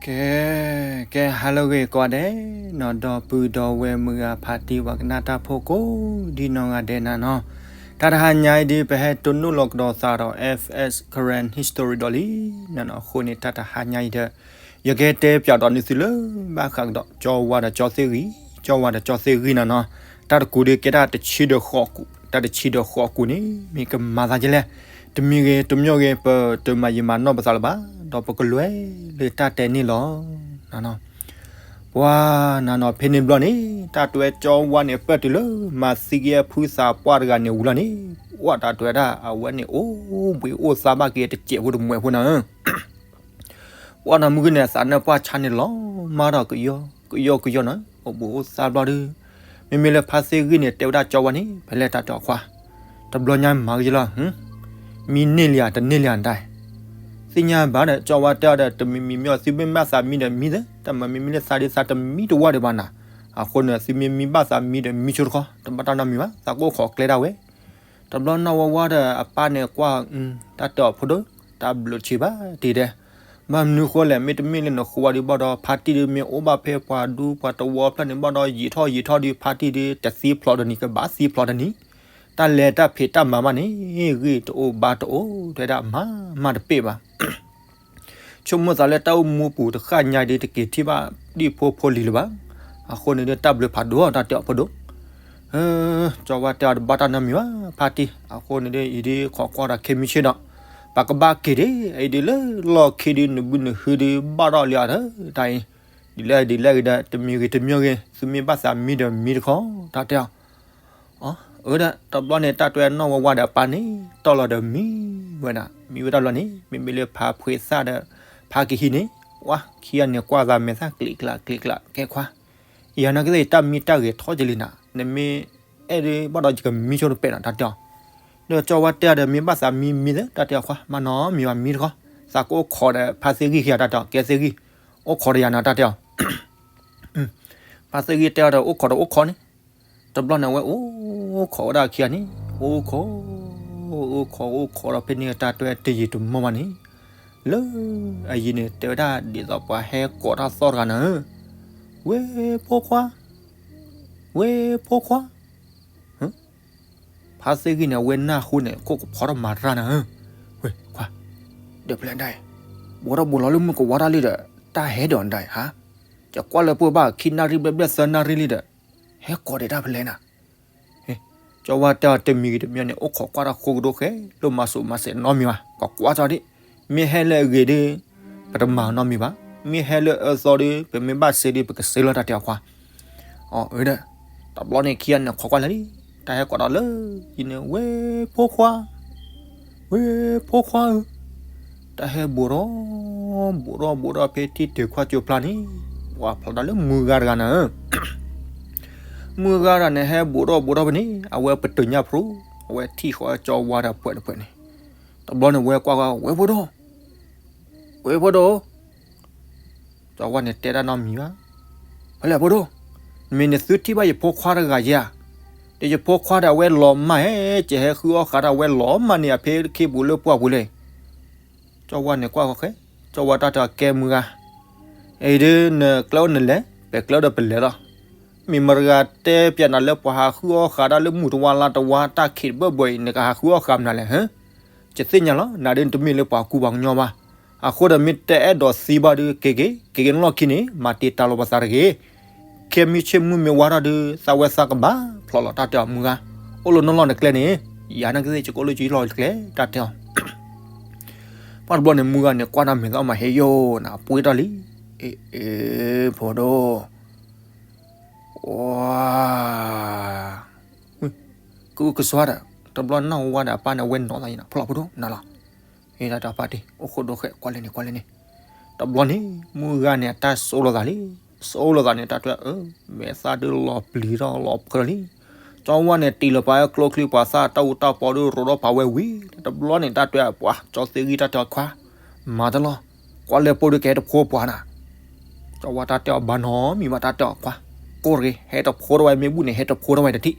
ကဲ, ကဲ ဟါလၢအဂ့ၤကိးဂၤဒဲးနီၤ, ဒီပုၢ်ဒီဝဲၢ်မုၢ်ဂၤဖါတံၢ်ဝဲကနၣ်တၢ်ဖိကိးဒံနီၢ်ဂၤဒဲးနၤနီၤ, တၢ်တဟါညါအံၤဒုး ပဟဲတိၢ်နီၣ်လီၤကဒီးသးဒီး F S Karen History ဒီးလံနၤနီၤ, အဃိန့ၣ် တၢ်တဟါညါအံၤဒီး ယကတဲပၠးဒီးနသုလၢဘၣ်ဃးကဒီး ကၠီဝါဒီးကၠီသ့ၣ်ဂံၢ်, ကၠီဝါဒီးကၠီသ့ၣ်ဂံၢ်နၤနီၤ, တၢ်တကူးဒုးကဲတၢ်တဆံဒီးဃိးကူး, တၢ်တဆံဒီးဃိးကူးန့ၣ် မ့ၢ်ကမၤသးဒ်လဲၣ်, တမံၤဂ့ၤတမံၤဂ့ၤ ပတမၤယံာ်မၤနီၢ်ပသးလၢၤဘၣ်, ဒီးပကလဲၤလၢတၢ်တဲန့ၣ်လီၤ. ပှၤနၤနီၤ ဖဲန့ၣ်ဘျီန့ၣ် တၢ်တဲဝဲကၠီဝါန့ၣ် ပၢၢ်တုၤလၢမၤသံက့ၤဖုသးပှၢ်တဂၤန့ၣ်ဝံၤလီၤန့ၣ်, ပှၤတၢ်တဲဝဲဒၣ်အဝဲန့ၣ် အိၣ်ဘှံးအိၣ်သါဘၣ်က့ၤတစဲးဖိတမှဲးဖိနၤဧၢ ပှၤနီၢ်မုၢ်ဂ့ၤန့ၣ် အသးနၢၣ်ပှၢ်ဆါန့ၣ်လီၤမးဒီးကယီကယီကယီနီၤ, အိၣ်ဘှံးအိၣ်သါဘျီဒုး မ့မ့ၢ်လၢဖါသ့ၣ်ဂံၢ်န့ၣ် တဲဝဲဒၣ်ကၠီဝါန့ၣ် ဖဲလဲၣ်တၢ်တဲအီၤခွါ, တဘျီညါမၤကယလီၤ, မံန့ၢ်လံဧါ တန့ၢ်လံဧါဒၣ်, သ့ၣ်ညါဘၣ်ဒီး ကၠီဝါတဲအီၤဒီး တမံၤမံၤမ့ၢ်အီၤ သုမ့ၢ်ဘၣ်သးမံဒီးမံသ့, တၢ်မၤမံမ့ၢ်လၢသးဒုးသးတမံတဝၢ်ဒံးဘၣ်နၤ, အဃိန့ၣ် သုမ့ၢ်မံဘၣ်သးမံဒီးမံဆိတခီ, တဘၣ်တၢ်နီတမံၤဘၣ်, သးကအိၣ်ခိးကျဲဒၣ်ဝဲ တဘျီနီၢ်ဝဲဝါဒီး အပၢ်န့ၣ်ကွၢ်, တၢ်တဲအီၤဖိဒိၣ်, တၢ်ဘျုးဆံးဘၣ်တံၢ်ဒဲး, ဘၣ်မနုၤဃိလဲၣ်, မ့တမ့ၢ်လၢနဃိဝါဒုးဘၣ်ဒီး ဖါတံၢ်ဒုးမ့ၢ်အိၣ်ဘၣ်ဖဲပှၤဒူပှၤတဝီဖျၢၣ်န့ၣ်ဘၣ်ဒီး ယံာ်ထီၣ်ယံာ်ထီၣ်ဒုး ဖါတံၢ်ဒုး တသံဖျိးတနံၤ ကဘၣ်သံဖျိးတနံၤ, တၢ်လဲၤတၢ်ဖံးတၢ်မၤဘၣ်န့ၣ် ဂံၢ်တအိၣ်ဘါတအိၣ် တဲဒၣ်မၤမၤတပ့ၢ်ဘၣ် ဆိကမိၣ်သးလၢတၢ်အိၣ်မူပူၤတဃၣ်ညါဒုး တက့ၤထံၣ်ဘၣ်ဒံၣ်ဖိဖိလံၤလၢၤဘၣ်, အဃိန့ၣ်ဒုး တၢ်ဘျုးဖးဒိၣ်တၢ်တဲအီၤဖိဒိၣ်, ကၠီဝါတဲအီၤတဘၣ်တၢ်နီတမံၤဘၣ် ဖါတံၢ်, အဃိန့ၣ်ဒုး အံၤဒုးခိးကွၢ်ဒီးခဲမုၢ်ဆ့ၣ်ဒီး, ပကဘၣ်က့ၤဒ်အံၤဒုးလၢလီၢ်ခံဒုး နဘုနဟုဒုးဘၣ်ဒီးလံဧါ တၢ်အံၤ, ဒ်လဲၣ်ဒ်လဲၣ်ဂ့ၤဒီး တမံၤဂ့ၤတမံၤဂ့ၤ သုမ့ၢ်ဘၣ်သးမံဒီးမံတခီ တၢ်တဲအီၤ အၢ ဒီးတဘျီန့ၣ် တၢ်တဲနီၢ်ဝဲဝါဒီးအပၢ်န့ၣ် တီၢ်လီၤဒီးမံဝဲဒၣ်, မံဝဲတၢ်ဘျီန့ၣ် မ့မ့ၢ်လၢဖါဖှ့သၣ်ဒီး ဖါကဟံးန့ၣ် ဝါ ခံဂၤန့ၣ်ကွၢ်သးမဲာ်သၣ်ကျံးကျးကျံးကျး ကဲခွါ, ယၤနာ်က့သ့ၣ် တၢ်မံတၢ်ဂဲၤထီၣ်ကလံနၤ, နမ့ၢ်အဲၣ်ဒုးဘၣ်ဒီးယကမံဆိတပဲာ်နီၤ တၢ်တဲအီၤ, ဒီးကၠီဝါတဲအီၤဒီး မ့ၢ်ဘၣ်သးမံမံသ့ တၢ်တဲအီၤခွါ မၤနီတမံၤဘၣ် မံတခီ, သးကအိၣ်ခိးဒီးဖါသ့ၣ်ဂံၢ်ခံဂၤ တၢ်တဲအီၤ ကဲသ့ၣ်ဂံၢ်, အိၣ်ခိးဒီးယၤနီၤ တၢ်တဲအီၤ ဖါသ့ၣ်ဂံၢ်တဲအီၤဒီး အိၣ်ခိးဒီးအိၣ်ခိးန့ၣ်, တဘျီန့ၣ် အဝဲအိၣ်ခိးဝဲဒၣ်ခံဂၤန့ၣ် အိၣ်ခိး, အိၣ်ခိးအိၣ်ခိးဒီးဖဲန့ၣ် တၢ်တဲတယံာ်တမီၢ်ဘၣ်န့ၣ်, လၢအယံၤန့ၣ် တဲဝဲဒၣ်ဒ်သိးပှၤဟဲကိးတၢ်သီၣ်တဂၤနၤဧၢ, ဝဲၢ်ဖိခွါ, ဝဲၢ်ဖိခွါ ဖါသ့ၣ်ဂံၢ်န့ၣ် အဝဲနၢ်ဟူန့ၣ် ခိၣ်ကဖီထီၣ်မၤတၢ်နၤဧၢ, ဝဲၢ်ခွါ, ဒီးဖဲလဲၣ်ဒၣ်အံၤ, ဘိးထီၣ်ဘိးလီၤလၢမုၢ်ကဝါတၢ်လံဒီး တၢ်ဟဲဒီးနဒၣ်အံၤဟါ, ယကွၢ်လၢပှဲၤဘၣ် ခံနၣ်ရံၣ်ဘျဲၣ်ဘျဲၣ်သၢနၣ်ရံၣ်လံဒီး, ဟဲကိးဒီးတၢ်ဖဲလဲၣ်နၤ ကၠီဝါတဲအီၤတမံၤဂ့ၤတမံၤန့ၣ် အိၣ်ခိးကွၢ်တၢ်ဃိကဒိၣ်ဃဲ လိၣ်မၤစူးမၤစဲးနီတမံၤဘၣ် ကကွၢ်ကၠီဒံး, မ့ၢ်ဟဲလၢအဂ့ၤဒီး ပတမၤနီတမံၤဘၣ်, မ့ၢ်ဟဲလၢအအၢသီဒီး ပမ့ၢ်ဘၣ်စ့ဒီး ပကစ့လီၤတၢ်တဲအီၤခွါ, အၢ ဒီး တဘျီန့ၣ်ခံဂၤန့ၣ်ခိးကွၢ်လၢာ်လံ, တၢ်ဟဲကိးဒီးလၢ ယံၤန့ၣ် ဝဲၢ်ဖိခွါ ဝဲၢ်ဖိခွါဧၢ, တၢ်ဟဲဘူးထီၣ် ဘူးထီၣ်ဘူးထီၣ်ဖဲထံၣ်တုၤခွါကၠိဖျါန့ၣ်, ပှၤဖျါဒၣ်လၢမုၢ်ဂၤတဂၤနၤဧၢ, မုၢ်ဂၤတဂၤန့ၣ် ဟဲဘူးထီၣ်ဘူးထီၣ်ဖဲန့ၣ် အဝဲပတုာ်ညၣ်ဖျိ, အဝဲထံၣ်ဃီကၠီဝါဒီးပှဲၤတပှဲၤန့ၣ်, တဘျီန့ၣ်ဝဲကွၢ်ကွၢ် ဝဲၢ်ဖိဒိၣ်, ဝဲၢ်ဖိဒိၣ် ကၠီဝါန့ၣ်တဲတၢ်နီတမံၤဘၣ်, ဖဲလဲၣ်ဖိဒိၣ်, မ့ၢ်နသုထံၣ်ဘၣ်ယဖိခွါတဂၤယဲဧါ, ဒီးယဖိခွါဒီးအဝဲလီၤမၢ်ဟဲ ကဟဲဃုအီၣ်ဃးတၢ် အဝဲလီၤမၢ်န့ၢ်အဖဲခ့ပူၤလၢပှၢ်ပူၤလဲၣ်, ကၠီဝါန့ၣ်ကွၢ်ဃီဃဲ, ကၠီဝါတၢ်တဲအီၤကဲမုၢ်ဂၤ, အံၤဒုးနကျဲအိၣ်နလဲၤ ပကျဲအိၣ်ဒီးပလဲၤလီၤ, မ့ၢ်မတဂၤတဲပျးနၤလၢပှၤဟးဃုအီၣ်ဃးတၢ်လၢမုၢ်တဝါလါတဝါတၢ်ခံးတဘၢၣ်ဘၢၣ်အံၤ နကဟးဃုအီၣ်ဃးမနုၤလဲၣ်ဟၢ ယသ့ၣ်ညါလီၤ နၤဒုးနတမ့ၢ်လၢပှၤကူပှၤကညီဘၣ်, အဃိဒီးမ့ၢ်တအဲၣ်ဒိးသံဘၣ်ဒုး က့ၤက့ၤ က့ၤက့ၤနလီၢ်ခံန့ၣ် မၤတ့ၢ်တၢ်လိာ်ပသးတဂ့ၤ, ခဲမုၢ်ဆ့ၣ်မုၢ်မ့ၢ်ဝါထီၣ်ဒုး သးဝဲသးကဘၣ်ဖျိးလီၤ တၢ်တဲအီၤမုၢ်ဂၤ, အိၣ်လၢနလီၢ်နကျဲန့ၣ်, ယၤနာ်က့သ့ၣ် ယကအိၣ်လၢယလီၢ်ယကျဲ တၢ်တဲအီၤ ပှၤတဘျီန့ၣ် မုၢ်ဂၤန့ၣ် ကွၢ်တၢ်မဲာ်သၣ်မးဟဲယိာ်နၤ ပှ့ၤထီၣ်လံ, အ့ အ့ ဖိဒိၣ်, ဝါ ကအုကစွါဒီး တဘျီနီၢ်ဝါဒီးအပၢ်န့ၣ် အဝဲနီၢ်သးယံၤနၤ ဖျိးဖိဒိၣ်နၤလီၤ, ဟ့ၣ်တၢ်တၢ်ဖါတံၢ် အိၣ်ခိးဒိၣ်ဃဲ ကွၢ်လဲၣ်န့ၣ် ကွၢ်လဲၣ်န့ၣ်, တဘျီန့ၣ် မုၢ်ဂၤန့ၣ် အတၢ်စိလိာ်သးလံ, စိလိာ်သးန့ၣ် တၢ်တဲအၢ မဲာ်သၣ်ဒုးလီၤပျံၤထီၣ်လီၤဖှၢလံ, ကၠီဝါန့ၣ် တံၢ်လီၤပာ်ဝဲကျိချံ ပှၤသၣ်တၢ်အူတၢ်ပီဒုး ရိးထီၣ်ပာ်ဝဲဝံၤ, တဘျီန့ၣ် တၢ်တဲအၢ ပှၤ ကၠီသ့ၣ်ဂံၢ် တၢ်တဲအီၤခွါ, မၤတလီၤ, ကွၢ်လဲၣ်ပိၢ်ဒုးကဟဲတဖိပှၤနၤ ကၠီဝါတၢ်တဲအီၤဘၣ်နီတမံၤဘၣ် တၢ်တဲအီၤခွါ, ကိၢ်တဂ့ၤ ဟဲတဖိတဝဲ မ့ၢ်ဘူၣ်န့ၣ် ဟဲတဖိတဝဲတထံၣ်,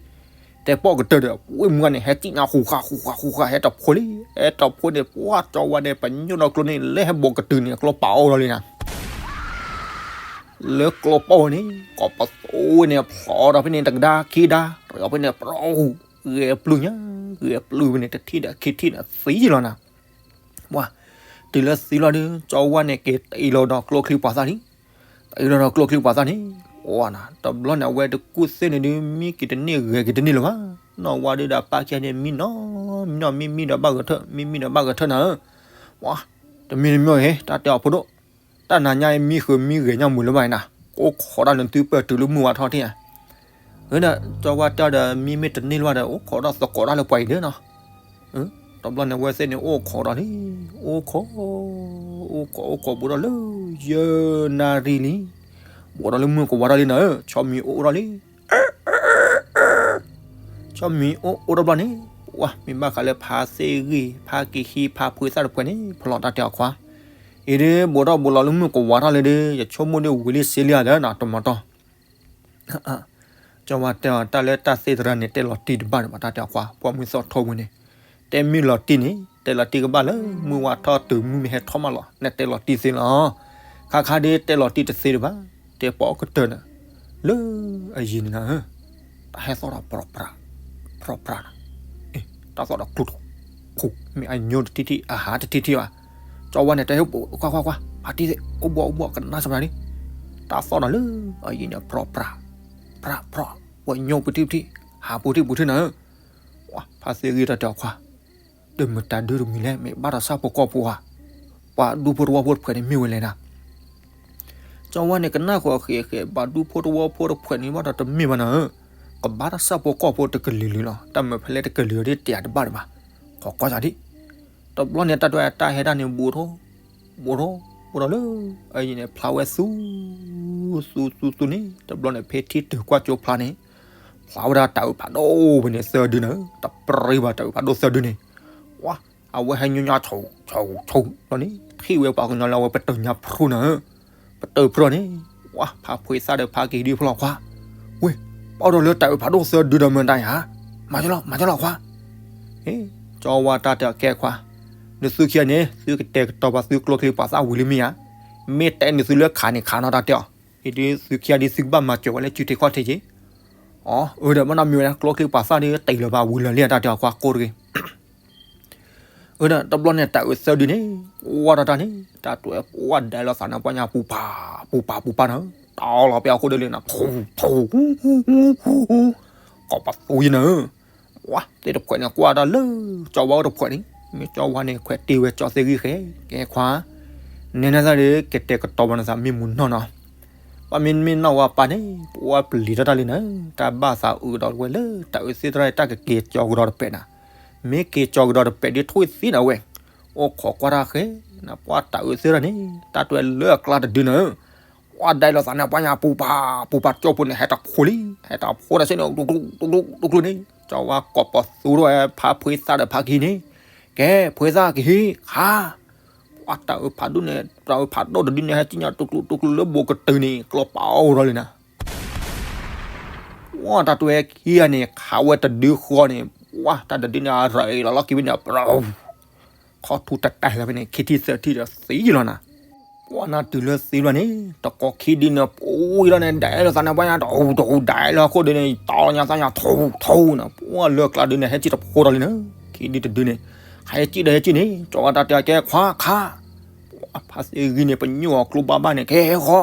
တဲပိာ်ကတၢၢ်ဒီး ဝ့ၢ်မုၢ်ဂၤန့ၣ် ဟဲစံၣ်ညါဃူဃာ်ဃူဃာ်ဃူဃာ် ဟဲတဖိလံ, ဟဲတဖိန့ၣ် ပှၤကၠီဝါန့ၣ် ပညိၣ်ဒီးကျိန့ၣ် လၢဟဲဘိးကတုၤန့ၣ် အကျိပာ်အီၤလီၤလံနၤ လၢကျိပီၢ်ဝဲန့ၣ် ကိးပသူဝဲန့ၣ် ဖျိးဒီးဖဲန့ၣ်တကဒါခံဒါ ရီဖဲန့ၣ် ပရူၤ ဂဲၤပျုၢ်ညါ ဂဲၤပျုၢ်ဖဲန့ၣ် တထံၣ်ဒီးခံထံၣ်ဒီးသံလီၤနၤ. ပှၤ တုၤလၢသံလီၤဒုး ကၠီဝါန့ၣ်က့ၤတအံၤလီၤဒီးကျိချံပှၤသၣ်လံ. တအံၤလီၤဒီးကျိချံပှၤသၣ်န့ၣ် ပှၤနၤ တဘျီန့ၣ် အဝဲတကူၣ်သ့ၣ်န့ၣ်ဒုး မံက့ၤတန့ၢ်ဂဲၤက့ၤတန့ၢ်လၢၤဘၣ်. နီၢ်ဝါဒုးဒီးပၢ်ခံဂၤန့ၣ် မံနီၤ မံနီၤ မံမံဒီးဘၣ်ဂဲၤထၢၣ် မံမံဒီးဘၣ်ဂဲၤထၢၣ်နၤဧၢ. ပှၤ တမံတမံၤဂ့ၤ တၢ်တဲအီၤဖိဒိၣ် တၢ်နၤညါအံၤ မံဃုာ်မံဂဲၤညါမုာ်လၢၤဘၣ်အံၤနၤ, အိၣ်ခိးတၢ်နသုပၢၢ်တုၤလၢမုၢ်ဝါထီၣ်ထံၣ်ဧါ. ဒီးကၠီဝါတဲအီၤဒီး မံမ့ၢ်တန့ၢ်လၢၤဘၣ်ဒီး အိၣ်ခိးဒီးသကိးတၢ်လၢပှၤအံၤဒၢနီၤ. တဘျီန့ၣ် အဝဲသ့ၣ်န့ၣ် အိၣ်ခိးဒီးလံ, အိၣ်ခိး, အိၣ်ခိး အိၣ်ခိးဘူးဒီးလၢ ယဲၢ်နၣ်ရံၣ်လံ, ဘူးဒီးလၢမုၢ်ကဝါထီၣ်လံနၤဧၢ, ဆီမံၤအိၣ်အိၣ်ထီၣ်လံ ဆီမံၤအိၣ်အိၣ်ထီၣ်ဘျီန့ၣ်, ပှၤမ့ၢ်ဘၣ်ဃးလၢဖါသ့ၣ်ဂံၢ် ဖါက့ၤဟံး ဖါဖှ့သၣ်တဖှဲးန့ၣ် ဖီၣ်လီၤတၢ်တဲအီၤခွါ, အံၤဒုး ဘူးထီၣ်ဘူးလီၤလၢမုၢ်ကဝါထီၣ်လံဒီး ယဆိကမိၣ်ဒုးဝံၤလံစ့လံဧါဒီးနီၤ တမီၤတီၢ် ကၠီဝါတဲအီၤ တၢ်လၢတၢ်သ့ၣ်သရၣ်န့ၣ် တဲလီၤတံၢ်တဘၣ်န့ၣ်ဘၣ် တၢ်တဲအီၤခွါ, ပှၤမုၢ်သီၣ်ထီဝံၤန့ၣ်, တဲမုၢ်လီၤတံၢ်န့ၣ် တဲလီၤတံၢ်ကဘၣ်လၢ မုၢ်ဝါထီၣ်တုၤမုၢ်မ့ၢ်ဟဲထီၣ်မးလီၤ နတဲလီၤတံၢ်သ့လီၤ. ခါခါဒုး တဲလီၤတံၢ်တသ့တဘၣ်, တဲပိာ်ကတၢၢ်နၤ, လၢအယံၤန့ၣ်နၤဧၢ, တၢ်ဟဲသီၣ်ဒီး ဖြီဖြီ, ဖြီဖြီနၤ, တၢ်သီၣ်ဒီးကျူတခူ, မ့ၢ်အညိတထံၣ်ထံၣ် အဟးတထံၣ်ထံၣ်ဘၣ်, ကၠီဝါန့ၣ် တဲ ခွါခွါခွါ, အတံၢ်သ့ၣ် အိၣ်ဘှီၣ်အိၣ်ဘှီၣ် ကနၣ်စၢၤလံ, တၢ်သီၣ်ဒီးလၢအယံၤန့ၣ် ဖြီဖြီ, ဖြီဖြီ, ပှၤညိပူၤထံၣ်ပူၤထံၣ်, ဟးပူၤထံၣ်ပူၤထံၣ်နၤဧၢ, ပှၤဖါသ့ၣ်ဂံၢ်တၢ်တဲအီၤခွါ တမ့ၢ်တၢ်ဒုးတမံၤလဲၣ်, မ့ၢ်ဘၣ်တၢ်ဆၣ်ဖိကီၢ်ဖိဧါ, ပှၤဒူဖိတဝီဖိတဖှဲးန့ၣ်မ့ၢ်ဝဲလဲၣ်နၤ. ကၠီဝါန့ၣ် ကနၣ်ဃီၤဃဲးဃဲး ဘၣ်ဒူဖိတဝီဖိတဖှဲးန့ၣ်ဘၣ်ဒီးတမ့ၢ်ဘၣ်နၤဧၢ, ကဘၣ်တၢ်ဆၣ်ဖိကီၢ်ဖိတကလုာ်လုာ်လီၤ, တၢ်မၤဖဲလဲၣ်တကလုာ်ဒ်တဲယၤတဘၣ်ဒံးဘၣ်, ခိးကွၢ်စၢ်ဒံး. တဘျီန့ၣ် တၢ်တဲတၢ်ဟဲဒၣ်န့ၣ် ဘူးထီၣ်, ဘူးထီၣ်, ဘူးထီၣ်လၢ အယံၤန့ၣ် ဖျါဝဲသူ သူသူသူန့ၣ် တဘျီန့ၣ် ဖဲထံၣ်တုၤကွၢ်ကၠိဖျါန့ၣ် ဖျါဝဲဒၣ်တၢ်အုးဖးဒိၣ်ဖဲန့ၣ်သၢဒုနၤဧၢ, တပြံဘၣ်တၢ်အုးဖးဒိၣ်သၢဒုန့ၣ်, ပှၤ အဝဲဟဲညိညါဆူၣ်ဆူၣ်ဆူၣ်လီၤန့ၣ် ထံၣ်ဝဲပှၤကညီလၢအဝဲပတၢၢ်ညါဖုနၤဧၢ, ပတၢၢ်ဖုန့ၣ်, ပှၤ ဖါဖှ့သၣ်ဒီးဖါက့ၤဒုးဖျီခွါ, ဝ့ၢ်, ပအိၣ်ဒီးလၢတၢ်အုးဖးဒိၣ်သၢဒုဒီးမတၤဧါ, မၤကလီၤ မၤကလီၤခွါ ကၠီဝါတၢ်တဲအီၤကဲခွါ, နသုခံဂၤန့ၣ် သုကတဲာ်ကတီၤပှၤသုကျိချံပှၤသၣ်ဝံၤလံမ့ၢ်ဧါ, မ့ၢ်တဲနသုလၢခးန့ၣ်ခးနီတၢ်တဲအီၤ, အံၤဒုးသုခံဂၤဒုးသုကဘၣ်မၤစၢၤဝဲလၢစုထံခီၣ်ထံးက့ၤ, အၢ ဒီးမ့ၢ်နီတမံၤဝဲဒၣ် ကျိချံပှၤသၣ်ဒုးတ့ၢ်လၢၤဘၣ်ဝံၤလၢာ်လံတၢ်တဲအီၤခွါကိးတဂ့ၤ အၢဒီးတဘျီန့ၣ် တၢ်အုးသၢဒုန့ၣ်, ဝါဒီးတၢ်န့ၣ် တၢ်တဲပှၤဒဲးလီၤသးန့ၣ်ပှၤညါပူၤပာ်, ပူၤပာ်ပူၤပာ်နၤ, တီလီၤပှၤအဃိဒီးလံနၤ, ထူထူ, ကိးပသူယနၤ, ဝါ သ့ၣ်တဖှဲးန့ၣ် ကွၢ်တၢ်လၢ ကၠီဝါအိၣ်တဖှဲးန့ၣ်, မ့ၢ်ကၠီဝါန့ၣ် ခွဲးတ့ၢ်ဝဲကၠီသ့ၣ်ဂံၢ်ဃဲ, ကဲခွါ, နဲနသးဒီး ကတဲာ်ကတီၤပှၤနသးမ့ၢ်မုာ်နီၢ်နီၤ, ပှၤမ့မ့ၢ်နီၢ်ဝါပၢ်န့ၣ် ပှၤပျံၤထီၣ်တၢ်လံနၤ, တၢ်ဘၣ်သးအုးဒီးဝဲလၢ တၢ်အုးသ့ၣ်သရၣ်တၢ်ကက့ၤကၠီကဒီးတပဲာ်နၤ, မ့ၢ်က့ၤကၠီကဒီးတပဲာ်ဒ်ထွံၣ်သ့နၤဝဲ, အိၣ်ခိးကွၢ်တၢ်ဃဲ, နပှၤတၢ်အုးသ့ၣ်သရၣ်န့ၣ် တၢ်တဲလၢအကျါတဒုနၤ, ပှၤဒဲးလီၤသးန့ၣ်ပှၤညါပူၤပာ်, ပူၤပာ်ကၠီဖိန့ၣ် ဟဲတဖိလံ, ဟဲတဖိဒီးစ့ၢ်န့ၣ် တူၢ်ကျူတူၢ်ကျူတူၢ်ကျူန့ၣ်, ကၠီဝါကိးပသူဒီးဖါဖှ့သၣ်ဒီးဖါကဟံးန့ၣ်, ကဲ ဖှ့သၣ်ကဟံး ခါ ပှၤတၢ်အုးဖးဒိၣ်န့ၣ် တၢ်အုးဖးဒိၣ်တဒုန့ၣ် ဟဲစံၣ်ညီၣ်တူၢ်ကျူတူၢ်ကျူလၢဘိးကတုၤန့ၣ် ကျိပာ်အိၣ်ဒီးလံနၤ, ပှၤတၢ်တဲခံဂၤန့ၣ် ခးဝဲတဒုဃီန့ၣ်, ပှၤတၢ်တဒုန့ၣ် အရၤအံၤလီၤလီၢ်ခံဝဲန့ၣ် ပြၢ ခီၣ်ထူတတဲာ်လီၤဖဲန့ၣ် ခံထံၣ်သၢထံၣ်ဒီးသံလီၤနၤ, ပှၤနၤတုၤလၢသံလီၤန့ၣ် တကိးခံဒုန့ၣ် ပှၤဝံၤလီၤန့ၣ် ဒဲးလီၤသးန့ၣ် ပှၤညါတဟူးတဟူးဒဲးလီၤအဃိဒီးန့ၣ် တီလီၤညါသးညါထူထူနၤ, ပှၤလၢကျါဒုန့ၣ် ဟဲစံၣ်တဖိဒီးလံနၤ, ခံဒုတဒုန့ၣ် ဟဲစံၣ်ဒီးဟဲစံၣ်န့ၣ် ကၠီဝါတၢ်တဲကဲခွါခါ, ပှၤဖါသ့ၣ်ဂံၢ်န့ၣ် ပညိၣ်အီၤကျိဘၣ်ဘၣ်န့ၣ် ကဲဃီ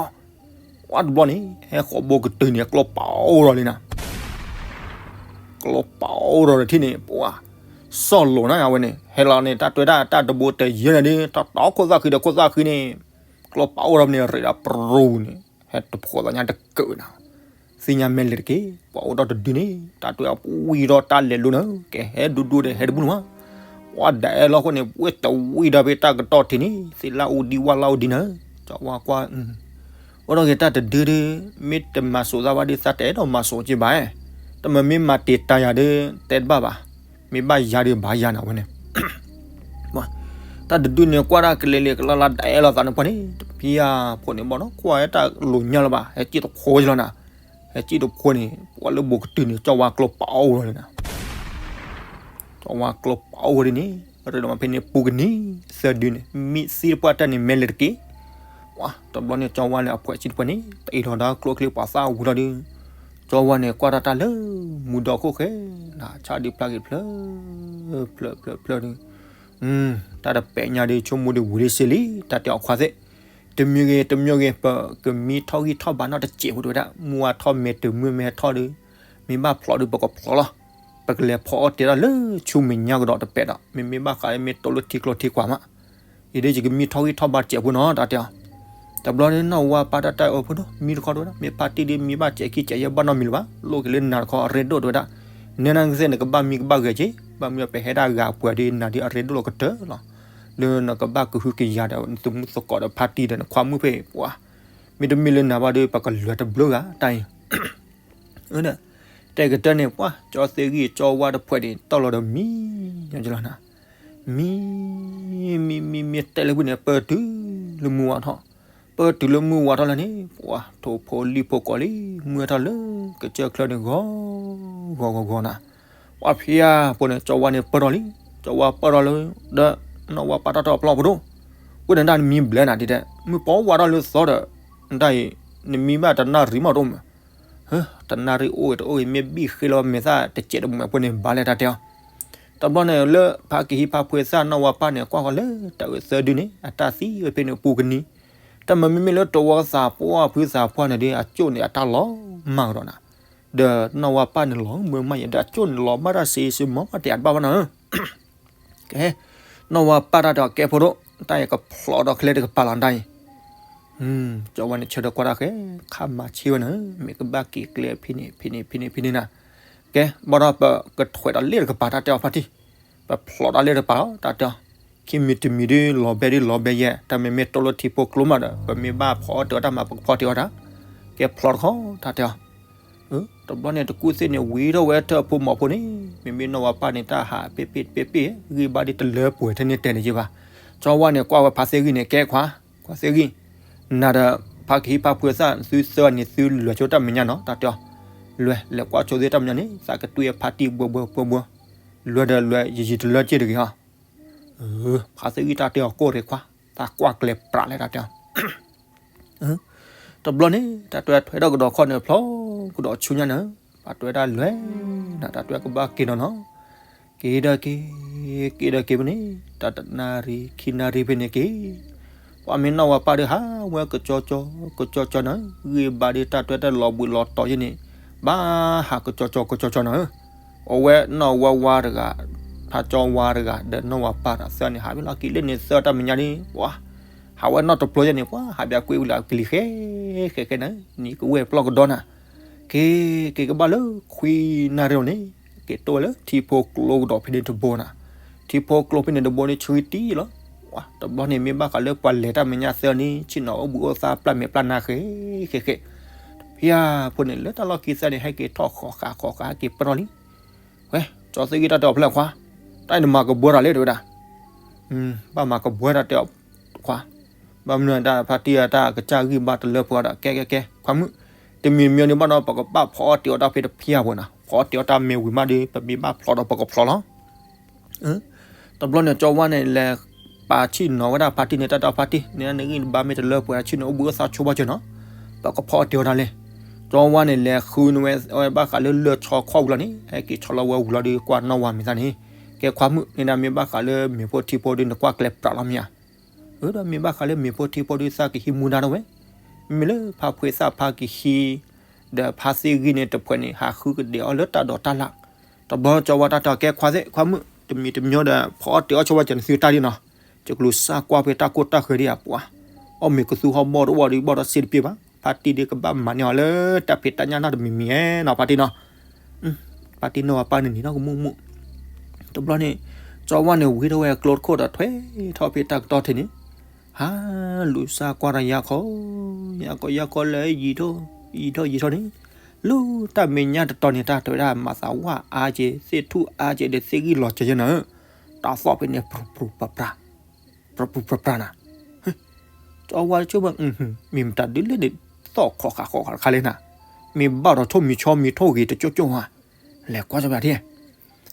ပှၤတဘျီန့ၣ် ဟဲဃီၤဘိးကတုၤန့ၣ် ကျိပာ်အိၣ်ဒီးလံနၤ, ကျိပာ်အိၣ်ဒီးတထံၣ်န့ၣ် ပှၤ စီၣ်လိာ်နၤဝဲန့ၣ် ဟဲလီၤန့ၣ် တၢ်တွဲဒၣ်တၢ်တဘိတယၢန့ၣ်ဒီး တတီခိၣ်သၣ်ဃံဒီးခိၣ်သၣ်ဃံန့ၣ် ကျိပာ်အိၣ်ဒီးန့ၣ် ရ့ဒီးပရူၤန့ၣ် ဟဲတဖိးသးညါတကၢးနၤ, သ့ၣ်ညါမဲာ်လဲၣ်တက့ၢ် ပှၤအိၣ်ဒီးတဒုန့ၣ် တၢ်တွဲအပူၤဝံၤဒီးတၢ်လဲၤလိၤနၤ ကဲဟဲဒူဒူဒီးဟဲတဘူၣ်နၤ, ပှၤဒဲးလီၤအဃိန့ၣ် ပှၤတဝံၤဒီးဖဲတၢ်ကတီၢ်ထံးန့ၣ် သ့ၣ်လၣ်အူဒံဝၣ်လၣ်အူဒံနၤ, ကၠီဝါကွၢ် အိၣ်ဒီးက့ၤတၢ်တဒုဒီး မ့ၢ်တမၤစိးသးဘၣ်ဒီး သးတအဲၣ်ဒိးမၤစိးက့ဘၣ်, တမ့ၢ်မ့ၢ်မၤတ့ၢ်တၢ်ယၤဒီး တဲတဘၣ်ဘၣ်, မ့ၢ်ဘၣ်ယၤဒီးဘၣ်ယၤနၤဝဲန့ၣ်, တၢ်တဒုန့ၣ် ကွၢ်တၢ်ကလဲၤလဲၤကလီလၢဒဲးလီၤသးန့ၣ်ပှၤန့ၣ် တဖံယၤဖိန့ၣ်ဘၣ်နီၤ ကွၢ်ဝဲတၢ်လိၤညါလၢၤဘၣ် ဟဲစံၣ်တဖိလီၤနၤ, ဟဲစံၣ်တဖိန့ၣ် ပှၤလၢဘိးကတုၤန့ၣ် ကၠီဝါကျိပာ်အိၣ်ဝဲလီၤနၤ ကၠီဝါကျိပာ်အိၣ်ဝဲဒ်န့ၣ် ရ့ဒီးမ့ၢ်ဖဲန့ၣ် ပူၤကနံၤသၢဒုန့ၣ် မ့ၢ်သံတပှၢ်တၢ်န့ၣ် မဲလဲၤတက့ၢ်, တဘျီန့ၣ် ကၠီဝါန့ၣ် အဖှဲးဆံတဖှဲးန့ၣ် တအ့ၣ်ထီၣ်ဒီးကျိချံပှၤသၣ်ဝံၤထီၣ်ဒီး ကၠီဝါန့ၣ် ကွၢ်တၢ်တၢ်လၢ မူဒီခိၣ်ဃဲ နၤဆၣ်ဒုးဖျါက့ၤဖျၢၣ် ဖျၢၣ်ဖျၢၣ်ဖျၢၣ်ဒီး တၢ်တပဲာ်ညါဒီး ဆိကမိၣ်ဒီးဝံၤလံစ့လံ တၢ်တဲအီၤခွါသ့ၣ်, တမံၤဂ့ၤ တမံၤဂ့ၤ ပကမံထီၣ်ဂံၢ်ထီၣ်ဘါနီၣ်တစဲးဖိတဝဲဒၣ် မုၢ်ဝါထီၣ်မဲာ်တမုၢ်မဲာ်ထီၣ်ဒီး မ့ၢ်ဘၣ်ဖျိးဒီးပကဖျိးလီၤ. ပကလဲၤဖီအီၣ်တဲတၢ်လၢဆူမဲာ်ညါကဒီးတပဲာ်ဒီး မ့မ့ၢ်ဘၣ်ဃးလၢမ့ၢ်တိၢ်လၢထံကျိထံကွာ်မး အံၤဒီးယကမံထီၣ်ဂံၢ်ထီၣ်ဘါတစဲးဖိနီၤ တၢ်တဲအီၤ. တဘျီန့ၣ် နီၢ်ဝါပၢ်တၢ်တဲအီၤဖိဒိၣ် မံတခီတဝဲဒၣ် မ့ၢ်ဖါတံၢ်ဒီးမံဘၣ်စဲးခံစဲးယဲၢ်ဘၣ်နီတမံၤလၢၤဘၣ် လိၣ်က့ၤလၢနၤတခီအရ့ဒိၣ်တဝဲဒၣ်. နဲဒၣ်ကသ့ၣ်နကဘၣ်မံကဘၣ်ဂဲၤက့ၤ ဘၣ်မနုၤပဟဲဒၣ်ဂၤပှဲၤဒီးနၤဒီးအရ့ဒိၣ်လီၤကတၢၢ်လီၤ. လၢနကဘၣ်ကဟုကယာ်ဒီးနသုးမုၢ်သကိးဒီးဖါတံၢ်ဒီးနခွါမုၣ်ဖဲပှၤ မ့တမ့ၢ်လၢနၤဘၣ်ဒီး ပကလဲၤတဘျုးဂၤတၢ်အံၤ တဲကတၢၢ်န့ၣ် ပှၤကၠီသ့ၣ်ဂံၢ်ကၠီဝါတဖှဲးန့ၣ် တီၢ်လီၤဒီးမံ ညီကလီၤနၤ မံ မံ မံ မံ တဲလၢဖုန့ၣ် ပၢၢ်တုၤလၢမုၢ်ဝါထီၣ်, ပၢၢ်တုၤလၢမုၢ်ဝါထီၣ်လၢန့ၣ် ပှၤထိၣ်ဖိလံၣ်ဖိကိးလံ မုၢ်ထီၣ်လၢကစၢၢ်ချၢန့ၣ် ဂီၤ ဂီၤ ဂီၤ ဂီၤနၤ, ပှၤဖျါဖိန့ၣ် ကၠီဝါန့ၣ်ပၢၢ်ထီၣ်လံ, ကၠီဝါပၢၢ်ထီၣ်လၢ ဒီး နီၢ်ဝါပၢ်တၢ်တီပျီဖိဒိၣ်, အိၣ်ဒီးတၢ်နမံဘျဲးနၤဒ်တဲ, မုၢ်ပှၤဝါထီၣ်လၢသီဒီး တၢ်အံၤ နမံဘၣ်တနၣ်ရံၣ်မးတအိၣ်မး တနၣ်ရံၣ်အိၣ်တအိၣ်ဂ့ၤ မ့ၢ်ဘံၣ်ဃ့လီၤမဲာ်သၣ်တစဲးတမဲာ်ဖိန့ၣ် ဘၣ်လဲၣ်တၢ်တဲအီၤ, တဘျီန့ၣ်လၢဖါကဟံးဖါဖှ့သၣ်နီၢ်ဝါပၢ်န့ၣ် ကွၢ်ဃီၤလၢတၢ်အုးသၢဒုန့ၣ် အတၢ်သံဝဲဖဲန့ၣ်ပူၤကနံၤ, တၢ်မၤမ့မ့ၢ်လၢတဝီသးပှၢ်ဖုသးပှၢ်န့ၣ်ဒီး အကၠိၣ်န့ၣ်အတၢ်လီၤမၢ်ကဒီးနၤ, ဒီးနီၢ်ဝါပၢ်န့ၣ်လီၤမၢ်မးယဲ ဒီးအကၠိၣ်န့ၣ်လီၤမၢ်တၢ်စ့စ့မီၤမးတဲအတဘၣ်ဘၣ်နီၤ ကဲ, နီၢ်ဝါပၢ်တၢ်တဲအီၤကဲဖိဒိၣ်, တၢ်အံၤကဖျိးဒီးကျဲတကပၤလီၤတၢ်အံၤ, ကၠီဝါန့ၣ်ဆၢဒီးကွၢ်တၢ်ဃဲ, ခါမၤဆ့ဝဲန့ၣ်, မ့ၢ်ကဘၣ်က့ၤကျဲဖဲန့ၣ် ဖဲန့ၣ် ဖဲန့ၣ်နၤ, ကဲ, ဘၣ်ဒီးပကထွဲးဒီးလ့ၣ်တကပၤတၢ်တဲအီၤဖါတံၢ်, ပဖျိးဒီးလ့ၣ်တကပၤလီၤ တၢ်တဲအီၤ, ခံမံၤတမံၤဒ်လီၤဘဲဒ်လီၤဘဲယဲ, တၢ်မ့မ့ၢ်တိၢ်လၢထံဖိကျိမးဒီး ပမ့ၢ်ဘၣ်ဖီအီၣ်တ့ၢ်အီၣ်တၢ်မး ပကဖီတ့ၢ်အီၣ်တၢ်, ကဲဖျိးတခီ တၢ်တဲအီၤ တဘျီန့ၣ် တကူၣ်သ့ၣ်န့ၣ် ဝံၤထီၣ်ဝဲထၢၣ်ဖိမီၤဖိန့ၣ်, မ့မ့ၢ်နီၢ်ဝါပၢ်န့ၣ် တၢ်ဟးပ့ၢ်ပ့ၢ်ပ့ၢ်ပ့ၢ်, ဂံၢ်ဘါဒ်တလၢပှဲၤထဲန့ၣ်တဲန့ၣ်ယဘၣ်, ကၠီဝါန့ၣ် ကွၢ်ဝဲဖါသ့ၣ်ဂံၢ်န့ၣ် ကဲခွါ, ခွါသ့ၣ်ဂံၢ်, နၤဒီး ဖါကဟံးဖါဖှ့သၣ် သုသၢဂၤန့ၣ် သုလဲၤဆိတၢ်မဲာ်ညါနီၤ တၢ်တဲအီၤ, လဲၤ လဲၤကွၢ်ဆိသုတၢ်မဲာ်ညါန့ၣ် သးကတွံၢ်ဖါတံၢ်ဘှဲဘှဲဘှဲဘှဲ, လဲၤဒီးလဲၤ ယံာ်ယံာ်တလၢက့ၢ်တဂ့ၤဟီ ဖါသ့ၣ်ဂံၢ်တၢ်တဲအီၤကိၢ်ရ့ခွါ, သးကွၢ်ကျဲပြးလဲၣ်တၢ်တဲအီၤ တဘျီန့ၣ် တၢ်တွဲထွဲဒီးကဒီးခီၣ်န့ၣ်ဖျိးကဒီးဆူညါန့ၣ်, ပှၤတွဲဒၣ်လဲၤနၤ တၢ်တွဲကဘၣ်က့ၤနီၤနီၤ, က့ၤဒီးက့ၤ, က့ၤဒီးက့ၤဖဲန့ၣ်, တၢ်တနၣ်ရံၣ်ခံနၣ်ရံၣ်ဖဲန့ၣ်က့ၤ, ပှၤမ့ၢ်နီၢ်ဝါပၢ်ဒီးဟးဝဲကကၠီကၠီ, ကကၠီကၠီနၤ, ဂံၢ်ဘါဒီးတၢ်တွဲတၢ်လီၤဘှံးလီၤတီၤယဲန့ၣ်, ဘၣ်ဟးကကၠီကၠီကကၠီကၠီနၤ, အဝဲနီၢ်ဝါဝါတဂၤ, ဖါကၠီဝါတဂၤ ဒီးနီၢ်ဝါပၢ်တဂၤသၢန့ၣ် ဟးဝဲလီၤက့ၤလၢန့ၣ်သၢတၢ်မဲာ်ညါန့ၣ်, ပှၤ ဟးဝဲနီၣ်တပျီယဲန့ၣ် ပှၤဟးဘၣ်ကွံာ်ဝံၤလၢကလံၤဃဲ, ဃဲဃဲနၤ, နံၤကဝဲၢ်ပျီၢ်ကဒီနၤ, က့ၤ, က့ၤကဘၣ်လၢခွံနၣ်ရံၣ်လီၤန့ၣ်, က့ၤတိၢ်ဝဲလၢထံဖိကျိကဒီးဖဲန့ၣ်တဘိနၤ, ထံဖိကျိဖဲန့ၣ်တဘိန့ၣ်ဆှံတံၢ်လီၤ, တဘျီန့ၣ်မ့ၢ်ဘၣ်ဃးလၢပှၤလဲၤတၢ်မဲာ်ညါသၢန့ၣ် ဆ့ၣ်နီၤအိၣ်ဘှံးအိၣ်သါပျၢ်မဲာ်ပျၢ်နါဃဲ, ဃဲဃဲ, ဖဲဖိန့ၣ် လၢတၢ်လီၢ်ခံသၢန့ၣ် ဟဲက့ၤထီၣ်ဃီၤဃာ်ဃီၤဃာ်ဟဲက့ၤပၢၢ်ထီၣ်လံ, ဝဲ, ကၠီသ့ၣ်ဂံၢ်တၢ်တဲအီၤဖဲလဲၣ်ခွါ, တၢ်အံၤနမၤကဘှဲတၢ်လဲၣ်တဝဲဒၣ် ဘၣ်မၤကဘှဲတၢ်တဲအီၤခွါ, ဘၣ်မနုၤတၢ်ဖါတံၢ်အတၢ်ကစၢ်ဂံၢ်ဘါတလၢပှဲၤဒီး ကဲကဲကဲ ခွါမုၣ်, တမံၤမံၤန့ၣ်ဘၣ်ဒီး ပကဘၣ်ဖီအီၣ်တ့ၢ်အီၣ်တၢ်ဖဲတဖၣ်အပူၤနၤ, ဖီအီၣ်တ့ၢ်အီၣ်တၢ်မ့ၢ်ဝံၤမးဒီး ပမ့ၢ်ဘၣ်ဖျိးဒီးပကဖျိးလီၤ တဘျီန့ၣ် ကၠီဝါန့ၣ် လဲၤပာ်ဆ့ၣ်နီၤဝဲဒၣ်ဖါတံၢ်န့ၣ် တၢ်တဲအီၤဖါတံၢ် န့ၣ်နဂံၢ်နဘါမ့ၢ်တလၢပှဲၤ ဆ့ၣ်နီၤအိၣ်ဘှံးအိၣ်သါဆိဘၣ်စၢၤနီၤ, ပကဖီအီၣ်တ့ၢ်အီၣ်တၢ်လဲၣ်, ကၠီဝါန့ၣ် လဲၤဃုန့ၢ်ဝဲဘၣ်ဃးလၢလၢၢ်ဆီခီၣ်ဝံၤလီၤန့ၣ် ဟဲက့ၤဆီလီၤဝဲဝံၤလီၤဒီး ကွၢ်နီၢ်ဝါမဲာ်သၣ်န့ၣ်, ကဲခွါမုၣ် န့ၣ်ဒၣ်မ့ၢ်ဘၣ်ဃးလၢမ့ၤဖိထံဖိဒီးနကွၢ်ကျဲပြးလီၤမ့ၢ်ဧါ, အၢ ဒီးမ့ၢ်ဘၣ်ဃးလၢမ့ၤဖိထံဖိဒီး သးကဟံးမူဒါတဝဲ, မ့မ့ၢ်လၢဖါဖှ့သၣ်ဖါကဟံး ဒီးဖါသ့ၣ်ဂံၢ်န့ၣ်တဖှဲးန့ၣ် ဟးဃုကဒဲးအီၤလၢတၢ်ဒိးတၢ်လၣ်, တဘျီကၠီဝါတၢ်တဲအီၤကဲခွါသ့ၣ် ခွါမုၣ် တမံၤတမံၤဒီး ဖီအီၣ်တ့ၢ်အီၣ်ဆိဘၣ်စၢၤနသုတၢ်ဒ်နီၤ, ယကလူၤစၢ်ကွၢ်ဖဲတၢ်ကိၢ်တၢ်ဃဲၤဒ်အပှၤ, အီၣ်မ့ၤကသူဟီၣ်ဘီၣ်တအိၣ်ဒီးဘီၣ်ဒီးစ့တပ့ၢ်ဘၣ်, ဖါတံၢ်ဒ်ကဘၣ်မၤန့ၢ်အီၤလၢတၢ်ဖံးတၢ်ညၣ်နီတမံၤမံၤဧဲ နီၤဖါတံၢ်နီၤ, ဖါတံၢ်နီၢ်ဝါပၢ်န့ၣ်န့ၣ်နီၤကမူၣ်မူၣ်, တဘျီန့ၣ် ကၠီဝါန့ၣ်ဝံၤထီၣ်ဝဲကျိတခိၣ်ဒီးထွဲထီၣ်ဖဲတၢ်ကတီၢ်ထံးန့ၣ်, ဟးလူၤစၢ်ကွၢ်ဒီးယၤခီ, ယၤခီယၤခီလၢယံာ်ထီၣ်, ယံာ်ထီၣ်ယံာ်ထီၣ်န့ၣ်, လၢတၢ်မဲာ်ညါတတီၤန့ၣ် တၢ်တဲဝဲဒၣ်မၤသးဝါအါက့ၤ သ့ၣ်ထူၣ်အါက့ၤဒီးသ့ၣ်ဂံၢ်လီၤက့ၤယဲနီၤ, တၢ်သီၣ်ဖဲန့ၣ် ပြူၤပြူၤပြၤပြၤ, ပြူၤပြူၤပြၤပြၤနၤ, ကၠီဝါဆိဘၣ်, မ့ၢ်မတၤဒုးလဲၣ်န့ၣ်, သီၣ်ခီၣ်ခါခီၣ်ခါတခါလဲၣ်နၤ, မ့ၢ်ဘၣ်ဒီးထိၣ်မံၤဆီမံၤထိၣ်ဂ့ၤတကၠိကၠိဧါ, လဲၤကွၢ်ဆိဘၣ်ဒ်,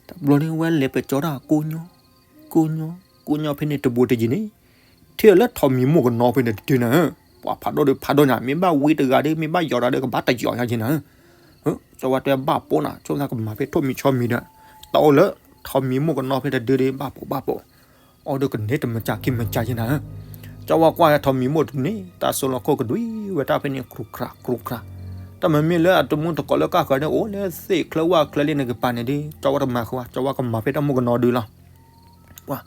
တဘျီန့ၣ်ဝဲလဲၤပကၠီတၢ်ကိညိ, ကိညိ, ကိညိဖဲန့ၣ်တဘိတယံၤန့ၣ်, ထံၣ်လၢထိၣ်မံၤမိၢ်ကနီၤဖဲန့ၣ်တတုၤနၤ, ပှၤဖးဒိၣ်ဒီးဖးဒိၣ်ညါ မ့ၢ်ဘၣ်ဝံတဂၤဒီး မ့ၢ်ဘၣ်ယီၤတဂၤဒီး ကဘၣ်တယီၤညါက့နၤ. ကၠီဝါတဲဘၣ်ပိၢ်နၤ ဆိကမိၣ်ကမၤဖဲထိၣ်မံၤဆီမံၤဒီး တအိၣ်လၢထိးမံၤမိၢ်ကနီဖဲတဒုဒီး ဘၣ်ပိၢ်ဘၣ်ပိၢ် အီၤဒီးကန့ၢ်တမုာ်ကၢ်ခံမုာ်ကၢ်က့နၤ. ကၠီဝါကွၢ်ထိးမံၤမိၢ်တန့ၢ် တၢ်စိလီၤခိၣ်ကဒွံဝဲတၢ်ဖဲန့ၣ် ကြူးကြူးကြူးကြူး. တၢ်မ့မ့ၢ်လၢအတမူတကိးလၢကၢ်ဃၢၤန့ၣ် အိၣ်လၢသ့ၣ်ချၢဝၣ်ချၢလံန့ၣ်ကပၤန့ၣ်ဒီး ကၠီဝါတမၤဃုာ်ဘၣ် ကၠီဝါကမၤဖဲတၢ်မိၢ်ကနီဒုလီၤ. ပှၤ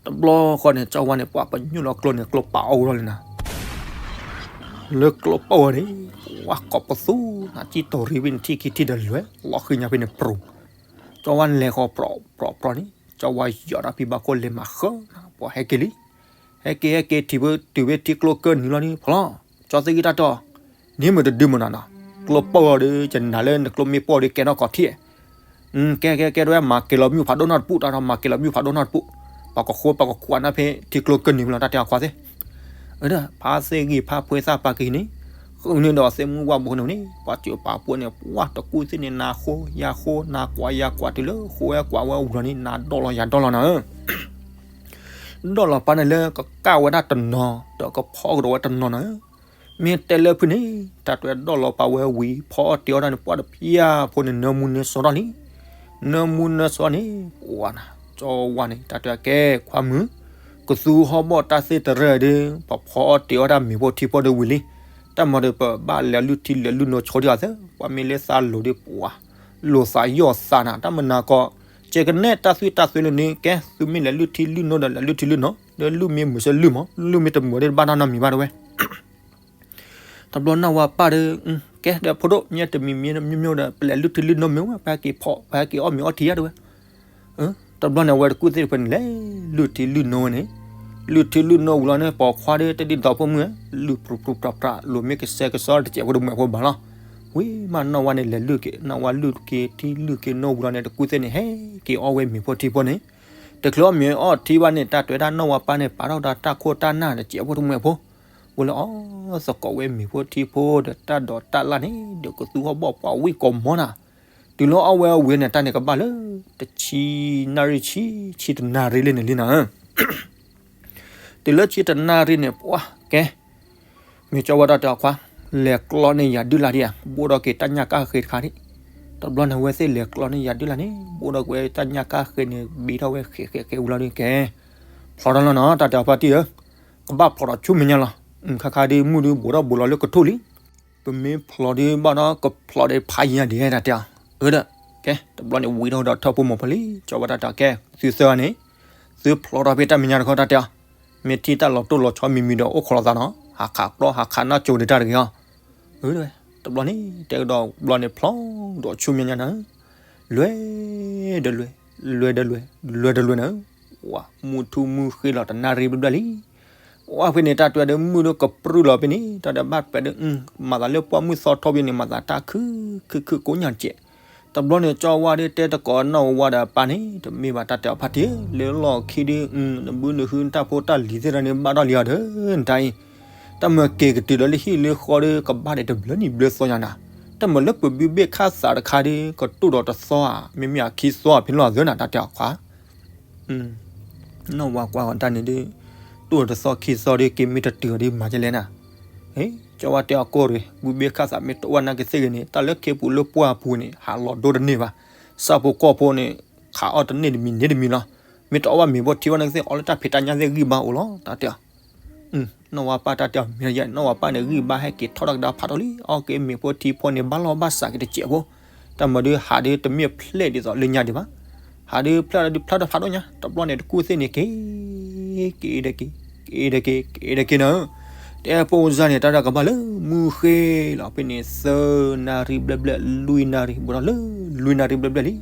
တဘျီဃီန့ၣ် ကၠီဝါန့ၣ် ပှၤပညိၣ်လီၤကျိန့ၣ် ကျိပာ်အီၣ်ဝဲလီၤလံနၤ. လၢကျိပာ်ဝဲန့ၣ် ပှၤကိးပသူနၤ ကံၣ်တီၤရံဖဲန့ၣ် ထံၣ်ခံထံၣ်ဒီးလွဲၢ် လီၤဃံၤညါဖဲန့ၣ်ပြူၤ. ကၠီဝါလဲၤဃီၤပြီပြီပြီန့ၣ် ကၠီဝါယီၤတၢ်ဖံးဘၣ်ခိၣ်လဲၤမၤဃၢၤနၤ ပှၤဟဲက့ၤလံ. ဟဲက့ၤဟဲက့ၤထံၣ်ဖဲတုၤဖဲထံကျိကၢၢ်နုာ်လီၤန့ၣ် ဖီလီၤ ကၠီသ့ၣ်ဂံၢ်တၢ်တီၢ် န့ၣ်မ့ၢ်တဒုမ့ၢ်နၤနီၤ ကျိပာ်ဝဲဒီး ကနၤလၢနကျိမ့ၢ်ပာ်ဒီးကဲထီၣ်ကီးထံၣ် ကဲကဲကဲ တဝဲမၤက့ၤလီၤမုၢ်ဖးဒိၣ်နီတပူၤ တၢ်ဒီးမၤက့ၤလီၤမုၢ်ဖးဒိၣ်နီတပူၤ ပှၤကဃိပှၤကကွၢ်နၤဖဲထံကျိကၢၢ်နုာ်မ့ၢ်လီၤ တၢ်တဲအခွါသ့ၣ်. ဖါသ့ၣ်ဂံၢ်ဖါဖှဲသၣ်ပာ်ကဟံးန့ၣ် ဃုန့ၢ်ဒီးသ့ၣ်မုၢ်ဝၣ်ဘိန့ၣ်န့ၣ် ပှၤစၢၤပာ်ပှဲၤန့ၣ် ပှၤတကူၣ်သ့ၣ်န့ၣ် နၤဃိယၤဃိ နၤကွၢ်ယၤကွၢ် တုၤလၢဃိဝဲကွၢ်ဝဲဝံၤလီၤန့ၣ် နၤဒီၣ်လီၤယၤဒီၣ်လီၤနၤ ဒီၣ်လီၤပာ်န့ၣ်လၢကကၢ်ဝဲဒၣ်တနီၤ ဒီးကဖီကဒီးဝဲတနီၤနၤ. မ့ၢ်တဲလၢဖုန့ၣ် တၢ်တွဲဒီၣ်လီၤပာ်ဝဲဝံၤ ဖီအီၣ်တ့ၤအီၣ်တၢ်န့ၣ် ပှၤတဖၠၣ်ဖိန့ၣ် နၢမူနၢစီထီၣ်လံ. နၢမူနၢစီန့ၣ် ပှၤနၤ ကၠီဝါန့ၣ် တၢ်တွဲကဲခွါမုၣ် ကသူဟီၣ်ဘီၣ်တၢ်သ့ၣ်တရၢၢ်ဒီး ပဖီအီၣ်တ့ၤအီၣ်တၢ်မ့ၤဖိထံဖိဒီးဝံၤလံ. တၢ်မၤဒီးပဘၣ်လဲၤလုၢ်ထံလဲၤလုၢ်နိဆီဒံးအီၤသ့ ပှၤမ့ၢ်လၢသးလိၤဒီးပှၤ လိာ်သးယီၢ်သးနၤ တၢ်မနၤကီး ကဲကနဲတၢ်သွံၣ်တၢ်သွဲလၢန့ၣ် ကဲ သုမ့ၢ်လဲၤလုၢ်ထံလုၢ်နိဒီးလဲၤလုၢ်ထံလုၢ်နိ ဒီးလုၢ်မ့ၢ်မုာ်စၢၤလုၢ်မး လုၢ်မ့ၢ်တမုာ်ဒီးဘၣ်တၢ်နီတမံၤဘၣ်တဝဲ တဘျီနီၢ်ဝါပၢ်ဒီး ကဲဒီးဖိဒိၣ် မ့ၢ်တမံၤမ့ၢ်မ့ၢ်မ့ၢ်ဒီး ပလဲၤလုၢ်ထံလုၢ်နိမ့ၢ်ဝဲ ပဟဲက့ၤဖီ ပဟဲက့ၤအီၣ်မ့ၤအီထံယါတဝဲ တဘျီန့ၣ် အဝဲတကူၣ်သ့ၣ်တဖၣ်န့ၣ် လဲၤလုၢ်ထံလုၢ်နိဝဲန့ၣ် လုၢ်ထံလုၢ်နိဝံၤလီၤန့ၣ် ပိာ်ခွါဒီးတဒ်သိးဖိမုၣ် လုၢ်ပြူၤပြူၤပြူၤပြူၤ လိၤမ့ၢ်ကစဲကစီတစဲးဖိတမှဲးဖိဘၣ်လီၤ. ဝံၤမးနီၢ်ဝါန့ၣ် လဲၤလုၢ်က့ၤ နီၢ်ဝါလုၢ်က့ၤထံလုၢ်က့ၤနိဝံၤလီၤန့ၣ် တကူၣ်သ့ၣ်န့ၣ် ဟဲက့ၤအီၣ်ဝဲမ့ၤဖိထံဖိန့ၣ် တချုးအီၣ်မ့ၤအီထံဘၣ်န့ၣ် တၢ်တွဲဒၣ်နီၢ်ဝါပၢ်န့ၣ် ပာ်ထီၣ်ဒီးတၢ်ခိၣ်တၢ်နၢ်တစဲးဖိတမှဲးဖိ ဝဲလၢအီၣ်သကိးဝဲမ့ၤဖိထံဖိဒီးတၢ်ဒိးတၢ်လၣ်န့ၣ် ဒီးကသူဟီၣ်ဘီၣ်ပှၤဝံၣ်ကိးမီနၤ. တုၤလၢအီၣ်ဝဲအဝံၤန့ၣ် တၢ်န့ၣ်ကဘၣ်လၢ တဆံနၣ်ရံၣ်ဆံ ဆံတနၣ်ရံၣ်လံန့ၣ်လံနၤ. တုၤလၢဆံတနၣ်ရံၣ်န့ၣ် ပှၤကဲ မ့ၢ်ကၠီဝါတၢ်တဲအီၤခွါ လဲၤကျီန့ၢ်ယၤဒုၣ်လၢ်ဒံးဧါ ဘိၣ်ဒီးက့ၤတၢ်ညၣ်ကၣ်ဃ့တခါဒံး. တဘျီန့ၣ် အဝဲသ့ၣ်လဲၤကျီန့ၢ်ယၤဒုၣ်လၢ်န့ၣ် ဘိၣ်ဒီးက့ၤဝဲတၢ်ညၣ်ကၣ်ဃ့န့ၣ် ဘံထီၣ်ဝဲဃဲးဃဲးဃဲးဝံၤလီၤဒုးကဲ ဖျိးထီၣ်လီၤနီၤ တၢ်တဲအီၤဖါတံၢ်ဧၢ ကဘၣ်ဖျိးဒီးဆူမဲာ်ညါလီၤ. ခါခါဒုးမုၢ်ဒုးဘူးထီၣ်ဘူးလီၤလၢကထိၣ်လံ. ပမ့ၢ်ဖျိးဒုးဘၣ်ဒီး ကဖျိးဒီးဖးယံၤဒံးတၢ်တဲအီၤ အၢဒီး ကဲ တဘျီန့ၣ် ဝံထီၣ်ဒီးထၢၣ်ဖိမိၢ်ဖိလံ ကၠီဝါတၢ်တဲအီၤ ကဲ သုသၢဂၤန့ၣ် သုဖျိးထီၣ်ဖဲတၢ်မဲာ်ညါတခီတၢ်တဲအီၤ မ့ၢ်ထံၣ်တၢ်လီၤတိၢ်လီၤဆီမံၤမံၤဒီးအိၣ်ခိးလိာ်သးနီၤ ဟးခးကျီ ဟးခးနၢ်ကၠိဒံးတၢ်တဂ့ၤအီၤ အၢ တဘျီန့ၣ် တဲကဒီးဘျီန့ၣ် ဖျိးဒီးဆူမဲာ်ညါနၤ လွဲၢ်ဒီးလွဲၢ် လွဲၢ်ဒီးလွဲၢ် လွဲၢ်ဒီးလွဲၢ်နၤ ဝါ မုၢ်ထူၣ်မုၢ်ဃ့လီၤတနၣ်ရံၣ်ဘျဲၣ်ဘျဲၣ်လံ. ဝါဖဲန့ၣ် တၢ်တွဲဒီးမုၢ်ဒီးကပြုၢ်လီၤဖဲန့ၣ် တၢ်ဒီးဘၣ်ပဲဒီး မၤသးလၢပှၢ်မုၢ်သီထီၣ်ဖဲန့ၣ် မၤသးတၢ်ခုၣ်ခုၣ်ခုၣ်ကိးညါတကဲး. တဘျီန့ၣ် ကၠီဝါဒီးတဲတကိးနီၢ်ဝါဒီးအပၢ်န့ၣ် တမ့ၢ်ဘၣ်တၢ်တဲအီၤဖါတံၢ် လၢလီၢ်ခံဒုး နဘုနဟုတၢ်ဖိတၢ်လံၤသ့ၣ်တဖၣ်န့ၣ် ဘၣ်ထီၣ်လံအီၤဒီး နတၢ်အံၤ တၢ်မၤက့ၤကတုၤဒီးလၢဟံၣ်လၢဃီဒီး ကဘၣ်ဒံးတဘျုးနံၣ်ဘျုးသီညါနၤ, တၢ်မၤလၢပဘုဘ့ၣ်ခၣ်သးတခါဒီး ကတိၢ်ဒီးတသီဧါ မ့မ့ၢ်အခံသီဧါ ဖဲလီၤအသၢနၤ တၢ်တဲအီၤခွါ နီၢ်ဝါကွၢ်အီၤတၢ်န့ၣ်ဒီး တိၢ်ဒီးတသီခံသီဒီး က့ၤမ့ၢ်တတုၤအီၤဒီးမၤကလဲၣ်နၤ, ကၠီဝါတဲအီၤကိၢ်ရ့ၣ် ဘုဘ့ၣ်ခၣ်သးမ့ၢ်တအိၣ်ဝဲနာ်က့သ့ၣ်ဂ့ၤန့ၣ် တၢ်လၢခ့ပူၤလၢပှၢ်ပူၤန့ၣ် ဟးလီၤဒိတန့ၢ်ဘၣ်, ဆၣ်ဖိကီၢ်ဖိန့ၣ် ခးအီၣ်တန့ၢ်တမံၤန့ၢ်တမံၤလီၤ, မ့ၢ်တအီၣ်ဘၣ်မ့ၤဖိထံဖိနာ်က့သ့ၣ် အီၣ်လၢတၢ်ဖံးတၢ်ညၣ်သ့ၣ်ဂံၢ်ဘါအိၣ်လီၤ တၢ်တဲအီၤ နီၢ်ဝါပၢ်တၢ်တဲအီၤ မ့ၢ်နီၢ်ဝါပၢ်န့ၣ် ဂံၢ်ဘါဟဲက့ၤထီၣ်တၢ်ကဒါဖးထီၣ်လံ, အီၣ်က့ၤမ့ၤဖိထံဖိန့ၣ် ဘၣ်လီၢ်ဘၣ်စးက့ၤတစဲးဖိ, တၢ်မၤဒုးဟးဒုးတမ့ၢ်ဖျဲၣ်ဒ်သိးလၢညါဒံးဘၣ်, ဟးဒုးဖျါဒုးဖျါဒုးဖးဒိၣ်ညါ, တဘျီန့ၣ်တကူၣ်သ့ၣ်န့ၣ်က့ၤ က့ၤဒီးက့ၤ က့ၤဒီးက့ၤ က့ၤဒီးက့ၤနၤ, တဲဖိကစၢ်န့ၣ် တၢ်တၢ်ကဘၣ်လၢမုၢ်ဃ့လီၤ ဖဲန့ၣ် သၢနၣ်ရံၣ်ဘျဲၣ်ဘျဲၣ် လွံၢ်နၣ်ရံၣ် ဘူးထီၣ်လၢ လွံၢ်နၣ်ရံၣ်ဘျဲၣ်ဘျဲၣ်လံ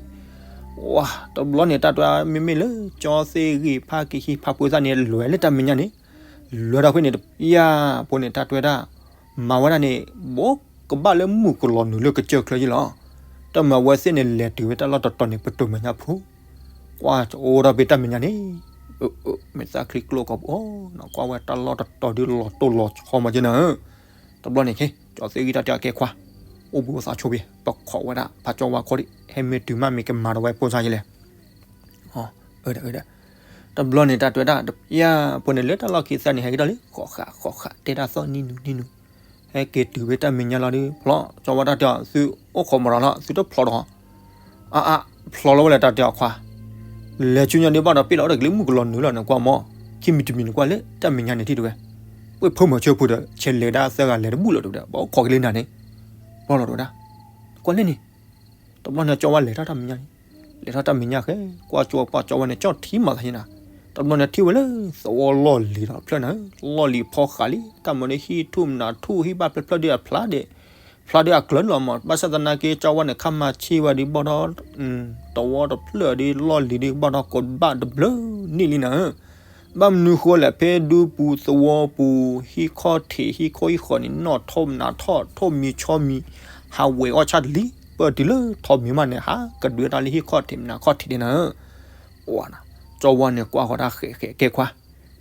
ဝါ, တဘျီန့ၣ် တၢ်တွဲမ့မ့ၢ်လၢ ကၠီသ့ၣ်ဂံၢ်ဖါကဟံးဖါဖိသၣ်န့ၣ် လွဲၤလၢတၢ်မဲာ်ညါန့ၣ်, လွဲၤဒီးဖဲန့ၣ်တပျၢ်ဖိန့ၣ် တၢ်တွဲဒၣ် မၤဝဲဒၣ်န့ၣ် ဘူးကဘၣ်လၢမုၢ်ကလီၤနုာ်လၢကစၢၢ်ချၢယ့လီၤ, တၢ်မၤဝဲသ့ၣ်န့ၣ် လဲၤတုၤဝဲတၢ်လီၢ်တတီၤန့ၣ် ပတိၤမဲာ်ညါဖိ, ကွၢ်အိၣ်ဒီးဖဲတၢ်မဲာ်ညါန့ၣ်, မ့ၢ်သးချံကျိကီၢ်ပူၤနီၤ ကွၢ်ဝဲတၢ်လီၢ်တတီၤဒုးလီၤတိၢ်လီၤဆီမးက့နၤ တဘျီန့ၣ် ကၠီသ့ၣ်ဂံၢ်တၢ်တဲအီၤကဲခွါ, အိၣ်ဘှံးအိၣ်သါဆိဘ့ၣ် ပခိးဝဲဒၣ်ဖးကၠီဝါခီဒံး ဟဲမ့ၢ်တုၤမးမ့ၢ်ကမၤဒီးဝဲဖိစါယလဲၣ်, အၢ ဒီး တဘျီန့ၣ် တၢ်တဲဝဲဒၣ် တဖျၢၣ်ဖိန့ၣ် လၢတၢ်လီၢ်ခံသၢန့ၣ် ဟဲက့ၤဒီးလံ ဃီးဃးဃီးဃး တဲတၢ်သီၣ်နံၣ်နူနံၣ်နူ, ဟဲက့ၤတုၤဖဲတၢ်မဲာ်ညါလီၤဒီး ဖျီ ကၠီဝါတၢ်တဲအီၤ သုအိၣ်ခိးမၤရၤလီၤ သုတဖျီဒီး အါအါ ဖျီလီၤဝဲလၢတၢ်တဲအီၤခွါ, လဲၤဆူညါဒုးဘၣ်ဒီးပ့ၣ်လီၤအိၣ်ဒီးကလံၤမုၣ်ကလီၤနုာ်လီၤန့ၣ် ကွၢ်မီၢ်, ခံမံၤတမံၤန့ၣ်ကွၢ်လၢတၢ်မဲာ်ညါန့ၣ်ထံၣ်တဝဲ, ဝ့ၢ်ဖၢမၤဆၢဖိဒီး ဆဲးလဲၤဒၣ်သၢဂၤလဲၤတဘူၣ်လၢၤတဝဲဒၣ် ပအိၣ်ခိးကလံၤနၤန့ၣ်, ဖျီလီၤတဝဲဒၣ်, ကွၢ်လၢန့ၣ် တဘျီန့ၣ် ကၠီဝါလဲၤထီၣ်တၢ်မဲာ်ညါန့ၣ်, လဲၤထီၣ်တၢ်မဲာ်ညါဃဲ ကွၢ်ကၠီဝါ ပှၤကၠီဝါန့ၣ် ကၠီၣ်ထံမၤသးယနၤ, တဘျီန့ၣ်ထံၣ်ဝဲလၢ သဝီလီၢ်လံၤဒီးဖျၢၣ်နၤ, လီၢ်လံၤဖီဃးလံ တၢ်မၤန့ၣ်ဟံၣ်ထူၣ်မနၤထူၣ် ဟံၣ်ဘၣ်ဖျၢၣ်ဖျၢၣ်ဒုးအဖျါဒဲး, ဖျါဒုးအကျၢၤလီၤမး ဘၣ်ဆၣ်သနာ်က့ ကၠီဝါန့ၣ် ခါမၤဆ့ၣ်ဝဲဒုးဘၣ်ဒီး သဝီတဖျၢၣ်ဒုး လီၢ်လံၤဒုးဘၣ်ဒီး ကိးဘၣ်တဘျုးနံၣ်လံနၤဧၢ, ဘၣ်မနုၤဃိလဲၣ် ဖဲဒူပူၤသဝီပူၤ ဟံၣ်ခီၣ်ထံး ဟံၣ်ခိၣ်ဟံၣ်ဃီန့ၣ် နီၣ်ထီၣ်မနၤထီၣ် ထိၣ်မံၤဆီမံၤ ဟးဝဲၤအီၣ်ဆၣ်တလံ, ပၢၢ်တုၤလၢထိၣ်မံၤမးန့ၣ် ဟးကဒွဲတၢ်လၢဟံၣ်ခီၣ်ထံးမနၤခီၣ်ထံးဒဲးနၤဧၢ, ပှၤနၤ, ကၠီဝါန့ၣ်ကွၢ်ဃီၤတၢ်ဃဲးဃဲးကဲခွါ,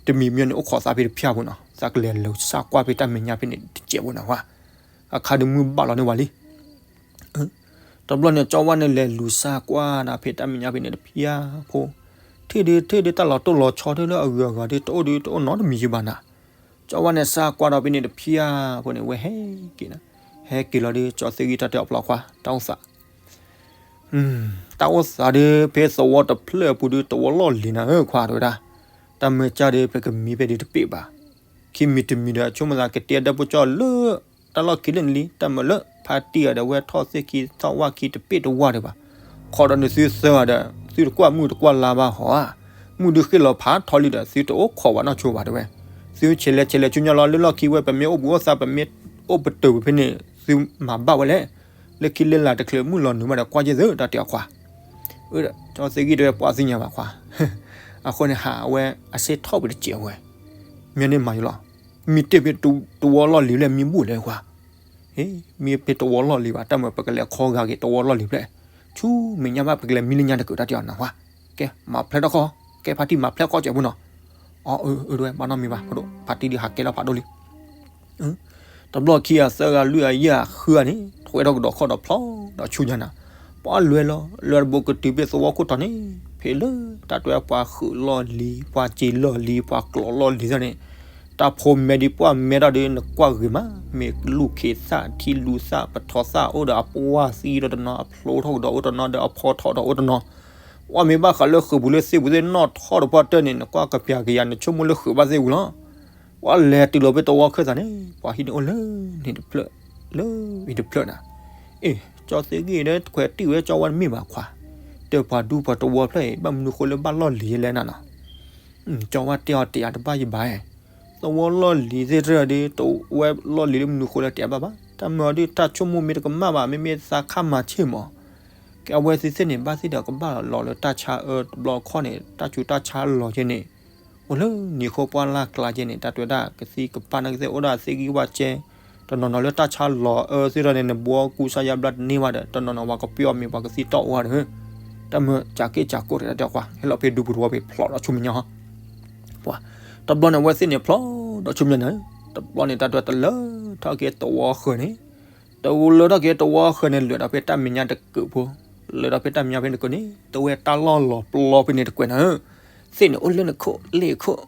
တမံၤမံၤန့ၣ်အိၣ်ခိးသးဖဲတဖျၢၣ်ဖိနီၤ သးကလဲၤလူၤစၢ်ကွၢ်ဖဲတၢ်မဲာ်ညါဖဲန့ၣ်တစဲးဖိနၤဝဲ, အခါဒုးမုၢ်ဘၣ်လီၤန့ၢ်ဝဲလံ တဘျီန့ၣ် ကၠီဝါန့ၣ်လဲၤလူၤစၢ်ကွၢ်နၤဖဲတၢ်မဲာ်ညါဖဲန့ၣ်တဖျၢၣ်ဖိ, ထံၣ်ဒုးထံၣ်ဒုးတၢ်လီၤတိၢ်လီၤဆီထံၣ်လၢအဂုၤအဂၤဒုးတအိၣ်ဒုးတအိၣ်နီတမံၤယဘၣ်နၤ, ကၠီဝါန့ၣ်စၢ်ကွၢ်ဒီးဖဲန့ၣ်တဖျၢၣ်ဖိန့ၣ် ဝဲဟဲက့ၤနၤ, ဟဲက့ၤလီၤဒုး ကၠီသ့ၣ်ဂံၢ်တၢ်တဲအီၤဖျီခွါ တၢ်အိၣ်သး တၢ်အိၣ်သးဒုး ဖဲသဝီတဖျၢၣ်အပူၤဒုး သဝီလီၢ်လံၤနၤဧၢခွါတဝဲဒၣ်, တၢ်မၢကၢ်ဒုး ပကမံဖဲဒုးတပ့ၢ်ဘၣ်, ခံမံၤတမံၤဒီး ဆိကမိၣ်သးကတဲဒီပုၢ်ကၠီၣ်လၢ တၢ်လီၢ်ခံလၢနလံ တၢ်မၢလၢ ဖါတံၢ်အီၤဒီး ဝဲထီၣ်သ့ၣ်ခံထီၣ်ဝၣ်ခံတပ့ၢ်တဝၢ်ဒံးဘၣ်, ခိးဒီးနသုသၢဂၤဒီး သုတကွၢ်မုၢ်တကွၢ်လါဘၣ်ဟီဧါ, မုၢ်ဒုးဃ့ၣ်လီၤဖးထီလံဒီး သုတအိၣ်ခိးဘၣ်နီၢ်ဆိဘၣ်တဝဲ, သုဆဲးလဲၤဆဲးလဲၤဆူညါလီၤ လၢလီၢ်ခံဝဲ ပမ့ၢ်အိၣ်ဘူးအိၣ်သါ ပမ့ၢ်အိၣ်ပတုာ်ဖဲန့ၣ် သုမၤဘၣ်ဝဲလဲၣ်, လၢခံလၢလာ်တချုးမုၢ်လီၤနုာ်ဘၣ်ဒီး ကွၢ်ယဲၢ်သုတၢ်တဲအီၤခွါ ကၠီသ့ၣ်ဂံၢ်တဝဲပှၤသ့ၣ်ညါဘၣ်ခွါ, အဃိန့ၣ်ဟးအဝဲအစ့ၣ်ထီၣ်ပတစဲးဝဲ, မ့ၢ်န့ၢ်မၤယလီၤ, မ့ၢ်တ့ၢ်ဖဲတဝီလီၢ်လံၤလၢမ့ၢ်ဘူၣ်လဲၣ်ခွါ, မ့ၢ်ဖဲတဝီလီၢ်လံၤဘၣ် တၢ်မၢပကလဲၤခီဂာ်က့ၤတဝီလီၢ်လံၤဖျဲၣ်, ဆူမဲာ်ညါဘၣ်ပကလဲၤမံလၢညါတကုာ်တၢ်တဲအီၤနၢ်ဟူ, ကဲမၤဖျဲးထီၣ်ခီ, ကဲဖါတံၢ်မၤဖျဲးခီစဲးဖိနီၤ, အၢ အၢ တဝဲဘၣ်နီတမံၤဘၣ် ဖးဒိၣ် ဖါတံၢ်ဒုးဟးကဲထီၣ်ဖးဒိၣ်လံ တဘျီခံဂၤသၢဂၤလွံၢ်ဂၤယဲၢ်ဂၤဃုဂၤန့ၣ် ထွဲထီၣ်ကဒီးခီၣ်ဒီးဖျီဒီးဆူညါနၤ, ပှၤလဲၤလီၤ လဲၤတဘိကတုၤဖဲသဝီခိၣ်တီၤန့ၣ် ဖဲလၢတၢ်တွဲပှၤဃုာ်လီၢ်လံၤ ပှၤစ့လီၢ်လံၤ ပှၤကျိးလီၢ်လံၤသ့ၣ်န့ၣ်, တၢ်ဖိမဲဒံးပှၢ်မဲထီၣ်ဒုး နကွၢ်ဂ့ၤမး မ့ၢ်လူၢ်ခ့သၣ်ထံလူၢ်သၣ် ပထီသၣ်အိၣ်ဒီးအပှၢ်သံဒီးတနီၤ အဖျိထီၣ်ကဒီးအိၣ်တနီၤဒီးအဖီထီၣ်ဒီးအိၣ်တနီၤ, ပှၤမ့ၢ်ဘၣ်ဃးလၢဃုာ်ပူၤလၢသ့ၣ်ပူၤသ့ၣ်နီၣ်ထီၣ်တပှၢ်တၢၢ်န့ၣ် နကွၢ်ကပျၢ်ကယၤ နဆိကမိၣ်လၢဃုာ်ဘၣ်သ့ၣ်ပူၤလီၤ. ပှၤလဲၤတုၤလီၤဖဲသဝီခၢၣ်သးန့ၣ် ပှၤဟံးန့ၢ်အိၣ်လၢန့ၣ်တဖျၢၣ် လၢအံၤတဖျၢၣ်နၤ, အ့ၣ် ကၠီသ့ၣ်ဂံၢ်ဒီးခွဲးတံၢ်ဝဲကၠီဝဲတမ့ၢ်ဘၣ်ခွါ, တဲပှၤဒူပှၤသဝီဖျၢၣ်အံၤ ဘၣ်မနုၤဃိလၢဘၣ်လီၢ်လံၤယဲလဲၣ်နၤနီၤ, ကၠီဝဲတဲအီၤတယာ်တဘၣ်ယဘၣ်, သဝီလီၢ်လံၤသ့ၣ်တဖၣ်ဒီး တဝဲလီၢ်လံၤလၢမနုၤဃိလၢတယာ်ဘၣ်ဘၣ် တၢ်မၢအီၤဒုးတၢ်ဆိကမိၣ်မ့ၢ်တကမၣ်ဘၣ် မ့မ့ၢ်သးခါမၤဆ့ၣ်မး ကဲအဝဲသ့ၣ်သ့ၣ်န့ၣ် ဘၣ်သ့ၣ်ဒီးကဘၣ်လီၤလၢတၢ်ဆါအၢတဘျီခီၣ်န့ၣ် တၢ်ဆူးတၢ်ဆါလီၤကဲန့ၣ်, အိၣ်လၢနံၤဃိပှၢ်လၢ်ကျါကဲန့ၣ် တၢ်တွဲဒၣ်ကသံၣ်ကပၣ်န့ၣ်ကသ့ၣ် အိၣ်ဒၣ်သ့ၣ်ဂံၢ်ဝၣ်ကဲ, တနီၤနီၤလၢတၢ်ဆါလီၤအၢသ့ၣ်တဖၣ်န့ၣ် နဘှီကူစါယါဘျါတန့ၢ်ဘၣ်ဒီး တနီၤနီၤဝဲကပျီမ့ၢ်ပှၤကသံၣ်တီၣ်အိၣ်ဒီး တၢ်မၢကးက့ၢ်ကးကိၢ်တဒၣ်တဲကွၢ် ဟဲလီၤဖဲဒူပူၤတဝီဖဲဖျိးဒီးဆူမဲာ်ညါဟီ, ပှၤ, တဘျီန့ၣ် အဝဲသ့ၣ်န့ၣ်ဖျိးဒီးဆူမဲာ်ညါန့ၣ်, တဘျီန့ၣ် တၢ်တွဲတလၢထီၣ်က့ၤသဝီဃၢၤန့ၣ်, တဝီလၢထီၣ်က့ၤသဝီဃၢၤန့ၣ် လဲၤဒီးဖဲတၢ်မဲာ်ညါတကုာ်ဖိ, လဲၤဒီးဖဲတၢ်မဲာ်ညါဖဲန့ၣ်တကုာ်န့ၣ် တဝဲတၢ်လီၢ်လီၤပျီဖဲန့ၣ်တကွဲးနၤဧၢ, သ့ၣ်န့ၣ်အိၣ်လၢနခိၣ်လ့ၣ်ခိၣ်,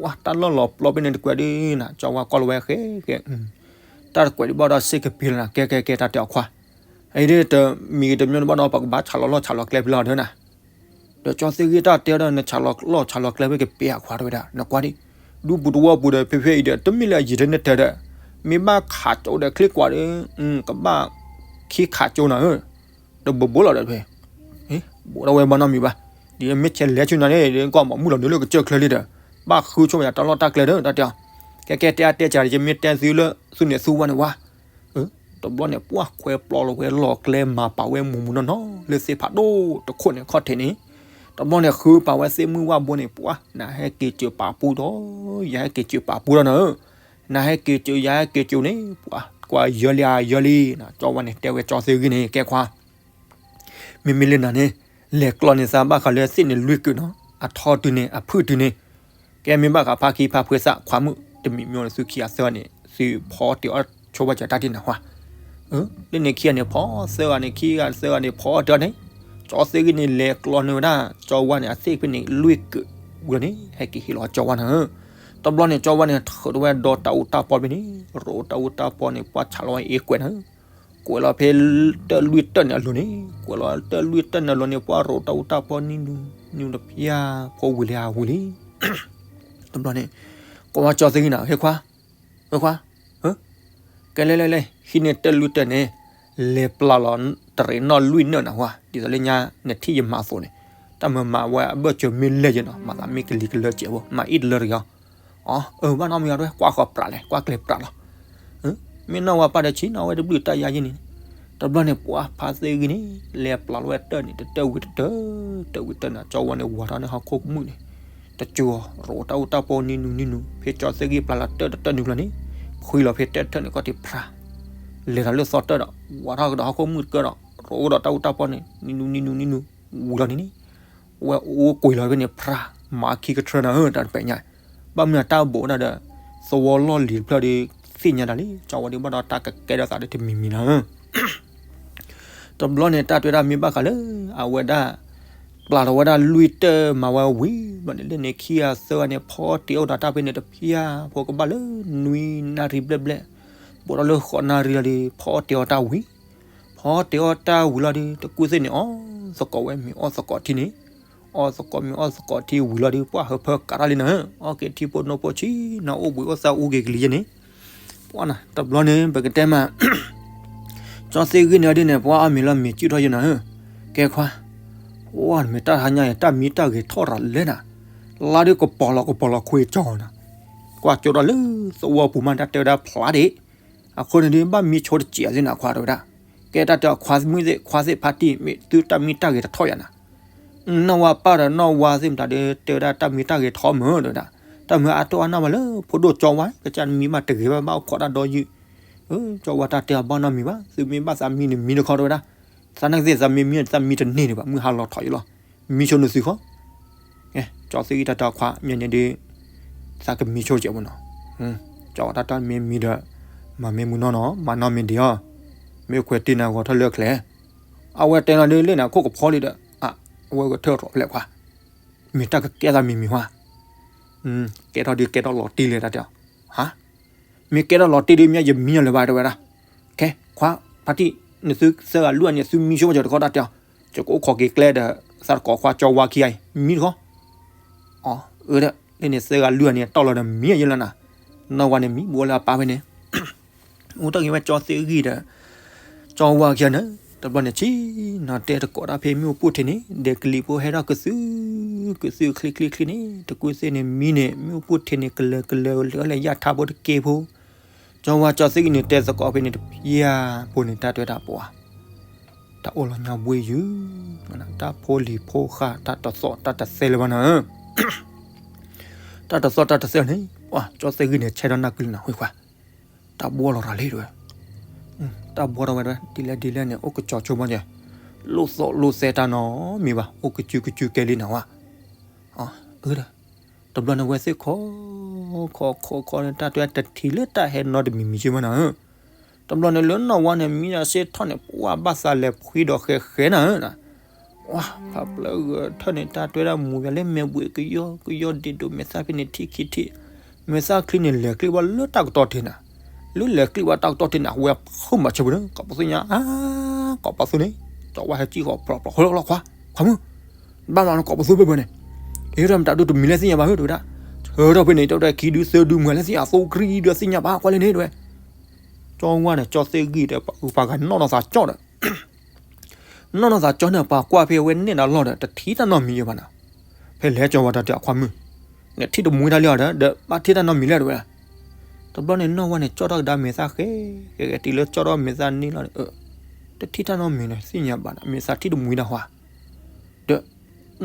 ပှၤတၢ်လီၢ်လီၤပျီဖဲန့ၣ်တကွဲးဒုးနၤ ကၠီဝါကွၢ်လီၤဝဲဃဲဃဲ တၢ်တကွဲးဒံးဘၣ်ဒီးစ့ၢ်ကပ့ၤလီၤနၤ ကဲကဲကဲတၢ်တဲအီၤခွါ, အအံၤဒ်တမံၤဂ့ၤတမံၤဘၣ်ဒီး ပကဘၣ်ဆးလီၤလီၢ်ဆးလီၤကျဲဖဲလီၤဒီးနၤ, ဒီးကၠီသ့ၣ်ဂံၢ်တၢ်တဲဒီးနဆးလီၤလီၢ်ဆးလီၤကျဲဖဲကပ့ၤအခွါတဝဲဒၣ် နကွၢ်ဒံး, ဒူပူၤတဝီပူၤဒီးဖဲဖဲအံၤဒီး တမ့ၢ်လၢအယံာ်တန့ၢ်တၢ်ဒီး, မ့ၢ်ဘၣ်ခးကၠိဒီးချ့ကွၢ်ဒီး, ကဘၣ်ခံခးကၠိနၤဧၢ, ဒီးဘိးဘိလီၤဒီးဖဲ ဘိးဒီးဝဲဘၣ်နီတမံၤဘၣ်, ဒ်မ့ၢ်ဆဲးလဲၤဆူညါန့ၣ် ကွၢ်မၤမုၢ်လီၤနုာ်လၢကစၢၢ်ချၢလံဒီး, ဘၣ်ဃုဆိၣ်ဝဲယၤတၢ်လီၢ်တၢ်ကျဲဒီး တၢ်တဲအီၤ, ကဲကဲတဲအါတဲစှၤဒီး ယမ့ၢ်တဲသုလၢ သုန့ၣ်သူဝဲန့ၣ်ဝါ, တဘျီန့ၣ် ပှၤခွဲးပျီလီၤဝဲလီၤကျဲမၤပာ်ဝဲမူးမူးနီၢ်နီၢ်လၢသ့ၣ်ဖးဒိၣ်တခိၣ်န့ၣ်ခီၣ်ထံးန့ၣ်, တဘျီန့ၣ် ဃုပာ်ဝဲသ့ၣ်မုၢ်ဝၣ်ဘိန့ၣ် ပှၤ နဟဲက့ၤစၢၤပာ်ပူထီၣ်, ယဟဲက့ၤစၢၤပာ်ပူထီၣ်နၤဧၢ, နဟဲက့ၤစၢၤ ယဟဲက့ၤစၢၤန့ၣ် ပှၤ ကွၢ်ယၢလံဧါယၢလံ, ကၠီဝါန့ၣ် တဲဝဲကၠီသ့ၣ်ဂံၢ်န့ၣ် ကဲခွါ မ့မ့ၢ်လၢနၤန့ၣ် လဲၤကျီန့ၢ်သးဘၣ်ဃးလၢသ့ၣ်န့ၣ်လွံၢ်ကုာ်နီၤ, အထီတုၤန့ၣ် အဖုၣ်တုၤန့ၣ်, ကဲမ့ၢ်ဘၣ်ဃးဖါခံဖါဖှဲသၣ်ခွါမုၣ် တမံၤမံၤန့ၣ် သုခံဂၤသၢဂၤန့ၣ် သုဖီတ့ၢ်အီၣ်ဆိဘၣ်စၢၤတၢ်တ့ၢ်နၤဟါ, လၢန့ၣ်ခံဂၤန့ၣ် ဖီသၢဂၤန့ၣ် ခံဂၤသၢဂၤန့ၣ် ဖီတ့ၢ်အီၣ်န့ၣ်, ကၠီသ့ၣ်ဂံၢ်န့ၣ် လဲၤကျီန့ၢ်ဝဲဒၣ် ကၠီဝါန့ၣ် အသ့ၣ်ဖဲန့ၣ်လွံၢ်ကုာ် ဝံၤလီၤန့ၣ် ဟဲက့ၤဟ့ၣ်လီၤကၠီဝါနၤဧၢ. တဘျီန့ၣ် ကၠီဝါန့ၣ် ထုးထီၣ်ဝဲဒီးတၢ်အူတၢ်ပီဖဲန့ၣ် ရိးတၢ်အူတၢ်ပီန့ၣ် ပှၤဆးလီၤဝဲအ့ကွဲးနၤဧၢ. ကွဲးလီၤဖဲတၢၢ်လွံၢ်တၢၢ်န့ၣ်အလိၤန့ၣ် ကွဲးလီၤတၢၢ်လွံၢ်တၢၢ်န့ၣ်အလိၤန့ၣ် ပှၤရိးတၢ်အူတၢ်ပီနံၤနုၤနံၤနုၤတဖျၢၣ် ဖိဝံၤလံဟးဝံၤလံ. တဘျီန့ၣ် ကိးဝဲကၠီသ့ၣ်ဂံၢ်နၤ ဟဲခွါ, ဟဲခွါ, ကဲလဲၣ်လဲၣ်လဲၣ် ဟံးန့ၢ်တၢၢ်လွံၢ်တၢၢ်န့ၣ် လဲၤပျၢ်လီၤတရံးနီၣ်လွံၢ်နၢၣ်နၤဝါ ဒ်သိးလၢညါနထံၣ်ယမၤအသိးန့ၣ် တၢ်မၤမၤဝဲအဘၢၣ်စၢၤမ့ၢ်လဲၢ်ယဲၢ်နီၤ မၤသးမ့ၢ်ကလံၤကလၢကဲးဖိ မၤအံၣ်တလၢတဂ့ၤအီၤ. အၢ ဘၣ်နီတမံၤအီၤတဝဲ ကွၢ်ဃီၤပြးလဲၣ် ကွၢ်ကျဲၤပြးလီၤ. မ့ၢ်နီၢ်ဝါပၢ်ဒီးဆံးနီၣ်ဝဲတဘျုးတၢ်ယါယဲၢ်န့ၣ်. တဘျီန့ၣ် ပှၤဖါသ့ၣ်ဂံၢ်န့ၣ် လဲၤပျၢ်လီၤဝဲတၢၢ်န့ၣ် တတၢၢ်ဝံၤတတၢၢ် တၢၢ်ဝံၤတၢၢ်န့ၣ် ကၠီဝါန့ၣ် ဝၤထီၣ်န့ၢ်ဟီၣ်ခိၣ်ကမုၣ်န့ၣ် တစိၤ ရိးတၢ်အူတၢ်ပီနံၤနုၤနံၤနုၤ ဖဲကၠီသ့ၣ်ဂံၢ်ပျၢ်လီၤတၢၢ်တတၢၢ်နုၤလီၤန့ၣ် ဖှံလီၤဖဲတၢၢ်တထၢၣ်န့ၣ် ကီၢ်တ့ၢ်ဖြါ လဲၤဒီးလၢသီတၢၢ်ဒီး ဝၤထီၣ်ကဒီးဟီၣ်ခိၣ်မုၣ်တကၢဒီး ရိးကဒီးတၢ်အူတၢ်ပီန့ၣ် နံၤနုၤနံၤနုၤနံၤနုၤ ဝံၤလီၤန့ၣ်န့ၣ် ဝဲအိၣ်ကွံာ်လီၤဖဲန့ၣ် ဖြါ မၤခံကထြၢနၤဧၢ တၢ်တပဲာ်ညါ ဘၣ်မနုၤတၢ်ဘိးဒၣ်ဒီး သဝီလီၢ်လံၤတဖျၢၣ်ဒီး သ့ၣ်ညါတၢ်လံ ကၠီဝါဒီးဘၣ်ဒီးတၢ်ကကဲထီၣ်သးဒီးတမံၤမံၤနၤဧၢ တဘျီန့ၣ် တၢ်တဲဒၣ်မ့ၢ်ဘၣ်ဃးလၢ အဝဲဒၣ် ပျၢ်ထီၣ်ဝဲဒၣ်လွံၢ်တၢၢ်မၤဝဲဝံၤ ဘျီန့ၣ်လၢန့ၣ်ခံဂၤသၢဂၤန့ၣ် ဖီတ့ၢ်အီၣ်ဒီးတၢ်ဖဲန့ၣ်တဖျၢၣ် ဖိကဘၣ်လၢနွံနၣ်ရံၣ်ဘျဲၣ်ဘျဲၣ် ဘူးထီၣ်လၢဃိးနၣ်ရံၣ်လီၤဒီး ဖီတ့ၢ်အီၣ်တၢ်ဝံၤ ဖီတ့ၢ်အီၣ်တၢ်ဝံၤလီၤဒီး တကူၣ်သ့ၣ်န့ၣ် အီၣ်သကိးဝဲမ့ၤအီၣ်သကိးထံန့ၣ် အီၣ်သကိးမ့ၤအီၣ်သကိးထံဝံၤလီၤဒီး ပှၢ်ဟၢဖၢကးထီၣ်လံနၤဧၢ အီၣ်က့ၤထံဖိနီၢ်ဖိဆံးနၤ အိၣ်ဘှံးအိၣ်သါအူက့ၤကလံၤယဲၢ်န့ၣ် ပှၢ်နၤ တဘျီန့ၣ် ပကတဲမး ကၠီသ့ၣ်ဂံၢ်န့ၣ်ဒ်န့ၣ် ပှၤအီၣ်မ့ၤလီၤမ့ၤစုၣ်ထီၣ်ယဲၢ်နၤဧၢ ကဲခွါ ပှၢ်နမ့ၢ်တၢ်ဟါညါအံၤ တၢ်မံတၢ်ဂဲၤထီၣ်ရၤလဲၣ်နၤ လါဒုးကပီၤလီၤကပီၤလီၤခွံကၠီနၤ ကွၢ်ကၠိထီၣ်လၢသဝီပူၤမးတၢ်တဲဝဲဒၣ်ဖျါဒံး အဃိန့ၣ်ဒုး ဘၣ်မံဆိတစဲးသ့ၣ်နၤ ခွါတဲဝဲဒၣ် ကဲတၢ်တဲအီၤခွါမုၣ်သ့ၣ် ခွါသ့ၣ်ဖါတံၢ် မ့ၢ်သုတၢ်မံတၢ်ဂဲၤတထီၣ်ယၤနၤ နီၢ်ဝါပၢ်ဒီးနီၢ်ဝါသ့ၣ်မတၤဒီး တဲဝဲဒၣ်တၢ်မံတၢ်ဂဲၤထီၣ်မုၢ်တဲဝဲဒၣ် တၢ်မုၢ်အါတိၢ်အါနီၢ်မးလၢဖိဒိၣ်ကၠီဝါ ကစၢ်နမံဘၣ်တဂ့ၤဘၣ် ဘၣ်အိၣ်ခိးတၢ်ဒီယုၢ် ကၠီဝါတၢ်တဲအီၤဘၣ်နီတမံၤဘၣ် သုမ့ၢ်ဘၣ်သးမံန့ၣ်မံတခီတဲဝဲဒၣ် သးနာ်က့သးမ့ၢ်မံသးမံတန့ၢ်ဒံးဘၣ် မုၢ်ဟါလီၤထီၣ်ယံၤလီၤ မံဆိနသုဃီ ကၠီသ့ၣ်ဂံၢ်တၢ်တဲအီၤခွါ မ့ၢ်န့ၣ်ဒုး သးကမံဆိစဲးမနီၤ ကၠီဝါတၢ်တဲမ့ၢ်မံဒီး မၤမ့ၢ်မုၢ်နီၢ်နီၤ မၤနီတမံၤဒံးအီၤ မ့ၢ်ခွဲးတ့ၢ်နၤဂီၤထၢၣ်လၢချဲး အဝဲတဲလီၤဒုးလၢနၤခိၣ်ကဖီလံဒီး အဝဲဂဲၤထၢၣ်ထီၣ်ဖျဲးခွါ မ့ၢ်တၢ်ကကဲသးမံၤမံၤခွါ ကဲထီၣ်ဒုးကဲထီၣ်လီၤတံၢ်လံတၢ်တဲအီၤ ဟါ မ့ၢ်ကဲထီၣ်လီၤတံၢ်ဒုးမ့ၢ်ယမံညီလၢၤဘၣ်တဲဝဲဒၣ် ခဲ ခွါ ဖါတံၢ် နသုသၢဂၤလွံၢ်ဂၤန့ၣ် သုမံဆိကမိၣ်စၢၤတခီတၢ်တဲအီၤ ယကအိၣ်ခိးက့ၤကျဲဒီး သးတကိးခွါကၠီဝါခံဂၤအံၤ မံတခီ အၢ အၢ လၢန့ၣ်သၢဂၤလွံၢ်ဂၤန့ၣ် တီၢ်လီၤဒီးမံယဲလၢနၤ နီၢ်ဝါန့ၣ်မံဘူးလၢအပၢ်ဖဲန့ၣ် အိၣ်တ့ၢ်က့ၤဝဲကၠီသ့ၣ်ဂံၢ်ဒီး ကၠီဝါခံဂၤန့ၣ် တဘျီန့ၣ်ဆံးနီၤ တဲတကိးတၢ်ဖဲမ့ၣ်အူပူၤထံးန့ၣ် ဒဲးကလံၤဖိဟဲထီၣ်ကသု ကသုချ့ချ့ချ့န့ၣ် တကူၣ်သ့ၣ်န့ၣ်မံန့ၣ် မ့ၣ်အူပူၤထံးန့ၣ် ကလၢၤကလၢၤလၢလဲၤယၣ်ထါဖိတက့ၢ်ဖိ ကၠီဝါကၠီသ့ၣ်ဂံၢ်န့ၣ် တဲသကိးဖဲန့ၣ်တဖျၢၣ်ဖိန့ၣ် တၢ်တဲဝဲဒၣ်ပှၤ တၢ်အိၣ်လီၤညါဘှ့ယုၢ် တၢ်ဖိလံၤဖိဃာ် တၢ်တသီၣ်တၢ်တသဲလၢၤဘၣ်နၤဧၢ တၢ်တသီၣ်တၢ်တသဲန့ၣ် ပှၤကၠီသ့ၣ်ဂံၢ်န့ၣ် ဆဲးထီၣ်နၢ်ကုလၢနၤ ဝ့ၢ်ခွါ တၢ်ဘှီလီၤရၤလံတဲဝဲ တၢ်ဘှီထီၣ်ဝဲတဲဝဲ ဒ်လဲၣ်ဒ်လဲၣ်န့ၣ် အိၣ်ကစီၤဆိဘၣ်ကဲ လိၣ်သီၣ်လိၣ်သဲတၢ်နီတမံၤဘၣ် အိၣ်ကစုကစုကဲလံနၤဝါ အၢ တဘျီန့ၣ်ဝဲသ့ၣ်ခိး ခိးခိးခိးန့ၣ် တၢ်တဲတထံၣ်လၢတၢ်ဟဲနီတမံၤမံၤက့ဘၣ်နၤဧၢ တဘျီန့ၣ်လၢနီၢ်ဝါန့ၣ် မံဒၣ်စ့ထီၣ်န့ၣ် ပှၢ်ဘၣ်သးလဲၤဖှံဒီးဃဲးဃဲးနၤဧၢ ဝါ ဖးပျၢၤဂဲၤထၢၣ်န့ၣ် တၢ်တဲဝဲဒၣ်မူၤဘၣ်လၢမဲာ်ဘှံးကယီကယီဒ့ၣ်ဒိၣ်မဲာ်သၣ်ဖဲန့ၣ်ထံၣ်ခံထံၣ် မဲာ်သၣ်ချံန့ၣ်လဲၤကျံးဘၣ်လၢတၢ်ကတီၢ်ထံးနၤ လၢလဲၤကျံးဘၣ်တၢ်ကတီၢ်ထံးန့ၣ် အဝဲဖုမၤဆၢပူၤန့ၣ် ကိးပသူညါ အါ ကိးပသူန့ၣ် ကၠီဝါဟဲကံၣ်ဃီဖျိးဖျိးဃီလီၤခွါ ခွါမုၣ် ဘၣ်မၤနၤကိးပသူဖဲဖဲန့ၣ် ဟ့ၣ်ထီၣ်မတၤဒိၣ်တမံၤလၢသ့ၣ်ညါဘၣ်ဧၢ တဲဝဲဒၣ် ဆၢထီၣ်ဖဲန့ၣ် တဲဝဲဒၣ်ခံဒုသၢဒုမုၢ်လၢသ့ၣ်ညါ အသိခံဒုသ့ၣ်ညါဘၣ်ကွၢ်လၢန့ၣ်တဲဝဲ ကၠီဝါန့ၣ် ကၠီသ့ၣ်ဂံၢ်ဒီး ပှၤဂၤနီၢ်နီၢ်သးကၠီဒီး နီၢ်နီၢ်သးကၠီန့ၣ် ပှၤကွၢ်ဖဲအဝဲနဲၣ်နၤလီၢ်ဒီး တထံၣ်တၢ်နီတမံၤယဲဘၣ်နၤ ဖဲလဲၤကၠီဝါတၢ်တဲအခွါမုၣ် နထံၣ်တမှံတၢ်လံဧါဒီး ဒီးဘၣ်ထံၣ်တၢ်နီတမံၤလဲၣ်တဲဝဲ တဘျီန့ၣ်နီၢ်ဝါန့ၣ် ကၠီထီၣ်ကဒါမဲာ်သၣ်ဃဲ ကဲကဲတုၤလၢကၠီထီၣ်မဲာ်သၣ်န့ၣ်လီၤန့ၣ် တထံၣ်တၢ်နီတမံၤန့ၣ် သ့ၣ်ညါဘၣ်ဒီး မဲာ်သၣ်ထံၣ်တမှံတၢ်ဟါ ဒီး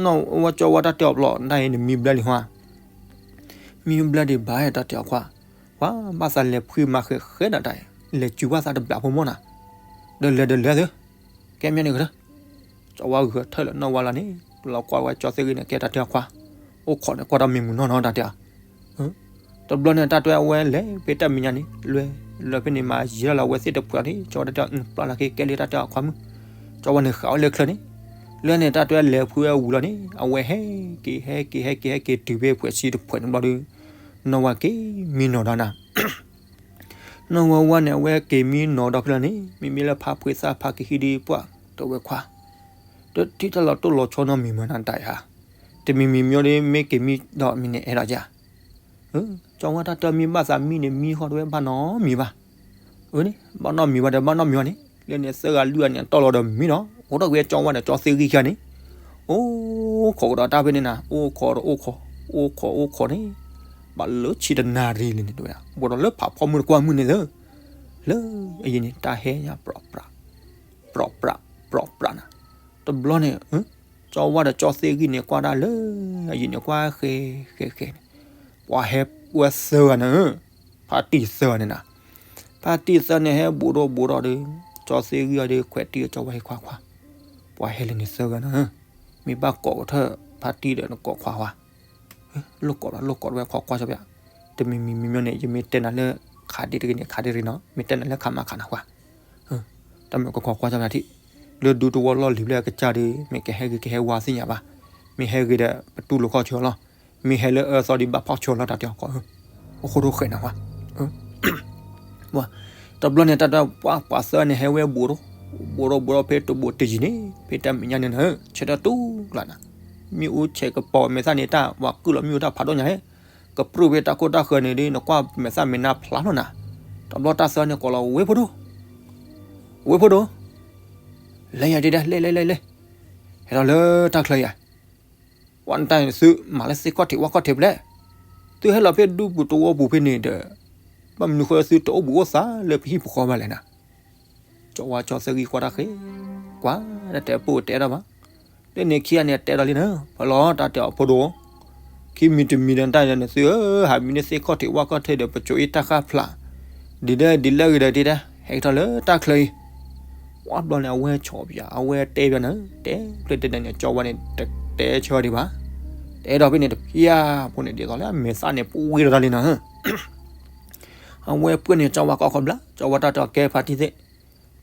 နီၢ်ဝါကၠီဝါတၢ်တဲအီၤဘျီ နတၢ်အံၤနမံဘျါလံဟါ မံဘျါဒံးဘၣ်တၢ်တဲအခွါ ပှၤဘၣ်သးလဲၤဖှံမၤဃဲးဃဲးနၤတၢ်အံၤ လဲၤစူၤဘၣ်သးတဘျီဖိမီၢ်နၤ ဒီးလဲၤဒီးလဲၤသု ကဲမ့ၢ်န့ၣ်ကတၢၢ် ကၠီဝါဂဲၤထၢၣ်လၢနီၢ်ဝါလီၤန့ၣ် လီၤကွၢ်ဝဲကၠီသ့ၣ်ဂံၢ်န့ၣ် ကဲတၢ်တဲအခွါ အိၣ်ခိးန့ၣ်ကွၢ်တၢ်မံၤမုာ်နီၢ်နီၢ်တၢ်တဲအီၤ တဘျီန့ၣ် တၢ်တဲအဝဲလဲၤဖဲတၢ်မဲာ်ညါန့ၣ် လွဲ လွဲဖဲန့ၣ်မၤယံာ်လီၤလၢအဝဲသ့ၣ်တဖျၢၣ်န့ၣ် ကၠီဝါတၢ်တဲအီၤ ပျၢ်လီၤက့ၤကဲလံတၢ်တဲအီၤခွါမုၣ် ကၠီဝါန့ၣ်ဃးဝဲလၢချၢန့ၣ် လၢန့ၣ်တၢ်တဲလဲၤဖုဝဲဝံၤလီၤန့ၣ် အဝဲဟဲက့ၤ ဟဲက့ၤ ဟဲက့ၤ ဟဲက့ၤတုၤဖဲဖှဲးဆံတဖှဲးန့ၣ်ဘျီဒီး နီၢ်ဝါက့ၤမံနီၤဒီးနၤ နီၢ်ဝါဝါန့ၣ် အဝဲက့ၤမံနီၤဒီးဖဲလီၤန့ၣ် မ့မ့ၢ်လၢဖါဖှ့သၣ်ဖါကဟံၣ်ဒီးပှၢ်တဝဲခွါ တထံၣ်တၢ်လီၤတိၢ်လီၤဆီနီတမံၤမးနတၢ်အံၤဧါ. တမံၤမံၤမ့ၢ်ဒီး မ့ၢ်က့ၤမံဒီးမံၤန့ၣ်အဲၣ်ဒိးယၤ ကၠီဝါတၢ်တဲမ့ၢ်ဘၣ်သးမံန့ၣ် မံဃီတဝဲဘၣ်နီတမံၤဘၣ်. အန့ၣ် ဘၣ်နီတမံၤဘၣ်ဒီး ဘၣ်နီတမံၤဘၣ်န့ၣ် လၢန့ၣ်သၢဂၤလွံၢ်ဂၤန့ၣ် အတီၢ်လီၤဒီးမံနီၤ အိၣ်ထီၣ်ကွံာ်ကၠီဝါဒီး ကၠီသ့ၣ်ဂံၢ်ခံဂၤန့ၣ် အိၣ်ခိးကဒီးတၢ်ဖဲန့ၣ်နၤ အိၣ်ခိးဒီးအိၣ်ခိး အိၣ်ခိးအိၣ်ခိးန့ၣ် ဘၣ်လၢဆံတနၣ်ရံၣ်လံန့ၣ်တဝဲဒၣ် ဘူးဒီးလၢဖးဖီမုၢ်တကွၢ်မုၢ်န့ၣ်သၢ လၢအယံၤန့ၣ် တၢ်ဟဲညါ ပြးပြး ပြးပြး ပြးပြးနၤ တဘျီန့ၣ် ကၠီဝါဒီးကၠီသ့ၣ်ဂံၢ်န့ၣ် ကွၢ်ဒၣ်လၢ အယံၤန့ၣ်ကွၢ်ဃဲဃဲဃဲန့ၣ် ပှၤဟဲဝဲသၢဂၤန့ၣ် ဖါတံၢ်သၢဂၤန့ၣ်နၤ ဖါတံၢ်သၢန့ၣ် ဟဲဘူးဒီးဘူးဒီးဒီး ကၠီသ့ၣ်ဂံၢ်အီၤဒီး ခွဲးတံၢ်ကၠီဝါဟံၣ်ခွါခွါ ပှၤဟဲလၢန့ၣ်သၢဂၤန့ၣ် မ့ၢ်ဘၣ်ကိးကထၢၣ်ဖါတံၢ်ဒီးနကိးခွါဝါ လိၣ်ကိးဘၣ်လိၣ်ကိးဝဲခွါကွၢ်ဆီဘၣ် တမံၤမံၤမံၤမ့ၢ်န့ၣ် ယမ့ၢ်တဲနၤလၢ ခးဒ့တဂ့ၤန့ၣ် ခးဒ့တဂ့ၤနီၤ မ့ၢ်တဲနၤလၢခးမၤခးနၤကွၢ် တၢ်မ့ၢ်ကခီကွၢ်ဆီဘၣ်ထံၣ် လၢဒူတဝီလီၢ်လံၤဖျၢၣ်အကစၢ်ဒီး မ့ၢ်ကဟဲဂ့ၤကဟဲဝါသ့ၣ်ညါဘၣ် မ့ၢ်ဟဲဂ့ၤဒီး ပတူၢ်လိာ်ခီၣ်ဆၢလီၤ မ့ၢ်ဟဲလၢအၢသီဒီးဘၣ်ဖီၣ်ဆၢလီၤတၢ်တဲအီၤကီး အိၣ်ဃိထိၣ်ဃဲးနၤကွၢ် တဘျီန့ၣ် တၢ်တပှၢ်ပှၤသၢန့ၣ် ဟဲဝဲဘူးဒီး ဘူးဒီးဘူးဒီးဖဲတဘူးတယံၤန့ၣ် ဖဲတၢ်မဲာ်ညါန့ၣ်နၤ ဆဲးတၢ်တူၢ်ကျါနၤ မ့ၣ်အူဆဲးကပီၤမဲာ်သၣ်န့ၣ် တၢ်ပှၤကုၢ်လီၤမ့ၣ်အူတၢ်ဖးဒိၣ်ညါဟဲ ကပြုၢ်ဖဲတၢ်ခိၣ်တၢ်ဃၢၤန့ၣ်ဒီး နကွၢ်မဲာ်သၣ်မဲာ်နါဖျါလီၤနၤ တဘျီတၢ်သၢန့ၣ်ကိးလီၤ ဝ့ၢ်ဖိဒိၣ် ဝ့ၢ်ဖိဒိၣ် လဲၤယၤဒ်ဒၣ် လဲၤလဲၤလဲၤလဲၤ ဟဲထီၣ်လၢတၢ်ချၢယၤ ပှၤနတၢ်န့ၣ်သုမၤလၢသ့ၣ်ခီၣ်ထံးဝၣ်ခီၣ်ထံးဖဲလဲၣ် သုဟဲလီၤဖဲဒူပူၤတဝီပူၤဖဲန့ၣ်ဒီး ဘၣ်မနုၤဃိသုတအိၣ်ဘှံးအိၣ်သါလၢပဟံၣ်ပဃီဘၣ်လဲၣ်နၤ ကၠီဝါကၠီသၢဂံၢ်ကွၢ်တၢ်ဃဲ ကွၢ်တၢ်တဲပိၢ်တဲဒီးဘၣ် လၢန့ၣ်ခံဂၤန့ၣ်တဲဒီးလံနၤ ဖဲလီၤတၢ်တဲအီၤဖိဒိၣ် ခံမံၤတမံၤဒီးတၢ်န့ၣ်သုဧၢ ဟးမံလၢသ့ၣ်ခီၣ်ထံးဝၣ်ခီၣ်ထံးဒီး ပစိၤအ့ၣ်တၢ်ဃၣ်ဖျါ ဒ်လဲၣ်ဒ်လဲၣ်ဂ့ၤဒီးဒ်လဲၣ် ဟဲကထီၣ်လၢတၢ်ချၢအံၤ ဝဲဘျီန့ၣ် အဝဲဆိးပယၤ အဝဲတဲပယၤနၤ တဲဖျဲၣ်တဲဒၣ်န့ၣ် ကၠီဝါန့ၣ် တတဲဆၢဒံးဘၣ် တဲဒီးဖဲန့ၣ်တဖျၢၣ်ဖိန့ၣ် ဒ်သိးလၢအမဲာ်သၣ်န့ၣ် ပှ့ၤဒီးတၢ်လံနၤ အဝဲပှ့ၤန့ၣ် ကၠီဝါကိးခီဘျါ ကၠီဝါတၢ်တဲအီၤကဲဖါတံၢ်သ့ၣ်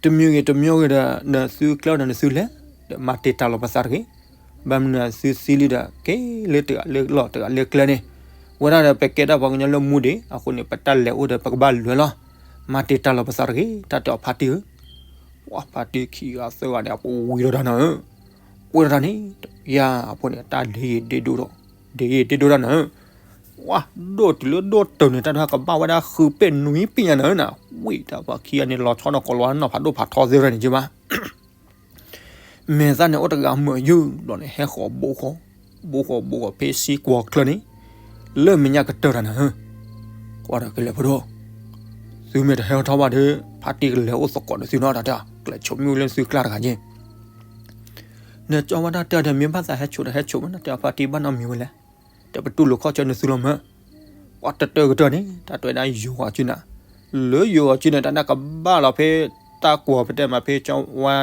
တမံၤဂ့ၤတမံၤဂ့ၤဒီး နသုကျဲဒီးနသုလဲၤ ဒီးမၤတ့ၢ်တၢ်လီၤပသးတဂ့ၤ ဘၣ်မနုၤသုသံလံဒီး က့ၤလၢတဂၤလၢလီၢ်တဂၤလၢကျဲန့ၣ် ဝဲဒၣ်ဒီးပကဲဒၣ်ပှၤကညီလၢမူဒံး အဃိန့ၣ် ပတၢ်လဲၤအိၣ်ဒီးပကဘၣ်လဲၤလီၤ မၤတ့ၢ်တၢ်လီၤပသးတဂ့ၤ တၢ်တဲအီၤဖါတံၢ်ဧၢ ပှၤဖါတံၢ်ခံဂၤသၢဂၤန့ၣ် အပှ့ၤဒီးတၢ်နၤဧၢ ပှ့ၤဒီးတၢ်န့ၣ် တဖျၢၣ်ဖိန့ၣ် တၢ်ဒ့ယံာ်ဒ့ဒိၣ်ဒီး ဒ့ယံာ်ဒ့ဒိၣ်တၢ်နၤဧၢ ပှၤဒိၣ်တုၤလၢဒိၣ်တုၤန့ၣ် တၢ်ဒိၣ်ကဘၣ်ဝဲဒၣ်ဃုပဲၣ်နွံပဲၣ်ညါနၤဧၢနၤ ဝံၣ်တၢ်ပှၤခံဂၤန့ၣ် လီၤဆီဒီးကိးလီၤနီၢ်ဖးဒိၣ်ဖးထီသ့ၣ်ရၢန့ၣ်က့ဘၣ် မဲာ်သၣ်န့ၣ်အိၣ်တဂၤမုာ်ယုၢ်ဘျီန့ၣ် ဟဲဃီၤဘိဃီၤ ဘိဃီၤဘိဃီၤဖဲစံကွီၤချၢန့ၣ် လၢမဲာ်ညါကတၢၢ်တၢ်နၤဧၢ ကွၢ်ဒီးကလဲၤဖိဒိၣ် သုမ့ၢ်တဟဲထီၣ်ဘၣ်ဒီး ဖါတံၢ်ကလဲၤအိၣ်သကိးဒီးသုနီၤ တၢ်တဲအီၤ ကလဲၤဆိးမ့ၣ်အူလၢသုကျါတဂၤက့ နကၠီဝါတၢ်တဲအီၤဒီး မ့ၢ်ဘၣ်သးဟဲဆိးဒီးဟဲဆိးမး တၢ်တဲအီၤဖါတံၢ်ဘၣ်နီတမံၤဝဲလဲၣ် ဒီးပတူၢ်လိာ်ခီၣ်ဆၢနသုလီၤမး ပှၤတတၢၢ်ကတၢၢ်န့ၣ် တၢ်တဲဝဲဒၣ်ယိၤဂီၤစုနၤ လၢယိၤဂီၤစုန့ၣ် တၢ်နၢ်ကဘၣ်လီၤဖဲတၢ်ကွီၤပတဲမးဖဲကၠီဝါ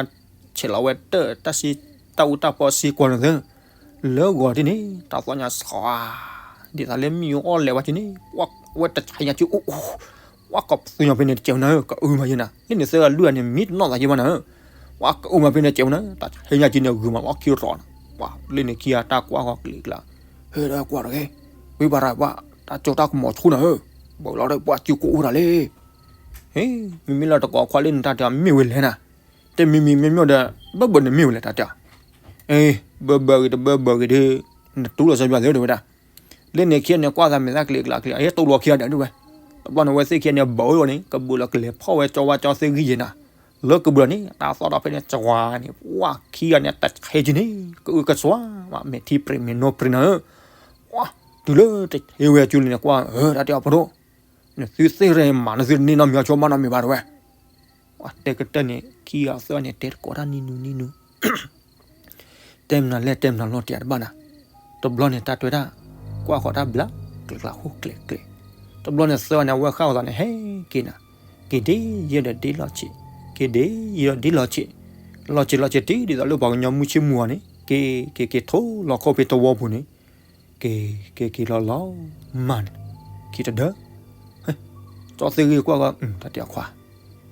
ဆဲးလီၤဝဲတၢ် တၢ်စံ တၢ်အူတၢ်ပီစံကွီၤန့ၣ်သ့ လၢဂီၤတန့ၣ် တၢ်သီၣ်ညါစှၤ ဒ်သိးလၢမ့ၣ်အူအီၣ်လဲၤဝဲစုန့ၣ် ပှၤဝဲတဆါညါစုအိၣ်အိၣ် ပှၤကိးပသူညီဖဲန့ၣ်တစဲးဝဲနၤဧၢ ကအုမးယဲနၤ လၢန့ၣ်သၢဂၤလွံၢ်ဂၤန့ၣ် မံတနီၣ်သးယဲဘၣ်နၤဧၢ ပှၤကအုမးဖဲန့ၣ်တစဲးဝဲနၤ တၢ်ဆါညါစုန့ၣ် ဂုာ်မးလီၤခံရီၤနၤ ပှၤလၢန့ၣ်ခံဂၤတၢ်ကွၢ်ဃီကလံၤကျါ ဟဲဒၣ်ကွၢ်တဂ့ၤ ဝံဘၣ်ရၤပှၤ တၢ်ကၠီတၢ်ကမီၤဆူၣ်နၤဧၢ ဘၣ်လီၤဒီးပှၤစုကိးအိၣ်တၢ်လံ ဟ့ မ့မ့ၢ်လၢတကိးခွါလၢနတၢ်တဲအီၤမ့ၢ်ဝဲလဲၣ်နၤ တမံၤမံၤမ့ၢ်မ့ၢ်ဒီး ဘၢဘၢန့ၣ်မ့ၢ်ဝဲလဲၣ်တၢ်တဲအီၤ အ့ ဘၢဘၢဂ့ၤတဘၢဘၢဂ့ၤဒီး နတူၢ်လိာ်စီပျီသ့ဝဲဒၣ် လၢန့ၣ်ခံဂၤန့ၣ် ကွၢ်သးမဲာ်သၣ်ကျ့ကျါကျ့ အဟဲတူၢ်လိာ်ခံဂၤဒီးဒၣ်ဝဲ တဘျီန့ၣ်ဝဲသ့ၣ်ခံဂၤန့ၣ် ဘၢအီၤန့ၣ် ကဘူးလီၤကလဲၤဖီၣ်ဝဲကၠီဝါကၠီသ့ၣ်ဂံၢ်ယဲနၤ လၢကဘူးလီၤန့ၣ် တၢ်သီၣ်ဒီးဖဲန့ၣ် ကဝါန့ၣ် ပှၤခံဂၤန့ၣ် တဆဲးစုန့ၣ် ကအုကစွါ မဲာ်ထံပြံးမဲာ်နိပြံးနၤဧၢ ပှၤ တုၤလၢတဟဲဝဲစုလံန့ၣ် ကွၢ်ဧၢ တၢ်တဲအီၤဖိဒိၣ် နသုသ့ၣ်ရဲၣ်မး နသုတန့ၢ်နီတမံၤအီၤဆိဘၣ်နီတမံၤဘၣ်တဝဲ ပှၤတဲကတၢၢ်န့ၣ် ခံဂၤသၢဂၤန့ၣ် တဲတကိးတၢ်နံၤနူနံၤနူ တဲမနုၤလဲၣ် တဲမနုၤလီၤတံၢ်တဘၣ်နၤ, တဘျီန့ၣ် တၢ်တွဲတၢ် ကွၢ်ဃီၤတၢ်ဘျး ကျဲးကျးဃိကျဲးကျဲး, တဘျီန့ၣ် သၢဂၤန့ၣ် အဝဲဃၣ်အသးန့ၣ် ဟဲက့ၤနၤ, က့ၤဒ့ယဲဒီးဒ့လီၤဆံး, က့ၤဒ့ယဲဒီးဒ့လီၤဆံး, လီၤဆံးလီၤဆံးတံၢ်ဒ်သိးလၢပှၤကညီမုၢ်ဆ့ၣ်မုၢ်ဂီၤန့ၣ် က့ၤက့ၤက့ၤထိလီၤခိၣ်ဖဲတဝီပူၤန့ၣ် က့ၤက့ၤက့ၤလီၤလီၤ မၤန့ၣ် ခံတဒၢ ကၠီသ့ၣ်ဂ့ၢ်ကွၢ်ဂီၤ တၢ်တဲအခွါ,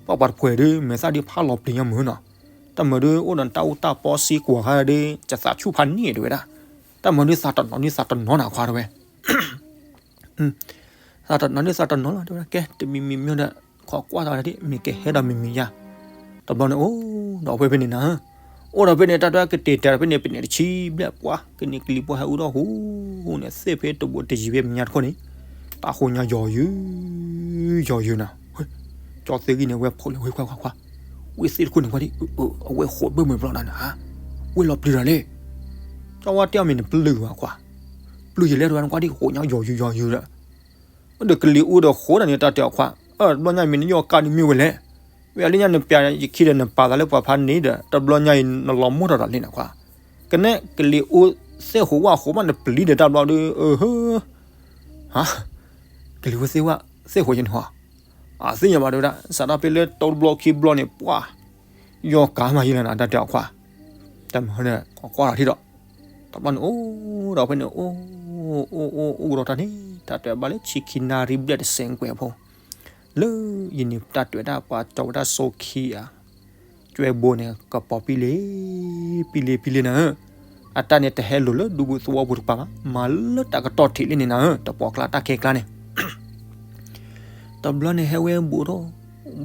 ပှၤပှၤတဖှဲးဒုး မဲာ်သၣ်ဒုးဖးလီၤပျံၤညါမုၢ်နီၤ, တ တၢ်မၤဒုးအိၣ်ဒီးတၢ်အူတၢ်ပီစ့ကွၢ်ခါဒီး ကသးဆူၣ်ဖးန့ၣ်တဲဝဲဒၣ်, တၢ်မၤဒုးသးတနီၤဒုးသးတနီၤနၤခွါတဲဝဲ သးတနီၤဒုးသးတနီၤလီၤ တဲဝဲဒၣ် ကဲ တမံၤမံၤမ့ၢ်ဒီး ခိးကွၢ်သးဒၣ်ဒ် မ့ၢ်ကဟဲဒီးမံၤမံၤယါ, တဘျီန့ၣ် အိၣ်ဒီးဖဲဖဲန့ၣ်နၤ, အိၣ်ဒီးဖဲန့ၣ် တၢ်တဲကတဲာ်တဲာ်ဒီးဖဲန့ၣ် ပနဲၣ်တဆံဘျဲၣ်ပှၤ ကန့ၢ်ကလံၤပှၤဟဲအူထီၣ်ဟူန့ၣ် သ့ၣ်ဖဲတဘိတယံၤဖဲမဲာ်ညါတခိၣ်န့ၣ် တၢ်ဃိညါယီၤယုာ် ယီၤယုာ်နၤ, ကၠီသ့ၣ်ဂံၢ်န့ၣ် ဝဲဖိးလံ ဝဲခွါခွါခွါ, ဝ့ၢ်သ့ၣ်တခိၣ်န့ၣ်ကွၢ်ဒ် အဝဲဃိးဘၢၣ်မုာ်ဘျီနၤန့ၣ်ဧါ, ဝ့ၢ်လီၤပျုၤတၢ်လဲၣ်, ကၠီဝါတဲအီၤမ့ၢ်နပျုၤဘၣ်ခွါ, ပျုၤယလဲၣ်တဝဲနကွၢ်ဒ် ဃိးညါယီၤယုာ်ယီၤယုာ်ဒီး ဒီးကလံၤအူဒီးဃိးတၢ်န့ၣ် တၢ်တဲအီၤခွါ, အၢ တဘျီညါအံၤမ့ၢ်နယီၢ်ကါန့ၣ်မ့ၢ်ဝဲလဲၣ်, ဝဲအလၢညါနပျၢ်ယခံဒီးနပာ်သးလၢပှၤဖးန့ၣ်ဒီး တဘျီညါအံၤနလီၤမူထီၣ်တၢ်လံနၤခွါ, ကနဲကလံၤအူသ့ၣ်ဃိးဝၣ်ဃိးမးနပျံၤဒီးတၢ်ဘျီဒီး အဟၢ ဟါ ကလံၤအူသ့ၣ်ဝၣ်သ့ၣ်ဃိးယဲၢ်န့ၣ်ဟီ, အသ့ၣ်ညါဘၣ်တဲဝဲဒၣ် စးထီၣ်ဖဲလၢတဘျီခံဘျီန့ၣ် ပှၤ ယီၢ်ကါမးယဲၢ်လၢနၤ တၢ်တဲအီၤခွါ, တၢ်မၤဒီး ကွၢ်ထီၣ်ထံဒီး တဘျီန့ၣ်အိၣ်ဒီးဖဲန့ၣ် အိၣ် အိၣ် အိၣ် အိၣ်ဒီးတၢ်န့ၣ် တၢ်တဲဘၣ်လၢဆံခံနၣ်ရံၣ်ဘျဲၣ်တစဲးကွဲးဖိ, လၢယန့ၣ်တၢ်တဲဝဲဒၣ်ပှၤကၠီဝဲဒၣ်စိခံဂၤ ကၠွဲဘိန့ၣ် ကပီၤပံလ့ၤ ပံလ့ၤ ပံလ့ၤနၤဧၢ, အတၢ်န့ၣ်တဟဲလိာ်လၢဒူပူၤသဝီပူၤတကပၤဘၣ် မၤလၢတၢ်ကတီၢ်ထံးလံန့ၣ်နၤဧၢ တပိာ်ကျါတၢ်ခဲကျါန့ၣ် တဘျီန့ၣ်ဟဲဝဲဘူးထီၣ်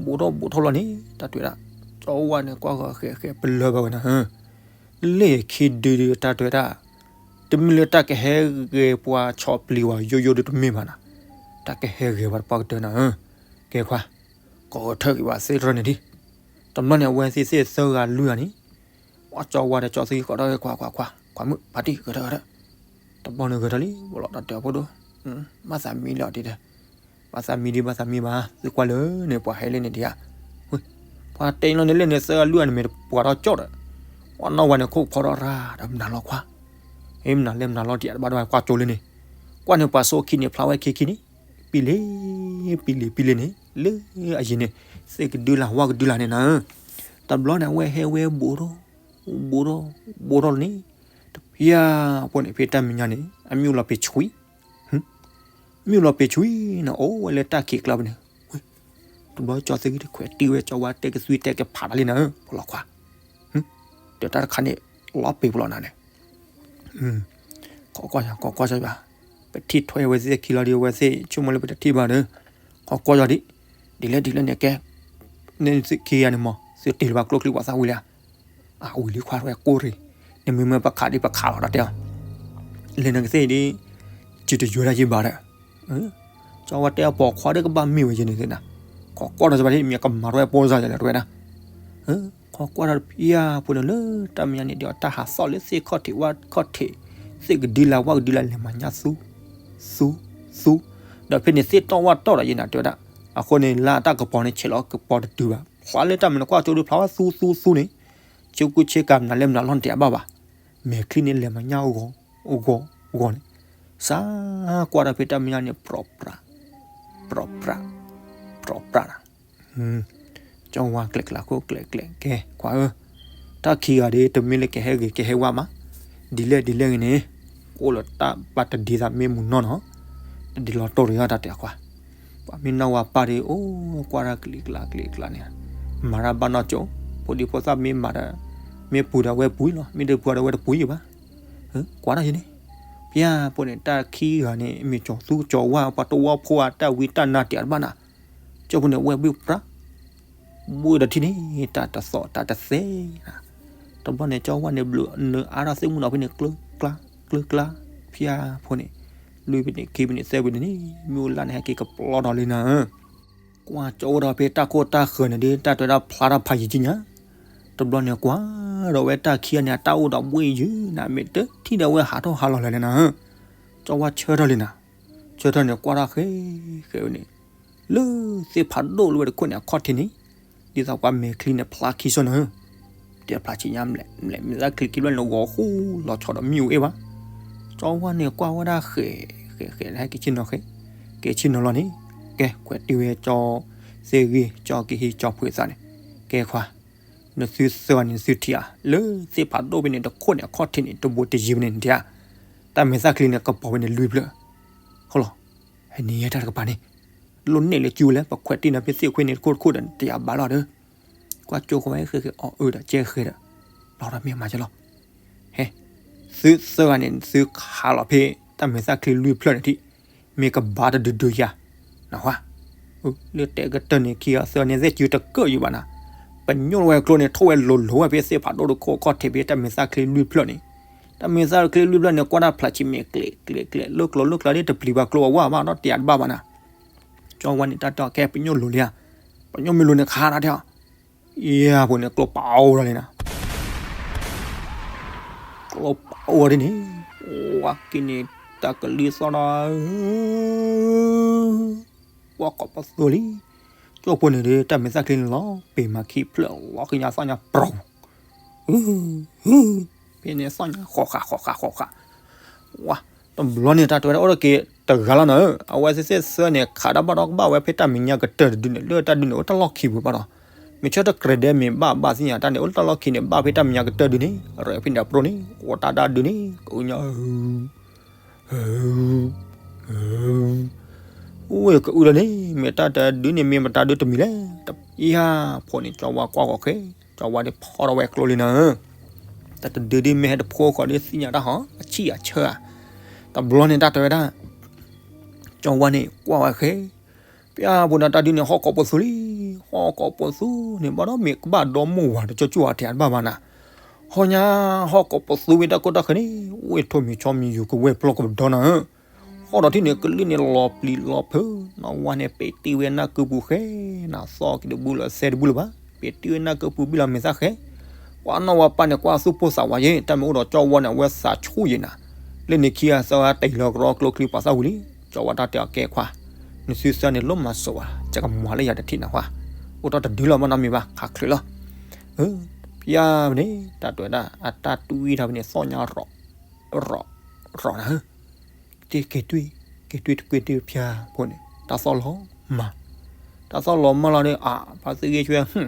ဘူးထီၣ်ဘူးထီၣ်လီၤန့ၣ် တၢ်တဲဝဲဒၣ် ကၠီဝါန့ၣ်ကွၢ်ဃီၤဃဲၤဃဲၤပလၢၢ်ဘၣ်ဝဲနၤဧၢ, လၢခံဒုဒုတၢ်တဲဝဲဒၣ် တမ့ၢ်လၢတၢ်ကဟဲဂဲၤပှၤဆီၣ်ပျံၤဝဲယိယိဒုတမ့ၢ်ဘၣ်နၤ, တၢ်ကဟဲဂဲၤပှၤတပှၢ်ကတၢၢ်နၤဧၢ, ကဲခွါ ကဂဲၤထၢၣ်က့ၤပှၤသ့ၣ်တရၢန့ၣ်ဒံး, တဘျီန့ၣ်အဝဲသ့ၣ်သ့ၣ်သၢဂၤလွံၢ်ဂၤန့ၣ် ပှၤကၠီဝါဒီးကၠီသံကီးထီၣ်ဝဲခွါခွါခွါ ခွါမုၣ်ဖါတံၢ်ဂဲၤထၢၣ်ဂဲၤထၢၣ်, တဘျီန့ၣ်ဂဲၤထၢၣ်လံ ဘၣ်လီၤတၢ်တဲအီၤဖိဒိၣ်, ဘၣ်သးမံလီၤဒ်ဒီး ဘၣ်သးမံဒံးဘၣ်သးမံဘၣ် သုကွၢ်လၢန့ၣ်ပှၤဟဲလၢန့ၣ်ဒံးဧါ, ပှၤတဲလီၤန့ၣ်လၢန့ၣ် သၢဂၤလွံၢ်ဂၤန့ၣ်မ့ၢ်တပှၤထီၣ်ကၠီဒီး, ပှၤနီၢ်ဝဲန့ၣ်ခိၣ်ဖီထီၣ်ရၤဒီးမနုၤလီၤခွါ, မနုၤလဲၣ်မနုၤလီၤဒံးတဘၣ်ဒီးကွၢ်ကၠိလၢန့ၣ်, ကွၢ်န့ၣ်ပှၤစိခံန့ၣ်ဖျါဝဲခံခံန့ၣ်, ပံလ့ၤ ပံလ့ၤ ပံလ့ၤန့ၣ် လၢအယံၤန့ၣ် သ့ၣ်ကဒုလၢ်ဝၣ်ကဒုလၢ်န့ၣ်နၤ, တဘျီန့ၣ်အဝဲဟဲဝဲဘူးထီၣ် ဘူးထီၣ် ဘူးထီၣ်လီၤန့ၣ်, တဖၣ်ဖိန့ၣ် ဖဲတၢ်မဲာ်ညါန့ၣ် အမ့ၣ်အူလီၤပ့ၤဆွံ မ့ၣ်အူလီၤပ့ၤဆွံန့ၣ် အိၣ်ဝဲလၢတၢ်ခံးကျါပူၤန့ၣ်, တဘျီကၠီသ့ၣ်ဂံၢ်တခွဲးတံၢ်ဝဲ ကၠီဝါတဲကသွံတဲကဖးတၢ်လံနၤဧၢ ပလီၤခွါ, ဒီးတၢ်တခါန့ၣ် လီၤပ့ၤပလီၤနၤန့ၣ် ခိးကွၢ်ယၤ ခိးကွၢ်ယၤဘၣ်, ပထံၣ်ထွဲဝဲသ့ၣ်ခံလီၤဒီး အဝဲသ့ၣ်ဆိကမိၣ်လၢပတထံၣ်ဘၣ်ဒီး, ခိးကွၢ်ယၤဒ်, ဒ်လဲၣ်ဒ်လဲၣ်န့ၣ်ကဲ, န့ၣ်သုခံဂၤန့ၣ်မး သုတ့ၢ်လၢၤဘၣ်ကျိချံဝၣ်သၣ်ဝံၤလံဧါ, အဝံၤလံခွါဝဲကိၢ်ရ့ၣ်, နမ့ၢ်မ့ၢ်ပခးဒ်ပခးလီၤတၢ်တဲအီၤ, လဲၤနကသ့ၣ်ဒ်, စုတယိၤတၢ်ယံၤဘၣ်ဒီး ကၠီဝဲတဲအပိာ်ခွါဒီးကဘၣ်မ့ၢ်ဝဲယဲန့ၣ်သ့ၣ်နၤ, ခိးကွၢ်ထီၣ်စ့ၢ်ဘၣ်ဒ် မ့ၢ်ကမၤထီၣ်ဝဲပိၢ်စၢ်ယဲလဲၣ်တဝဲဒၣ်, ခိးကွၢ်ထီၣ်တဖၣ်ဖိန့ၣ်လၢတၢ်မဲာ်ညါန့ၣ် ဒီးတၢ်ဟးသီၣ်လၢသ့ၣ်ခီၣ်ထံးဝၣ်ခီၣ်ထံး, သ့ၣ်ကဒုလၢ်ဝၣ်ကဒုလၢ်လဲၤမၤညၣ်သူ, သူ, သူ, ဒီးဖဲန့ၣ်သ့ၣ်တီၢ်ဝၣ်တီၢ်ဒီးယဲနၤတဲဝဲဒၣ်, အဃိန့ၣ် လၢအတၢ်ကပီၤန့ၣ် ဆဲးလီၤကပီၤတတုၤဘၣ်, ဖျါလၢတၢ်မနုၤကွၢ်ကၠိဒုးဖျါဝဲသူသူသူန့ၣ်, ကၠိကူဆ့ကၤမနုၤလဲၣ်မနုၤလီၤနတဲအဘၣ်ဘၣ်, မဲာ်ချံန့ၣ်လဲၤမၤညၣ်အဂီၢ်, အဂီၢ်, အဂီၢ်န့ၣ်, စးကွၢ်ဒီးဖဲတၢ်မဲာ်ညါန့ၣ် ပြီၣ်ပြး, ပြီၣ်ပြး, ပြီၣ်ပြးနၤ ကၠီဝါကျဲးကျးခိၣ်ကျဲးကျဲး ကဲခွါဧၢ, တၢ်ခံဂၤဒ်တမ့ၢ်လၢကဟဲဂ့ၤကဟဲဝါမး, ဒ်လဲၣ်ဒ်လဲၣ်ဂ့ၤန့ၣ်, အိၣ်လၢတၢ်ဘၣ်တဒ်သးမ့ၢ်မုၢ်နီၢ်နီၤ, တဒ်လီၤတိၢ်တဂၤတၢ်တဲအခွါ, ပှၤမ့ၢ်နီၢ်ဝါပၢ်ဒီး အိၣ်ကွၢ်တၢ်ကျဲးကျးကျဲးကျးန့ၣ်, မၤတၢ်ဘၣ်နီၢ်ကၠိ, ဖိဒံဖိသၣ်မ့ၢ်မၤဒီး, မ့ၢ်ပှ့ၤဒီးဝဲပှ့ၤလီၤ, မ့ၢ်တပှ့ၤဒီးဝဲတပှ့ၤဘၣ်, ကွၢ်တၢ်ယဲန့ၣ်, ပျၢ်ဖိန့ၣ် တၢ်ခံဂၤန့ၣ် မ့ၢ်ကၠီၤသူကၠီၤဝါ ပှၤတဝီဖိအတၢ်ဝံတၢ်နါတဲအတဘၣ်နၤ, ကၠိဖိန့ၣ် ဝဲဘုၣ်ပြး ဘုၣ်ဒီးထံၣ်န့ၣ် တၢ်တသီၣ်တၢ်တသဲ, တဘျီန့ၣ် ကၠီဝါန့ၣ်ဘျုးနအါထီၣ်သ့ၣ်မုၢ်နီၤဖဲန့ၣ် ကျၢကျါ, ကျၢကျါ, ဖၠါဖိန့ၣ်, လွံၢ်ဖဲန့ၣ် ခံဖဲန့ၣ် သၢဖဲန့ၣ်န့ၣ် မ့ၣ်အူလၢ်န့ၣ် ဟဲက့ၤကပျီထီၣ်လံနၤဧၢ, ကွၢ်ကၠီအိၣ်ဒီးဖဲတၢ်ခိၣ်တၢ်ဃၢၤန့ၣ်ဒီး တၢ်တဲဒၣ်ဖျါထီၣ်ဖးယံာ်ကံညါ, တဘျီန့ၣ်ကွၢ်ဒီးဝဲတၢ်ခံဂၤန့ၣ် အတၢ်အိၣ်ဒီးဘှ့ၣ်ယုာ်နၤ မ့ၢ်တထံၣ်ဒီးဝဲဟးထီၣ်ဟးလီၤလၢာ်လံနၤဧၢ, ကၠီဝါဆၢထၢၣ်လံနၤ, ဆၢထၢၣ်န့ၣ် ကွၢ်ထီၣ်ဃဲဃဲဝဲန့ၣ် လၢသ့ၣ်ဖးဒိၣ်လၢဝဲတခိၣ်န့ၣ် အခီၣ်ထံးန့ၣ်, ဒ်သိးပှၤမဲာ်ချံန့ၣ် ဖျါခံစီနၤဧၢ, တဲဖျါဆံညါ မ့ၢ်သးချံခံဘျီန့ၣ် ဂီၤဃူလီၤဆီဒီးမ့ၣ်အူအ့ၣ်ဘၣ်, ကၠီဝါန့ၣ်ကွၢ်ဝဲဒၣ်ဃဲဃဲဃဲ ဟဲက့ၤဆ့ၣ်နီၤဃဲ, က့ၤဆ့ၣ်နီၤလီၤန့ၣ်, ကဲခွဲးတံၢ်ဝဲကၠီသ့ၣ်ဂ့ၤ ကၠီက့ၤဟံးကၠီဖှ့သးန့ၣ်, ကဲခွါ, နသုသၢဂၤန့ၣ် နသုထံၣ်ဧါ, လၢသ့ၣ်ဖးဒိၣ်ဖဲန့ၣ် တခိၣ်န့ၣ် အခီၣ်ထံးန့ၣ် တဘိတယံၤဖဲန့ၣ် နထံၣ်ဧါ, တၢ်မဲာ်သၣ်ချံန့ၣ် ကပီၤဖဲန့ၣ်လွံၢ်ဖျၢၣ်, ဃိလီၤ, ဟဲန့ၣ်ယဲတၢ်တကပၤန့ၣ်, လိၣ်န့ၢ်လၢကၠူလဲၣ် ပခွဲးတံၢ်နၤဖဲသ့ၣ်ခွ့န့ၣ် တခိၣ်တခိၣ်ဒီး တယၤဘၣ်လီၤဒီး, ကွၢ်ကၠိဃီဝဲဃဲဃဲအီၣ်အၢဒီးကဲဃဲဒီး လီၤဒီးမ့ၢ်မၤကလီၤ. ဟဲ, သုသၢဂၤန့ၣ် သုခးလီၤဖဲ တၢ်မဲာ်သၣ်ချံလွံၢ်ဖျၢၣ်န့ၣ်ထံး, မ့ၢ်ကဘၣ်တဒုဒုယၤ, နၢ်ဟူဧါ. လၢတဲကတၢၢ်န့ၣ်ခံဂၤသၢဂၤန့ၣ် သဲကၢတကၢၣ်ယံၤဘၣ်နၤ, ပညိၣ်ဝဲကျိန့ၣ် ထိၣ်ဝဲလိၤလိၤဝဲဖဲသ့ၣ်ဖးဒိၣ်တခိၣ်ခီၣ်ထံးဖဲတၢ်မဲာ်သၣ်ချံလွံၢ်ဖျၢၣ်န့ၣ်, တၢ်မဲာ်သၣ်ချံလွံၢ်ဖျၢၣ်န့ၣ် ကွၢ်တၢ်ဖျးဆံးမ့ၢ်ကျဲးကျဲးကျဲး လၢကျိလၢကျါဒ်တပျံၤဘၣ်ကျိအဝဲဘၣ်နီတယၤတဘၣ်ဘၣ်နၤ. ကၠီဝါန့ၣ် တၢ်တဲအီၤ ကဲ ပညိၣ်လိၤလံဧါ, ပညိၣ်မ့ၢ်လိၤန့ၣ်ခးတၢ်တဲအီၤ, ယၤဖိန့ၣ် ကျိပာ်အိၣ်ဒီးလံနၤ, ကျိပာ်အိၣ်ဒ်န့ၣ်, ဝါက့ၤန့ၣ် တၢ်ကလံၤသီၣ်ဒီး ကွၢ်ကိးပသူလံ. ကၠိဖိန့ၣ်ဒီး တၢ်မဲာ်သၣ်ချံန့ၣ်လီၤ ပ့ၤမၤခံဖျၢၣ်လီၤ ကညါသီၣ်ညါပြီၤ, ဖဲန့ၣ်သီၣ်ညါဃီၤဃာ်ဃီၤဃာ်ဃီၤဃာ်, ဝါ, တဘျီန့ၣ် တၢ်တဲဝဲဒၣ် အိၣ်ဒီးက့ၤတဂၤလီၤနၤဧၢ, အဝဲသ့ၣ်သၢန့ၣ် ခးတၢ်ဘၣ်ဒီးကဘၣ်ဝဲဖဲတၢ်မဲာ်ညါကတၢၢ်တဒုန့ၣ် လၢတၢ်ဒုန့ၣ် အိၣ်တၢ်လီၢ်ခံပူၤဘၣ်ဒီး, မ့ၢ်ဆၢတကြဲးဒဲးမ့ၢ်ဘၣ်ဘၣ်သ့ၣ်ညါတၢ်န့ၣ် အိၣ်တၢ်လီၢ်ခံန့ၣ် ဘၣ်ဖဲတၢ်မဲာ်ညါကတၢၢ်ဒုန့ၣ် ရဲၣ်ဖဲန့ၣ်အပြီန့ၣ် အိၣ်တၢ်ဒၣ်ဒုန့ၣ် ကအုညါ အိၣ်ကအုလီၤန့ၣ် မ့ၢ်တၢ်တဒုန့ၣ် မ့ၢ်မတၤဒုတမံၤလဲၣ်. တယၤဖိန့ၣ် ကၠီဝါကွၢ်ဃီၤဃဲ, ကၠီဝါဒ်ဖီထီၣ်ဝဲကျိလံနၤဧၢ, တၢ်တဒုဒ်မ့ၢ်ဟဲတဖိဃီၤဒ်သ့ၣ်ညါတၢ်ဟီ အဆံၣ်အဆၢဧါ. တဘျီန့ၣ် တၢ်တဲဝဲဒၣ် ကၠီဝါန့ၣ် ကွၢ်ဝဲဃဲ, ပျၢ်ဖိန့ၣ် တၢ်ဒုန့ၣ် ဟီၣ်ကိးပသူလံ, ဟီၣ်ကိးပသူန့ၣ် ဘၣ်ဒီးမ့ၢ်ကဘၣ်ဒီမိၢ်ဝၤတကၠိကၠိအထံးတဘၣ်ဘၣ်နၤ, ဟီၣ်ညါ ဟီၣ်ကိးပသူဝံၤတၢ်ကိၢ်တၢ်ဃၢၤန့ၣ် ဝ့ၢ်ထိၣ်မံၤဆီမံၤယူၤကဝဲၢ်ပျီကပဒီနၤဧၢ, ဟီၣ်ဒီးထံၣ်န့ၣ် ကလုၢ်န့ၣ်လီၤပျံၤလီၤဖုး, နီၢ်ဝါန့ၣ် ပ့ၤတံၢ်ဝဲနၢ်ကုပူၤဃဲ, နသီၣ်က့ၤတဘူၣ်လၢသဲတဘူၣ်လၢၤဘၣ်, ပ့ၤတံၢ်ဝဲနၢ်ကုပူၤဘံၣ်လီၤမဲာ်သၣ်ဃဲ, ကွၢ်နီၢ်ဝါပၢ်န့ၣ် ကွၢ်သူၣ်ပိၢ်သးဝးယဲ, တၢ်မ့ၢ်အိၣ်ဒီးကၠီဝါန့ၣ် အဝဲသးဆူၣ်ယဲနၤ, လၢန့ၣ်ခံဂၤသၢဂၤတ့ၢ်လီၤကရီကျိချံပာ်သၣ်ဝံၤလံ, ကၠီဝါတၢ်တဲအီၤ ကဲခွါ, နသုသၢန့ၣ် လိၣ်မၤစိးဝဲ, ကကမၤလၢယၤတထံၣ်နၢ်ဟူဧါ, အိၣ်တ့ၢ်တဒုလီၤ မ့ၢ်နီတမံၤဘၣ် ခးချုးလီၤ ပျၢ်ဖဲန့ၣ် တၢ်တဲဝဲဒၣ် အတၢ်တွံၢ်ထီၣ်ဖဲန့ၣ် သီၣ်ညါရီၤ, ရီၤ, ရီၤနၤဧၢ, က့ၤတွံၢ်, က့ၤတွံၢ်တကွ့ၢ်တဖၠါဖိန့ၣ် တၢ်သီၣ်လီၤမၢ်, တၢ်သီၣ်လီၤမၢ်လီၤဒီး အါ ဖါသ့ၣ်ဂ့ၢ်ဆှဲ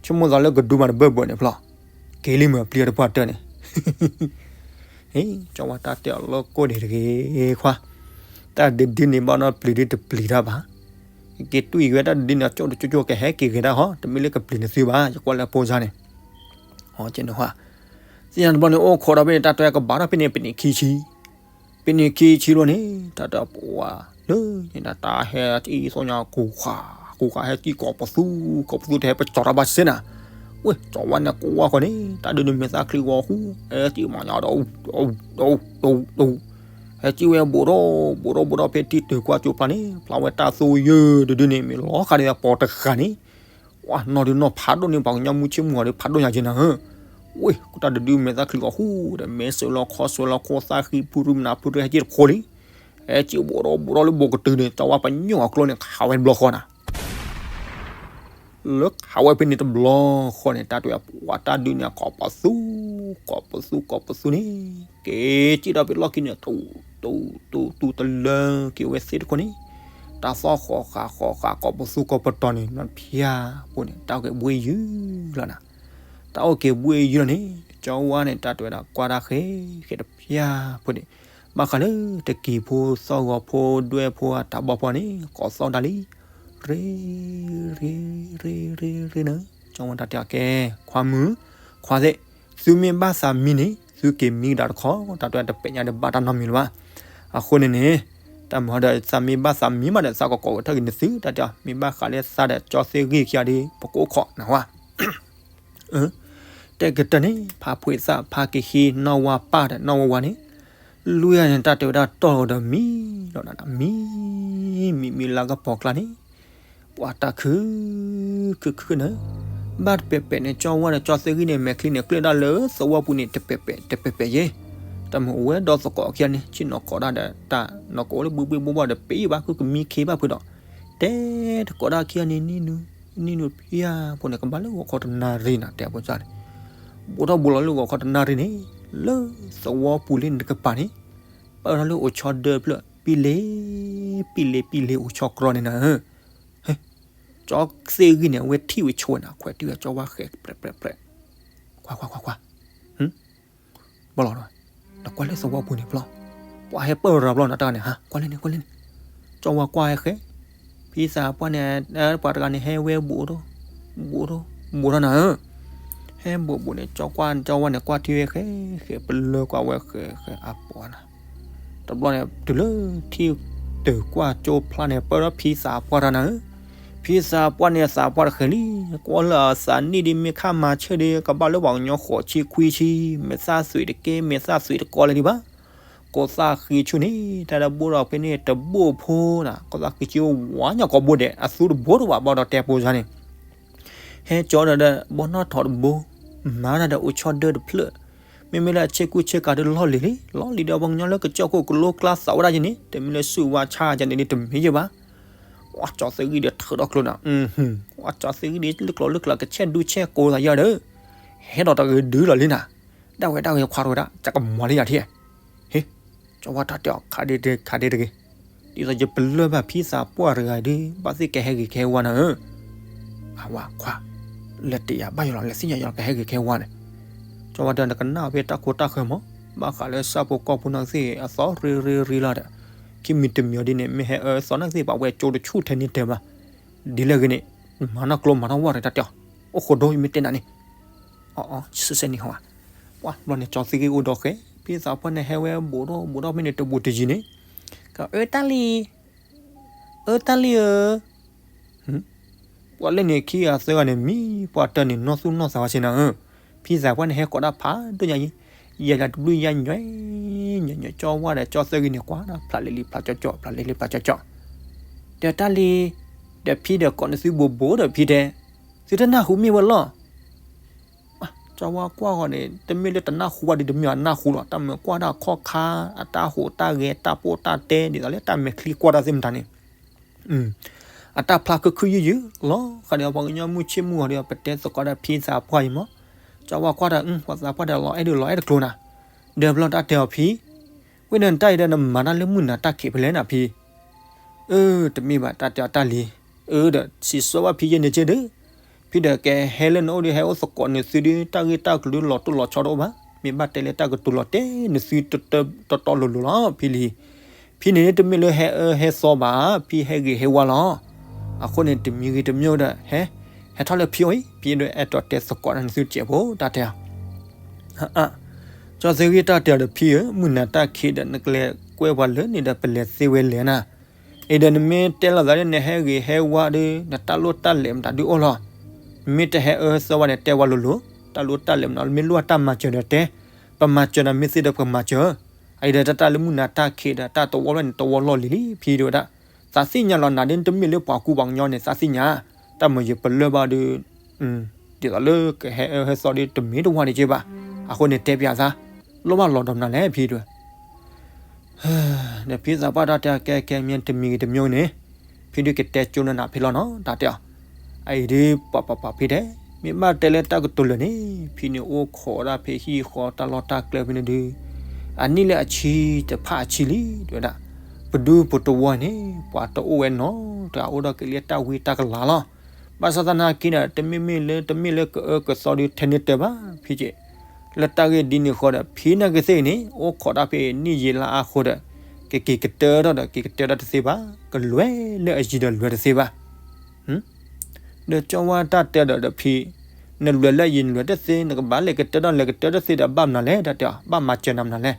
ဆိကမိၣ်သးလၢကဒုမၤတဘၢၣ်ဘၢၣ်န့ၣ်ဖျီ, က့ၤလံမ့ၢ်အပျံၤတပှၢ်တၢၢ်န့ၣ် ဟ့ၣ် ကၠီဝါတၢ်တဲအီၤလၢကိၣ်ဒံးတဂ့ၤခွါ, တၢ်တဒုန့ၣ်ဘၣ်နီၢ်ပျံၤဒုတပျံၤတၢ်ဘၣ်, က့ၤတွံၢ်က့ၤဝဲတၢ်တဒုန့ၣ် ကၠိၣ်တကၠိၣ်ကၠိၣ်ကဟဲက့ၤဂ့ၤတၢ်ဟီ, တမ့ၢ်လၢကပျံၤနသုဘၣ် ယကွၢ်လၢဖိစါန့ၣ်, အီကနၣ်ဟါ, သ့ၣ်ညါတဘျီန့ၣ် အိၣ်ခိးဒီးဖဲန့ၣ် တၢ်တဲကဘၣ်ထီၣ်ဖဲန့ၣ် ပနံၣ်ခံဆံ ပနံၣ်ခံဆံလီၤန့ၣ် တၢ်တဲပှၤ လၢန့ၣ် တၢ်ဟဲအံၤသီၣ်ညါ ကူၤဃာ် ကူၤဃာ် ဟဲကံၣ်ကိးပသူ ကိးပသူတဟဲပကၠီၤတၢ်ဘၣ်စ့ၢ်နၤ, ဝ့ၢ် ကၠီဝါန့ၣ် ကွၢ်ဃီန့ၣ် တၢ်ဒုးန့ၣ်မဲာ်သၣ်ချံဂီၤဃူ ဟဲကံၣ်မၤညါဒီး ဒူ ဒူ ဒူ ဟဲကံၣ်ဝဲဘူးထီၣ် ဘူးထီၣ် ဘူးထီၣ် ဖဲတံၢ်တုၤကွၢ်ကၠိဖျါန့ၣ် ဖျါဝဲတၢ်သိယၢၢ်တဒုန့ၣ် မ့ၢ်လီၤဃာ်ဒီးပီၤတဂၤန့ၣ် ကွၢ်နီၢ်ဒုးနီၢ်ဖးဒိၣ်န့ၣ် ပှၤကညီမုၢ်ဆ့ၣ်မုၢ်ဂီၤဒီးဖးဒိၣ်ညါက့နၤဧၢ, ဝ့ၢ် တၢ်တဒုးမဲာ်သၣ်ချံဂီၤဃူဒီး မဲာ်စၢၤလီၤခီစၢၤလီၤခိၣ်သၣ်ဃံဖုရူမနၤဖုရူဟဲကံၣ်တခိၣ်လံ, ဟဲကံၣ်ဘူးထီၣ်ဘူးထီၣ်လၢဘူးကတုၤန့ၣ် ကၠီဝါပညိၣ်အကျိန့ၣ် ခးဝဲတဘျီဃီနၤ လၢခးဝဲဖဲန့ၣ်တဘျီဃီန့ၣ် တၢ်တဲပှၤတၢ်ဒုးန့ၣ် ကိးပသူ ကိးပသူ ကိးပသူန့ၣ် က့ၤကံၣ်ဒီးဖဲလီၢ်ခံန့ၣ် တူၢ် တူၢ် တူၢ် တူၢ်တလၢက့ၤဝဲသ့ၣ်တခိၣ်န့ၣ် တၢ်သီၣ်ဃီၤဃာ်ဃီၤဃာ် ကိးပသူကိးပတီၤန့ၣ် နီၢ်ဖၠါဖိန့ၣ်တၢ်အိၣ်က့ၤဘှ့ၣ်ယုၢ်လီၤနၤ, တၢ်အိၣ်က့ၤဘှ့ၣ်ယုၢ်လီၤန့ၣ် ကၠီဝါန့ၣ် တၢ်တဲဝဲဒၣ်ကွၢ်တၢ်ဃဲ ဃဲတဖၠါဖိန့ၣ် ဘၣ်ဃးလၢတကံၤဖိသီၣ်ဂီၤဖိဒွဲၣ်ဖိ အတၢ်ဘီဖိန့ၣ် ကိးသီၣ်ဒၣ်လံ ရ့ ရ့ ရ့ ရ့ ရ့နၤ, ကၠီဝါတၢ်တဲအီၤကဲ ခွါမုၣ် ခွါသ့ၣ်, သုမ့ၢ်ဘၣ်သးမံန့ၣ် သုက့ၤမံကဒါတခီ တၢ်တဲတပဲာ်ညါဒီးဘၣ်တၢ်နီတမံၤလၢၤဘၣ်, အဃိန့ၣ်န့ၣ် တၢ်မၤဒီးသးမ့ၢ်ဘၣ်သးမံမးဒီး သးကကိးကထၢၣ်က့ၤနသု တၢ်တဲအီၤ မ့ၢ်ဘၣ်ဃးလၢသးဒီးကၠီသ့ၣ်ဂံၢ်ခံဂၤဒီး ပကအိၣ်ခိးနၢ်ဟူဧါ တဲကတၢၢ်န့ၣ် ဖါဖှ့သၣ် ဖါကဟံ နီၢ်ဝါပၢ်ဒီးနီၢ်ဝါဝါန့ၣ် လွံၢ်ဂၤန့ၣ် တၢ်တဲဝဲဒၣ်တီၢ်ဒီးမံလီၤနၤ မံ မံ မံလၢကပီၤကျါန့ၣ် ပှၤတၢ်ခု ခု ခုနၤ, ဘၣ်တပဲာ်ပဲာ်န့ၣ် ကၠီဝါဒီးကၠီသ့ၣ်ဂံၢ်န့ၣ် မဲာ်ချံန့ၣ် ကျၢၢ်ဒၣ်လၢသဝီပူၤန့ၣ် တပဲာ်ပဲာ် တပဲာ်ပဲာ်ယဲ, တၢ်မ့ၢ်အိၣ်ဝဲဒီးသကိးခံဂၤန့ၣ် ဆ့ၣ်နီၤကိးတၢ်ဒီးတၢ် နီၢ်ကအိၣ်လၢဘှ့ၣ်ဘှ့ၣ်ဘှီၣ်ဘှီၣ်ဒီး ပ့ၤဘၣ်ခုကမံခ့ဘၣ်ဖုးဒီး တဲတကိးတၢ်ခံဂၤန့ၣ် နံၣ်နူ နံၣ်နူဖၠါဖိန့ၣ် ကဘၣ်လၢဂီၤခီတနၣ်ရံၣ်နၤ တဲဖိစၢ်န့ၣ်, ဘူးထီၣ်ဘူးလီၤလၢဂီၤခီတနၣ်ရံၣ်န့ၣ် လၢသဝီပူၤလၢနကပၤန့ၣ် ပၢၢ်ထီၣ်လၢအိၣ်ဆီဒၢဖျၢၣ် ပံလ့ ပံလ့ ပံလ့ အိၣ်ဆီကြီန့ၣ်နၤ, ကၠီသ့ၣ်ဂံၢ်န့ၣ် အဝဲထံၣ်ဝဲဆိဝဲနၤ ခွဲးတံၢ်ဝဲကၠီဝါဃဲး ပြဲး ပြဲး ပြဲး, ခွါ ခွါ ခွါ ခွါ ဘၣ်လီၤ, နကွၢ်လၢသဝီပူၤန့ၣ်ဘျီ, ပှၤဟဲပၢၢ်ရၤဘျီနၤတၢ်န့ၣ် ဟါ ကွၢ်လၢန့ၣ် ကွၢ်လၢန့ၣ်, ကၠီဝါကွၢ်ဟဲဃဲ, ဖံသးပှၢ်န့ၣ် ပှၤတဂၤန့ၣ် ဟဲဝဲဘူးထီၣ်, ဘူးထီၣ် ဘူးထီၣ်နၤဧၢ. ဟဲဘူးဘူးန့ၣ် ကၠီကွၢ်ကၠီဝါန့ၣ် ကွၢ်ထံဝဲဃဲဃဲ ပလၢကွၢ်ဝဲဃဲဃဲအပှၤနၤ. တဘျီန့ၣ် တုၤလၢထံၣ်တုၤကွၢ်ကၠိဖျါန့ၣ် ပၢၢ်ထီၣ်ဖံသးပှၢ်တၢ်နၤဧၢ. ဖံသးပှၢ်န့ၣ် သးပှၢ်တဃဲၤလံ, ကွၢ်လၢအသးနံၣ်ဒ်မ့ၢ်ခါမၤဆၢၣ်ဒီး ကဘၣ်လၢပှၤကညီဃိးဆံခွံဆံ, မဲာ်သၣ်သွံးတကဲ မဲာ်သၣ်သွံးတကီလၢၤဒံးဘၣ်. ကိးသၣ်ဃံဆူၣ်န့ၣ် တၢ်တဘိၣ်ဒီးဖဲန့ၣ်တဘိၣ်ဖိနၤ, ကိးသၣ်ဃံဆူၣ်ဝါညါကိးဘိဒဲး အသူတဘိတဝးဘၣ်ဒီးတဲပူၤစါန့ၣ် ဟဲကၠီဒီး ဘီနီၣ်ထိးတဘိ, မၤတၢ်ဒီးအိၣ်ဆီဒၢတဖျၢၣ်, မ့မ့ၢ်လၢအဆ့ကူဆ့ကၤဒုးလီၢ်လံၤလံ, လီၢ်လံၤဒီးပှၤကညီလၢကစၢၢ်ခိၣ်ကလိကျါသးဝဲဒၣ်ယဲန့ၣ် တမ့ၢ်လၢဆူၣ်ဝါဆါယဲန့ၣ်ဒ်တမ့ၢ်ယဲဘၣ်. ဝဲကၠီသ့ဂံၢ်ဒီးထုးထီၣ်ကျိနၤ, ဝဲကၠီသ့ဂံၢ်ဒီးလၢကျိလၢကျါကဆဲၣ်ဒူဆဲၣ်ကိးသးယဲဒီး ဟဲဒီးတဂ့ၤဒုလီၤလံနၤ, ဒၣ်ဝဲဒၣ်ဝဲခွါတဝဲဒၣ် ကကမၤလၢယၤထံၣ် ဟ့, ကၠီဝါတၢ်တဲအီၤ ခးဒ့တဂ့ၤ, ခးဒ့တဂ့ၤ, ဒ်သိးယပလၢၢ်ဘၣ်ဖံသးပှၢ်တဂၤဒုး ဘၣ်သ့ၣ်ကဟဲဂ့ၤကဟဲဝါနၤဧၢ, အဝဲခွါ, လဲၤတ့ၢ်ယၤဘၣ်ယလီၤ လဲၤသ့ၣ်ညါယလီၤ ကဟဲဂ့ၤကဟဲဝါန့ၣ်, ကၠီဝါတဲနကနၣ်ဖဲတၢ်ခိတၢ်ဃၢမး, ဘၣ်ဃးလၢဆၣ်ဖိကီၢ်ဖိနီၢ်ကသ့ၣ်အသီရ့ရ့ရ့လီၤဒီး, ခံမံၤတမံၤအီၤဒ်န့ၣ် မ့ၢ်ဟဲအၢသီနီၢ်ကသ့ၣ်ပာ်ဝဲကၠိတဆူၣ်ထဲန့ၣ်တဲဘၣ်, ဒ်လဲၣ်ဂ့ၤန့ၣ်, မၤနီၣ်ကျိမၤနီၣ်ဝဲတၢ်တဲအီၤ, အိၣ်ဃိဒိယမ့ၢ်တဲနၤန့ၣ် အီအီ ဆဲးဆဲးန့ၣ်ဟီ, ပှၤဘျီန့ၣ်ကၠီသ့ဂံၢ်အိၣ်ဒီးဃဲ, ဖံသးပှၢ်န့ၣ်ဟဲဝဲဘူးထီၣ်ဘူးထီၣ်ဖဲန့ၣ်တဘူးတယံၤန့ၣ်, ကအၢတၢ်လံၤ, အၢတၢ်လံၤဧၢ, ပှၤလၢန့ၣ်ခံဂၤသၢဂၤန့ၣ် မံပှၤတၢၢ်န့ၣ်နီၢ်သူၣ်နီၢ်သးဝဲဆ့နၤဧၢ, ဖံသးပှၢ်န့ၣ်ဟဲကိးတၢ်ဖးဒိၣ်ညါအံၤ, ယၤယၤတဘျုးယၤညွဲ, ညွဲညွဲကၠီဝါဒီးကၠီသၢဂံၢ်န့ၣ်ကွၢ်ဒီးဖျးလဲၤလံဖျးကၠီကၠီ ဖျးလဲၤလံဖျးကၠီကၠီ, ဒီးတၢ်လံၤ, ဒီးဖံဒီးကိးန့ၢ်သုဘိးဘိးဒီးဖံတဲ, သုတနၢ်ဟူမ့ၢ်ဝဲလီၤ ကၠီဝါကွၢ်ဃီန့ၣ် တမ့ၢ်လၢတနၢ်ဟူဘၣ်ဒ်တမ့ၢ်အနၢ်ဟူလီၤ. တၢ်မုာ်ကွၢ်တၢ်ခီၣ်ခါ အတၢ်ဟူးတၢ်ဂဲၤ တၢ်ပိၢ်တၢ်တဲ ဒ်သိးလၢတၢ်မဲာ်ချံကွၢ်တၢ်သ့ၣ်မတၤန့ၣ် အတၢ်ဖျါခုခုယုၢ်ယုၢ်လီၤ. ဃီဒီးပှၤကညီမုၢ်ဆ့ၣ်မုၢ်ဂီၤဒီး ပတဲသကိးဒီးဖံသးပှၢ်အံၤမး, ကၠီဝါကွၢ်ဒီး ပှၤသးပှၢ်ဒီးလီၤအဲၣ်ဒိးလီၤအဲၣ်တကျိၤနၤ, ဒီးဘျီတၢ်တဲအီၤဖံ ဝဲန့ၣ်တၢ်အံၤဒီးနမၤတၢ်လၢမုၢ်နၤတၢ်ခံးဖဲလဲၣ်နၤဖံ, အၢ တမ့ၢ်ဘၣ်တၢ်တဲအီၤတၢ်လံၤ, အၢ ဒီးစံးဆၢဘၣ်ဖံယဲန့ၣ်က့ဒုး, ဖံဒီးကဟဲလၢနအိၣ်ဒီး ဟဲအိၣ်သကိးနသုဒုး တၢ်ဂ့ၢ်တၢ်ကျိၤဒုးလီၤတိၢ်လီၤဆီတအိၣ်ဘၣ်, မ့ၢ်ဘၣ်တဲလၢတၢ်ကတိၤလီၤတဲာ်နသုတီတီလိၤလိၤလီၤ ဖံလံၤ, ဖံန့ၣ်တမ့ၢ်လၢဟဲအၢဟဲသီဘၣ်, ဖံဟဲဂ့ၤဟဲဝါလီၤ. အဃိန့ၣ် တမံၤဂ့ၤတမံၤဒီး ဟဲ, ဟဲထီၣ်လၢဖံအိၣ်အံၤ, ဖံအဲၣ်ဒိးအဲၣ်ဒိးတဲသကိးနသုစဲးဖိတၢ်တဲအီၤ ကၠီသ့ဂံၢ်တၢ်တဲအီၤဒီးဖံဧၢ, မုၢ်နၤတၢ်ခံးဒီး နကလဲၤကွဲပှၤလၢန့ၣ်ဒီး ပလဲၤသ့ဝဲလဲၣ်နၤ, အံၤဒီးနမ့ၢ်တဲလိာ်သးဒီး နဟဲဂ့ၤဟဲဝါဒီး နတၢ်လိၣ်တၢ်လဲၤမတၤဒုးအိၣ်လီၤ. မ့ၢ်တဟဲအၢသီဘၣ်န့ၣ် တဲဝဲလိၤလိၤ, တၢ်လိၣ်တၢ်လဲၤမတၤ မ့ၢ်လိၣ်တၢ်မၤစၢၤဒီးတဲ, ပမၤစၢၤနၤမ့ၢ်သ့ဒီးပကမၤစၢၤ, အံၤဒီးတၢ်တၢ်လၢမုၢ်နၤတၢ်ခံးဒီး တၢ်တဝီလီၤန့ၣ် တဝီလီၢ်လံၤလံ ဖံတဲဝဲဒၣ်, သးသ့ၣ်ညါလီၤနၤဒ်နတမ့ၢ်လၢပှၤကူပှၤကညီန့ၣ် သးသ့ၣ်ညါ, တၢ်မၤယပလၢၢ်ဘၣ်ဒီး ဒ်သိးလၢကဟဲအၢဟဲသီဒီးတမ့ၢ်တဝါန့ၣ်က့ဘၣ်, အဃိန့ၣ်တဲပျးသး, လိၣ်ဘၣ်လီၤဒီးမနုၤလဲၣ်ဖံတဲဝဲ, ဒီးဖံသးပှၢ်တၢ်တဲကဲကဲမ့ၢ်တမံၤဂ့ၤတမံၤန့ၣ်, ဖံဒုးကတဲကၠိနနၤဖဲလီၤနီၤ တၢ်တဲအီၤ, အအံၤဒုးပှၤပှၤပှၤဖံတဲ, မ့ၢ်ဘၣ်တဲလၢတၢ်ကတိၤလၢာ်န့ၣ် ဖံန့ၣ်အိၣ်ခိးဒၣ်ဖဲဟံၣ်ဃီတၢ်လီၢ်တၢ်ကျဲဖဲန့ၣ်ဒုး အနံၣ်လၢအဆံတဖၣ်အဆံလံ တဲဝဲဒၣ်, ပဒူပတဝီန့ၣ် ပှၤတအိၣ်ဝဲနီတဂၤ အိၣ်ဒီးက့ၤလၢတၢ်ဝံတၢ်ကလၤလီၤ. ဘၣ်ဆၣ်သနာ်က့ဒီး တမ့မ့ၢ်လၢ တမ့ၢ်လၢကအၢကသီဒုးထဲန့ၣ်တဲဘၣ် ဖံက့, လၢတၢ်ဂ့ၢ်ဒ်န့ၣ်ဃီဒီး ဖံနာ်က့သ့ၣ်အံၤန့ၣ် အိၣ်ခိးတၢ်ဖဲနံၣ်ယံာ်လါအါဃိဒီး ကက့ၤကတၢၢ်ထီၣ်ဒီး က့ၤကတၢၢ်ထီၣ်တသ့ဘၣ်, ကလဲၤလၢအယံၤဒီးလဲၤတသ့ဘၣ် ဒီးကၠီဝါတၢ်တဲဒီးဒီးဖံ, နလဲၤလၢအယံၤနလဲၤတသ့ နကဘၣ်လဲၤကတၢၢ်ထီၣ်လဲၤကတၢၢ်တသ့ဒီးဘၣ်မနုၤလဲၣ် တၢ်တဲအီၤ ဘၣ်မၤစၢၤနၤမနုၤလဲၣ်,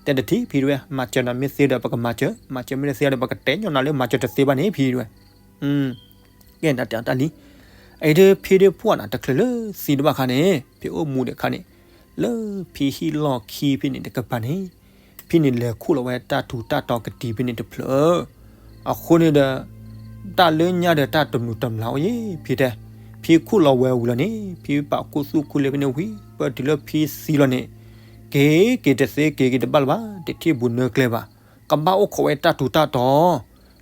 တဲတထံၣ်ဖံတဲဝဲ မၤစၢၤနၤမ့ၢ်သ့ဒီးပကမၤစၢၤ, မၤစၢၤမ့ၢ်တသ့ဒီးပကတဲညီနၤလၢမၤစၢၤတသ့ဘၣ်န့ၣ် ဖံတဲဝဲ ကဲတၢ်တဲအီၤတၢ်လံ, အအံၤဒုးဖံဒုးဖှီၣ်နၤတချုးလၢသံတဘၣ်ခါန့ၣ် ဖံအိၣ်မူဒီးခါန့ၣ်, လၢဖံဟံၣ်လီၢ်ခံဖဲန့ၣ်တကပၤန့ၣ်, ဖံန့ၣ်လဲၤခူၣ်လီၤဝဲတၢ်ထူးတၢ်တီၤကတံၤဖဲန့ၣ်တဖျၢၣ်, အဃိန့ၣ်ဒီး တၢ်လၢညါဒီးတၢ်တမုာ်တမျၢ်အိၣ်ယဲၢ်ဖံတဲ, ဖံခူၣ်လီၤဝဲဝံၤလီၤန့ၣ် ဖံပာ်ခူသူၣ်ခူလ့ဖဲန့ၣ်ဝံၤ ပၢၢ်တုၤလၢဖံသံလီၤန့ၣ်, က့ၤက့ၤတသ့က့ၤက့ၤတဘၣ်လၢၤဘၣ် တထံၣ်ဘူးနၢကျဲဘၣ်, ကဘၣ်အိၣ်ခိးဝဲတၢ်ထူးတၢ်တီၤ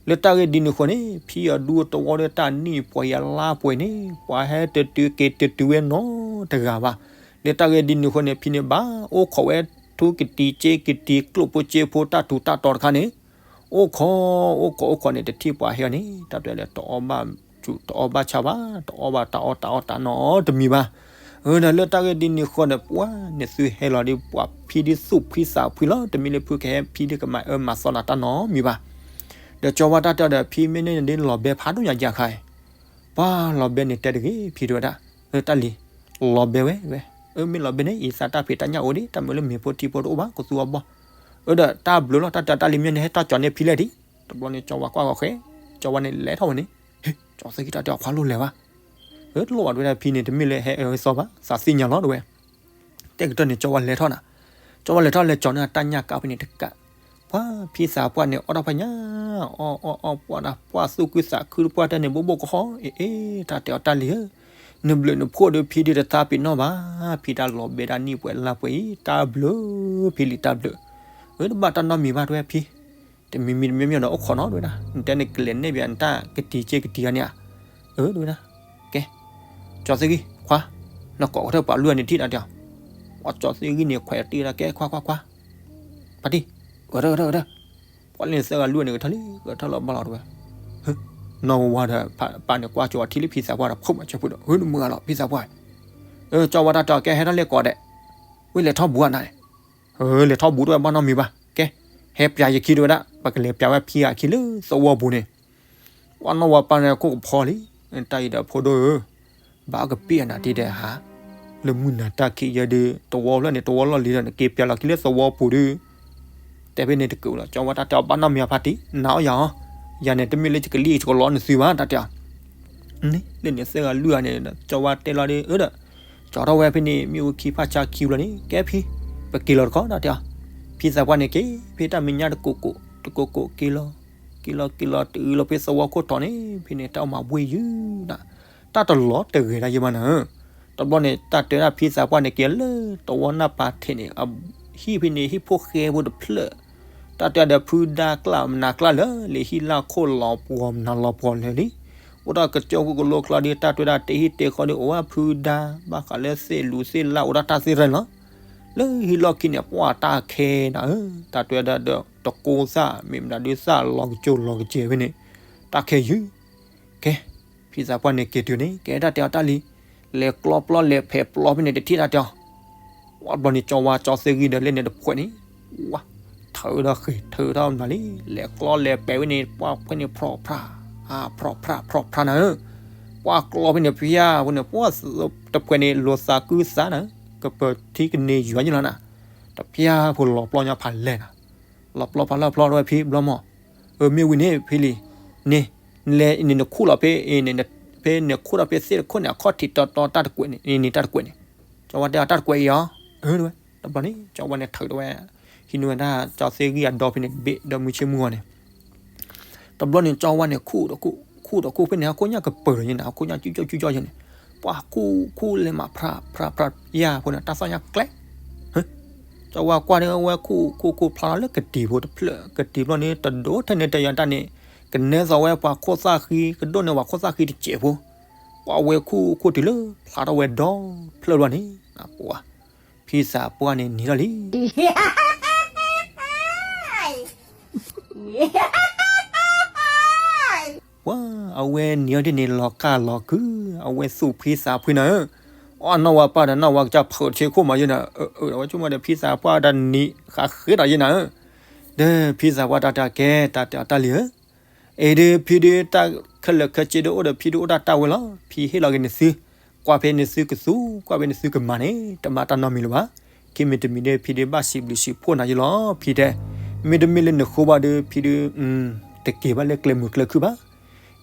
လၢတၢ်ဂ့ၢ်ဒ်န့ၣ်အဃိန့ၣ် ဖံအဒူအတဝီဒီးတၢ်နံၣ်ပှဲၤယလါပှဲၤန့ၣ် ပှၤဟဲတတုၤက့ၤတတုၤဝဲနီတဂၤဘၣ်. လၢတၢ်ဂ့ၢ်ဒ်န့ၣ်အဃိန့ၣ် ဖံန့ၣ်ဘၣ်အိၣ်ခိးဝဲထူကတံၤစ့ကတံၤကျိၣ်ဖိစ့ဖိတၢ်ထူးတၢ်တီၤတခါန့ၣ်, အိၣ်ခိး အိၣ်ခိးအိၣ်ခိးန့ၣ် တထံၣ်ပှၤဟဲအီၤန့ၣ် တၢ်တဲလၢတအီၣ်ဘၣ်ဆူၣ်တအီၣ်ဘၣ်ဆါဘၣ် တအီၣ်ဘၣ်တၢ်အီၣ်တၢ်အီတၢ်နီတမံၤဘၣ်. အဒီးလၢတၢ်ဂ့ၢ်ဒ်န့ၣ်အဃိဒီး ပှၤန့ၣ်သုဟဲလီၤဒီးပှၤဖံဒုးသူၣ်ဖှံသးဖှံလီၤ တမ့ၢ်လၢဖုကဟဲဖံဒုးကမၤအၢမၤသီနၤတၢ်နီတမံၤဘၣ်. ဒီးကၠီဝါတၢ်တဲဒီးဖံမ့ၢ်န့ၣ်ဒ်လီၤဘဲဖးဒိၣ်ညါယၤခါအံၤ, ပှၤလီၤဘဲန့ၣ်တဲတဂ့ၤ ဖံတဲဝဲဒၣ် တၢ်လံၤ လီၤဘဲဝဲဝဲ, အၢ မ့ၢ်လီၤဘဲန့ၣ် ယသးတၢ်ဖံးတၢ်ညၣ်အိၣ်ဒံး တၢ်မုာ်လၢမ့ၤဖိထံဖိတအိၣ်ဘၣ် ကသူအီၤဘီ, အၢ ဒီးတၢ်ဘျုးလီၤ တၢ်တဲတၢ်လံၤမ့ၢ်န့ၣ် ဟဲထီၣ်ကၠီၤန့ၢ်ဖံလဲၣ်ဒံး, တဘျီန့ၣ် ကၠီဝါကွၢ်ဂီၤဃဲ, ကၠီဝါန့ၣ်လဲၤထီၣ်ဝဲန့ၣ်, ဟ့ၣ် ကၠီသ့ၣ်ဂံၢ်တၢ်တဲအီၤခွါလိၣ်လဲၤဘၣ်, အၢ တလိၣ်ဘၣ်တဝဲဒၣ်ဖံန့ၣ် တမ့ၢ်လၢဟဲအၢဟဲသီဘၣ် သးသ့ၣ်ညါလီၤတဝဲ တဲကတၢၢ်န့ၣ် ကၠီဝါလဲၤထီၣ်နၤ, ကၠီဝါလဲၤထီၣ်လဲၤကၠီၤန့ၢ်တၢ်ညၣ်ကးဖဲန့ၣ်တကး, ပှၤဖံသးပှၢ်န့ၣ် အီၣ်တၢ်ဖးညၣ်, အီၣ်အီၣ်အီၣ်ပှၢ်တၢ် ပှၢ်သူၣ်ကုသးခုတပှၢ်တၢ်န့ၣ် ဘိၣ်ဘိၣ်ကဟီၣ်, အ့ အ့ တၢ်တဲအီၤတၢ်လံၤဧၢ, နဘျုးနဖှိၣ်ဒီးဖံဒုးတသးပ့ၤနီၣ်ဘၣ်, ဖံတၢ်လီၤဘဲဒၣ်နံၣ်ပှဲၤလါပှဲၤအံၤ တၢ်ဘျုး, ဖံလံၤတၢ်ဘျုး, အၢ တဘၣ်တၢ်နီတမံၤဘၣ်တဝဲဖံ တမံၤမံၤတမံၤမံၤဒီးအိၣ်ခိးနီတဝဲဒၣ်, နတဲနကလဲၤနဲၣ်ဘၣ်နတၢ်ကတံၤက့ကတံၤဂၤန့ၣ်ဧါ, အၢ တဝဲဒၣ်, ကဲ, ကၠီသ့ၣ်ဂံၢ် ခွါ, နကိးကထၢၣ်ပှၤလွံၢ်ဂၤန့ၣ်ထံၣ်တၢ်တဲအီၤ, ပှၤကၠီသ့ၣ်ဂံၢ်န့ၣ် ခွဲးတံၢ်ဒၣ်ကဲ ခွါခွါခွါ, ပှၤတံၢ်, ဂဲၤထၢၣ်ဂဲၤထၢၣ်ဂဲၤထၢၣ်, ပှၤလၢန့ၣ်သၢဂၤလွံၢ်ဂၤန့ၣ် ဂဲၤထၢၣ်လံ ဂဲၤထၢၣ်လီၤဘၣ်လီၤတဝဲ, နီၢ်ဝါဒီး ပၢ်န့ၣ်ကွၢ်ကၠီအထံလၢဖံသးပှၢ်ဒီး ဖိးမးဆၢဖုဒီး ဟၢ နမုၢ်ဂၤလီၤ ဖံသးပှၢ်, ကၠီဝါတၢ်တဲအီၤ ကဲ ဟဲထီၣ်လၢကိးဒဲး, ဝံၤလဲၤထီၣ်ဘူးဧါနၤန့ၣ်, ဟၢ လဲၤထီၣ်ဘူးတဝဲ ဘၣ်နီတမံၤဘၣ်, ကဲ, ဟဲပျးယခံတဝဲဒၣ် ပကလဲၤပျးဝဲဖံအခံလၢသဝီပူၤန့ၣ်, ပှၤနီၢ်ဝါပၢ်န့ၣ် ခိၣ်ကဖီလံ, တၢ်အံၤဒီးဖိဒိၣ်ဧၢ ဘၣ်ကပ့ၢ်အနၤတံၢ်ဒဲးဟါ, လၢမုၢ်နၤတၢ်ခံးယဲဒုး သဝီဖျၢၣ်န့ၣ် သဝီလီၢ်လံၤဒီး နက့ၤပျးလီၤခံလၢသဝီပူၤဒုး, တဲဖဲန့ၣ်တကုာ်လီၤ, ကၠီဝါတၢ်တဲအီၤ ဘၣ်နီတမံၤအဖါတံၢ် နၤအီၣ်ယၤအီၤ, ယၤန့ၣ် တမ့ၢ်လၢယကလံၣ်ယကလီနသုဘၣ် တၢ်တဲအီၤ, န့ၣ် လၢန့ၣ်သၢဂၤလွံၢ်ဂၤန့ၣ် ကၠီဝါတဲလီၤဒုး အၢဒီး, ကၠီထီၣ်ဝဲဖဲန့ၣ် မ့ၣ်အူခံဖၣ်ဆါခံဘျီန့ၣ် ကဲဖံ, ပက့ၤလီၤတခီ တၢ်တဲအီၤ, ဖံသးပှၢ်န့ၣ်က့ၤ ဖဲတၢ်မဲာ်ညါတကိးကိး တကိးကိးက့ၤလီၤ, က့ၤလီၤက့ၤလီၤတအုးလီၤဖဲသဝီခိၣ်တီန့ၣ် ဖဲန့ၣ် တၢ်အိၣ်မးဘှ့ၣ်ယုၢ်နၤ, တၢ်တလီၤတဂ့ၤဒၣ်ယဲၢ်မးနၤဧၢ, တဘျီန့ၣ် တၢ်တဲဒၣ်ဖံသးပှၢ်န့ၣ် က့ၤလၢသဝီနၢ်ပၤထံးန့ၣ် ဟံၣ်ဖဲန့ၣ် ဟံၣ်ဖိဃဲဖိတဖျၢၣ်, တၢ်တဲဒီးဖုဒါကျၢ်မနၤကျၢ်လၢာ်လံ ဟံၣ်လၢခိၣ်လီၤပှီၤမနၤလီၤပှီၤလၢာ်လံ, အိၣ်ဒီးကစၢၢ်ခိၣ်ကလိကျီဒီး တၢ်တဲဒၣ်တဟံၣ်တဲဃီဒီး အိၣ်ဝဲဖုဒါ ဘၣ်ဃးလၢသ့ၣ်လူၤသ့ၣ်လၢ် အိၣ်ဒၣ်တၢ်သ့ၣ်တဖၣ်န့ၣ်လီၤ, လၢဟံၣ်လီၢ်ခံန့ၣ် ပှၤတၢ်ခဲနၤဧၢ, တၢ်တဲဒၣ်ဒီးတကိးသၣ် မ့ၢ်မနုၤဒုးသၣ်လီၤကစိၤလီၤကစဲၤဖဲန့ၣ်, တၢ်ခဲယုၢ် ကဲ, ဖံသးပှၢ်န့ၣ်က့ၤတုၤန့ၣ် ကဲတၢ်တဲအီၤတၢ်လံၤ, လဲၤကျီပျီလဲၤဖဲးပျီဖဲန့ၣ် တထံၣ်တၢ်တဲအီၤ, ဝံၤဘျီန့ၣ် ကၠီဝါကၠီသ့ၣ်ဂံၢ်ဒီးလၢန့ၣ်တဖှဲးန့ၣ်, ဝါ, ထုးဒီးဃ့ၢ်ထုးထီၣ်မနုၤလံ, လဲၤကျီလဲၤဖဲးဖဲန့ၣ် ပှၤဖှဲးန့ၣ် ဖြီၣ်ဖြၣ်, ဖြီၣ်ဖြၣ် ဖြီၣ်ဖြၣ်နၤဧၢ, ပှၤကျီဖဲန့ၣ် ဖၠါဖဲန့ၣ် ပှၤတဖှဲးန့ၣ် လိာ်သးကုသးနၤဧၢ, ကပၢၤထံကန့ၢ်ယွၤယ့ၢ်လီၤနၤ, တဖၠါဖိလီၤပျီညါဖးလဲၢ်နၤ, လီၤပျီဖးလၢပျီတဝဲဖံဘျီမီၢ်, အၢ မ့ၢ်ဝံၤန့ၣ် ဖံလံၤ, န့ၣ်, နလဲၤန့ၣ်နခူၣ်လီၤဖဲ, ဖဲနခူၣ်ထီၣ်ဖဲသ့ၣ်တခိၣ်န့ၣ် အခီၣ်ထံးတီတီတၢ်တကွဲးန့ၣ်, န့ၣ်တၢ်တကွဲးန့ၣ်, ကၠီဝါတဲအီၤတၢ်တကွဲးအံၤအီၤ, အၢ တဝဲ, တဘျီန့ၣ် ကၠီဝါန့ၣ်ထုးတဝဲ, ဟံးန့ၢ်ဝဲဒၣ်ကၠီသ့ၣ်ဂံၢ်အဒီဖဲန့ၣ်တဘ့ၣ် ဒီးမုၢ်ဆ့ၣ်မုၢ်ဂီၤန့ၣ် တဘျီန့ၣ် ကၠီဝါန့ၣ် ခူၣ်တခူၣ်, ခူၣ်တခူၣ်ဖဲန့ၣ် ဟီၣ်ခိၣ်ညၣ်ကပၢၤလီၤယဲၢ်နၤ, ဟီၣ်ခိၣ်ညၣ်ကၠူကၠီကၠူကၠီယဲၢ်န့ၣ်, ပှၤခူၣ်ခူၣ်လဲၤမးဖြးဖြးဖြးယဲၢ်ဖိန့ၣ် တၢ်သီၣ်ညါကျဲ, ကၠီဝါကွၢ်န့ၣ် အဝဲခူၣ်ခူၣ်ခူၣ်ဖျါလီၤလၢကတံၤဖိတဖျၢၣ်, ကတံၤဘျီန့ၣ် တဒိၣ်ထဲန့ၣ်တယၤတၢ်န့ၣ်, ကနဲသိးဝဲပှၤခိၣ်သၣ်ဃံ, ကဒိၣ်န့ၢ်ပှၤခိၣ်သၣ်ဃံတစဲးဖိ, ပှၤဝဲခူၣ်ခူၣ်တုၤလၢ ဖျါထီၣ်ဝဲဒီဖျၢၣ်ဘျီန့ၣ်, ပှၤ ဖံသးပှၢ်န့ၣ်နံၤထီၣ်လံ ပှၤ အဝဲနံၤအီၤဒ်န့ၣ် လီၤကၢ်လီၤကုၢ်, အဝဲသူၣ်ဖံသးဖှံနၤဧၢ, အနီၢ်ဝါပၢ်ဒီးနီၢ်ဝါကစၢ်ဖုးဆ့ခိၣ်မးယဲၢ်နၤ, အဝဲဆိကမိၣ်ဒီးဖံသးပှၢ်ဒီးနံၤဃးဃ့ဒီးယဲၢ်နၤဧၢ, ဒီးဖံသးပှၢ်တၢ်တဲကဲ တၢ်တဲအီၤတၢ်လံၤဧၢ, အံၤဒုးဖံဒုးတၢ်ခဲလၢာ်ခဲဆ့ဒုးအိၣ်ဒီးဖံဒုးအိၣ်တၢ်တၢ်ဝဲလီၤ, ဖံဟ့ၣ်လီၤက့ၤနသု, ကွၢ်ဖဲနသုကသူ, ကွၢ်ဖဲနသုကမၤန့ၣ် တမၤတၢ်နီတမံၤလၢၤဘၣ်, ခံမံၤတမံၤဒုးဖံဒုးဘၣ်စံးဘျုးစံးဖှိၣ်နၤယဲၢ်လီၤ, ဖံတဲ, မ့တမ့ၢ်လၢနဃိဘၣ်ဒီး ဖံဒုး တက့ၤဘၣ်လၢကျဲမုာ်ကျဲခုၣ်ဘၣ်,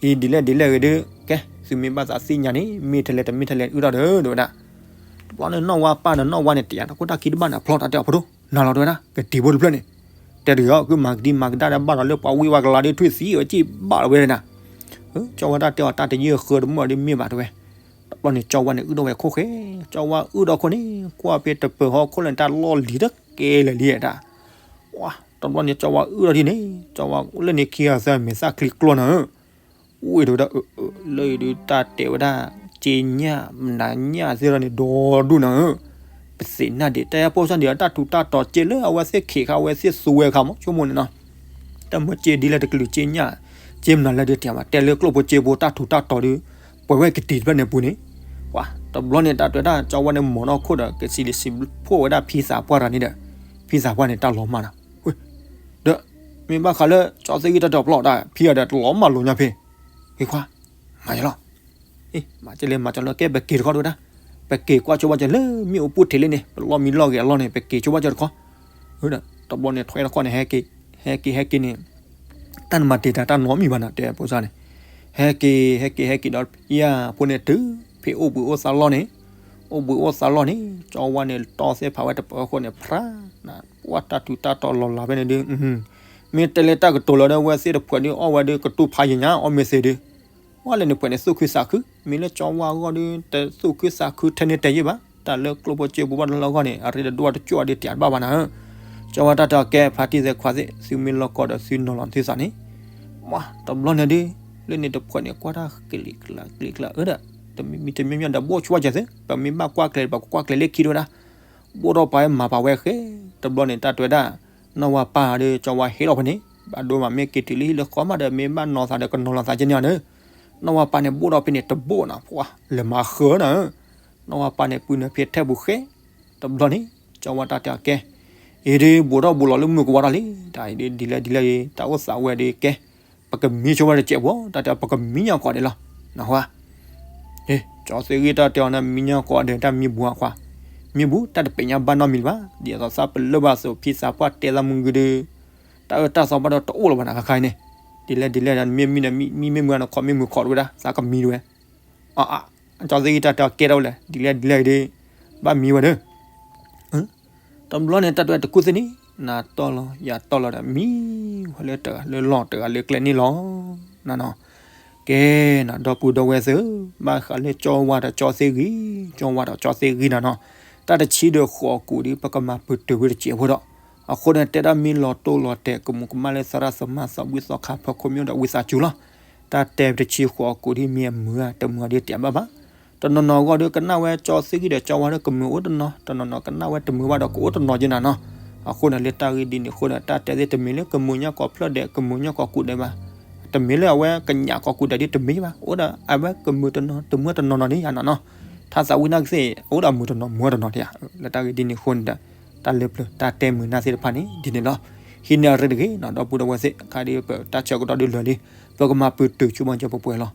အံၤဒ်လဲၣ်ဒ်လဲၣ်ဂ့ၤဒုး, ကဲ သုမ့ၢ်ဘၣ်သးသ့ၣ်ညါန့ၣ် မ့ၢ်ထဲလဲၣ်တမ့ၢ်ထဲလဲၣ်အုၣ်ထီၣ်ဒီး တဝဲဒၣ်, တဘျီန့ၣ်နီၢ်ဝါပၢ်ဒီးနီၢ်ဝါန့ၣ် တယာ်တၢ်ခိၣ်တၢ်ခံတဘၣ်န့ၣ် အဖျီတၢ်တဲအီၤဖိဒိၣ် နၤလီၤတဝဲဒၣ် ကတံၤဖိတဖျၢၣ်န့ၣ်, တဲတဂ့ၤအီၤ ကမၤကဒံမၤကဒါဒီးဘၣ်ဒီးလၢပှၤဝံဝဲကလၤဒုး ထွံၣ်သံအဝဲက့ၢ်ဘၣ်လီၤဝဲဒၣ်, ကၠီဝါတၢ်တဲအီၤတၢ်တယုၢ်ဃၢတမုၢ်အီၤဒုးမ့ၢ်ဘၣ်တဝဲ, တဘျီန့ၣ် ကၠီဝါန့ၣ်အုၣ်ထီၣ်ဝဲခိၣ်ဃဲ, ကၠီဝါအုၣ်ထီၣ်ခိၣ်န့ၣ် ကွၢ်ဖဲတပၢၤဟီၣ်ခိၣ်လၢန့ၣ် တၢ်လီၢ်လံၤတကဲလၢာ်လံဒၣ်, တဘျီန့ၣ် ကၠီဝါအုၣ်ထီၣ်ဒ်န့ၣ် ကၠီဝါလၢန့ၣ်ခံဂၤသၢမ့ၢ်သၣ်ချံကျီနၤဧၢ, အိၣ်အံၤတဝဲဒၣ်အၢ လၢအံၤဒုးတၢ်တဲဝဲဒၣ် က့ညၣ် မနၤညၣ်သ့ၣ်ဒီးန့ၣ် ဒီဒူၣ်နၤဧၢ, ပသ့ၣ်နၢ်ဒံး တၢ်ယါပိၢ်စၢ်ဒံး တၢ်ထူးတၢ်တီၤက့လၢအဝဲသ့ၣ်ခံးခါ အဝဲသ့ၣ်သူဝဲခါမး ဆိကမိၣ်န့ၣ်နီၤ, တၢ်မၢက့ဒ်လဲၣ်တကလုာ်က့ညၣ် က့မနုၤလဲၣ်ဒုးတဲမး တဲလၢကျိၣ်ဖိက့ဖိတၢ်ထူးတၢ်တီၤဒုး ပှဲၤဝဲကတံၤတဖျၢၣ်န့ၣ်ပူၤန့ၣ်, ပှၤတဘျီန့ၣ် တၢ်တဲဝဲဒၣ် ကၠီဝါန့ၣ် မိာ်ထီၣ်ခိၣ်ဒီး ကစံးလံာ်စံးဖှိၣ်ဝဲဒၣ်ဖံသးပှၢ်တဂၤန့ၣ်ဒီး ဖံသးပှၢ်န့ၣ် တၢ်လီၤမၢ်နၤ, ဒီး မ့ၢ်ဘၣ်ဃးလၢ ကၠီသ့ၣ်ဂံၢ်တၢ်တဲပျီတၢ် ဖံဂၤဒီးတလီၤမၢ်လိာ်ညါဖဲ ဂ့ၤခွါ မၤယလီၤ, မၤကလဲၤမၤကလီၤ ကဲ ပက့ၤတခီတဝဲဒၣ်, ပက့ၤကွၢ်ဆိဘၣ်ကၢၤလၢမ့ၣ်အူပူၤထံးလံန့ၣ် ပလီၢ်မံလီၢ်ဂ့ၤအလီၢ်န့ၣ် ပက့ၤဆိဘၣ်ကၢၤတခီ, တဘျီန့ၣ်ထွဲတခီန့ၣ် ဟဲက့ၤ ဟဲက့ၤဟဲက့ၤန့ၣ် တၢ်နမၤတ့ၢ်တၢ်တၢ်နီတမံၤဘၣ်နီၤ တဲဖိသၣ်န့ၣ်, ဟဲက့ၤ ဟဲက့ၤဟဲက့ၤဒီး ယဖိန့ၣ်တုၤ ဖဲအိၣ်ဘှံးအိၣ်သါလီၢ်န့ၣ်, အိၣ်ဘှံးအိၣ်သါလီၢ်န့ၣ် ကၠီဝါန့ၣ် တီသ့ၣ်ဖးဝဲတပၢၤအဃိန့ၣ် ဖြါ ပှၢ်တၢ်ထူးတၢ်တီၤလီၤလးဖဲန့ၣ်ဒုး, မ့ၢ်တဲလၢတၢ်ကတိၤလီၤဒီး ဝဲသ့ၣ်တဖှဲးဒုးအီၣ်ဝဲဒုး ကတူၢ်ဖးယံာ်ညါ အီၣ်မ့ၤသ့ဒုး, ဝဲလဲၣ်န့ၣ် ဖှဲးန့ၣ်သူၣ်ခုသးခု, မ့ၢ်လၢကၠီဝါအဂီၢ်ဒုး တသူၣ်ခုသးခုထဲန့ၣ်တဲယံာ်ဘၣ်, တၢ်လၢကျိၣ်ဖိစ့ဖိဘၣ်တလၢအဂီၢ်န့ၣ် အရ့တဒိၣ်တကၠိၣ်အဒုးတၢ်တဘၣ်ဘၣ်နၤဧၢ, ကၠီဝါတၢ်တဲအီၤ ကဲ ဖါတံၢ်သဲးခွါသ့ၣ် သုမ့ၢ်လီၢ်ကီၢ်ဒီးသုနီၤလီၤသုသးန့ၣ်, တဘျီန့ၣ်ဒုး လၢန့ၣ်တဖှဲးန့ၣ် ကွၢ်တၢ်ကလံၤကျါကလံၤကျါ အၢဒီး တမံၤမံၤတမံၤမံၤဒီး ဘိၣ်ဆိဘၣ်ကၢၤသု ပမ့ၢ်ဘၣ်ကွၢ်ကျဲၤ ပကကွၢ်ကျဲၤလၢခံတဝဲဒၣ်, ဘိၣ်ထီၣ်ပာ်ဝဲမၤပာ်ဝဲဃဲ, တဘျီန့ၣ် တၢ်တဲဝဲဒၣ် နီၢ်ဝါပၢ်ဒီး ကၠီဝါဟ့ၣ်လီၤဖဲန့ၣ် ဘၣ်ဒိမး မ့ၢ်က့ၤတုၤလၢဟံၣ်လၢဃီမးဒီး မ့ၢ်ဘၣ်နီၤသးဒီး ကနီၤလီၤသးကန့ၢ်အီၤန့ၣ်, နီၢ်ဝါပၢ်န့ၣ် ဘိၣ်ထီၣ်ဖဲန့ၣ်တဘိၣ်နၤ ပှၤလဲၤမၤဃၢနၤဧၢ, နီၢ်ဝါပၢ်န့ၣ် ပုၢ်နၢ်ဖဲထဲပူၤဃဲ, တဘျီန့ၣ် ကၠီဝါတၢ်တဲအီၤ ကဲ အံၤဒုး ဘူးထီၣ်ဘူးလီၤလၢမုၢ်ကဝါထီၣ်လံ, တၢ်အံၤဒုး ဒ်လဲၣ်ဒ်လဲၣ်အံၤ တၢ်အိၣ်သးဝဲဒုး ကဲ ပကမံဆိဝဲတစဲးဖိ တၢ်တဲ ပကမံညါကိးဒဲးလီၤ, နၢ်ဟူဧါ, ကၠီသ့ၣ်ဂံၢ်တၢ်တဲအီၤန့ၣ် မံညါကိးဒဲး တၢ်မံဘူးအခွါ, မံဘူး တၢ်တပ့ၤညါဘၣ်နီတမံၤလၢၤဘၣ်, ဒ်သိးသးပလၢၢ်ဘၣ်အသိး ဖံသးပှၢ်တဲသးမုၢ်ဂ့ၤဒုး တၢ်အၢတၢ်သီဘၣ်ဒီးတအိၣ်လၢၤဘၣ်နၤ ခါခါအံၤန့ၣ်, ဒ်လဲၣ်ဒ်လဲၣ်ဒီး မ့ၢ်မံဒီး မံမ့ၢ်မုၢ်ဂၤနခီၣ်မ့ၢ်မုၢ်ခီၣ်တဝဲဒၣ် သးကမံတဝဲ အ ကၠီသ့ၣ်ဂံၢ်တၢ်တဲအီၤ ကဲထီၣ်ဝဲလဲၣ် ဒ်လဲၣ်ဒ်လဲၣ်အံၤဒုး ဘၣ်မံဝဲဒီး တဘျီန့ၣ် တၢ်တဲဝဲတကူၣ်သ့ၣ်န့ၣ် နၤတီၢ်လီၤ ယၤတီၢ်လီၤဒီး မံဝဲလၢတဂၤလၢလီၢ် တဂၤလၢကျဲန့ၣ်လီၤ. နနီၤ, ကဲနၤ ဒီပုၢ်ဒီဝဲၢ်သ့ၣ်ဧၢ, ဘၣ်ဃးလၢကၠီဝါဒီးကၠီသ့ၣ်ဂံၢ်, ကၠီဝါဒီးကၠီသ့ၣ်ဂံၢ်နနီၤ, တၢ်တဆံဒီးဃိးကူာ်ဒုး ပကမၤပတုာ်ဝဲတစဲးဖိဒီး, အဃိန့ၣ် တဲဒၣ်မ့ၢ်လီၤတိၢ်လီၤတဲာ် ကမူးကမၣ်လၢသရၣ်သမါ သးဘှံးသီခါ ဖီခိၣ်မ့ၢ်အိၣ်ဒီးဝံသးစူၤလီၤ. တၢ်တဲတဆံဃိးကူာ်ဒုး မ့ၢ်အမုာ်ဧါ တမုာ်ဧါဒုး တၢ်ဘၣ်ဘၣ် တနီၤနီၤအဂီၢ်ဒီး ကနၣ်ဝဲကၠီသ့ၣ်ဂံၢ်ဒီးကၠီဝါဒီး ကမုာ်အိၣ်တနီၤ, တနီၤနီၤကနၣ်ဝဲတမုာ်ဘၣ်ဒီး ကအိၣ်တနီၤက့နၤနီၤ. အဃိန့ၣ် လၢတၢ်ဂ့ၢ်ဒ်န့ၣ်အဃိန့ၣ် တၢ်တဲသ့ၣ်တမ့ၢ်လၢ ကမုာ်ညါကိးဖျၢၣ်ဒဲး ကမုာ်ညါကိးကူာ်ဒဲးဘၣ်. တမ့ၢ်လၢအဝဲကညးကိးကူာ်ဒဲးဒ်တမ့ၢ်ဘၣ်, အိၣ်ဒီးအဝဲကမုာ်တနီၤ တမုာ်တနီၤနီၤန့ၣ်ယါနနီၤ. ထါသးဝံၣ်နာ်က့သ့ၣ် အိၣ်ဒီးမုာ်တနီၤမုာ်တနီၤတယါ. လၢတၢ်ဂ့ၢ်ဒ်န့ၣ်အဃိန့ၣ်ဒီး တၢ်လၢပျၢၤတၢ်တဲမုာ်နာ်သ့ၣ်တဖၣ်န့ၣ် ဒ်န့ၣ်လီၤ. ဟံးန့ၢ်အရ့တဂ့ၤနီၤ ဒီပုၢ်ဒီဝဲၢ်သ့ၣ်, ခါဒ်ပတၢ်ဆၢကတီၢ်ဒုးလၢာ်လံ, ပကမၤပတုာ်ဆိကမိၣ်က့ၤပှဲၤပှဲၤလီၤ.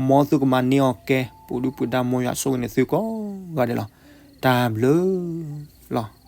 မ်သုကမၤန့ၢ်အီၤကဲ ပူၤဒုၣ်ပူၤဒါ မ်ယွၤဆိၣ်ဂ့ၤန့ၢ်သုကိးဂၤဒဲးလီၤ. တၢ်ဘျုးလီၤ.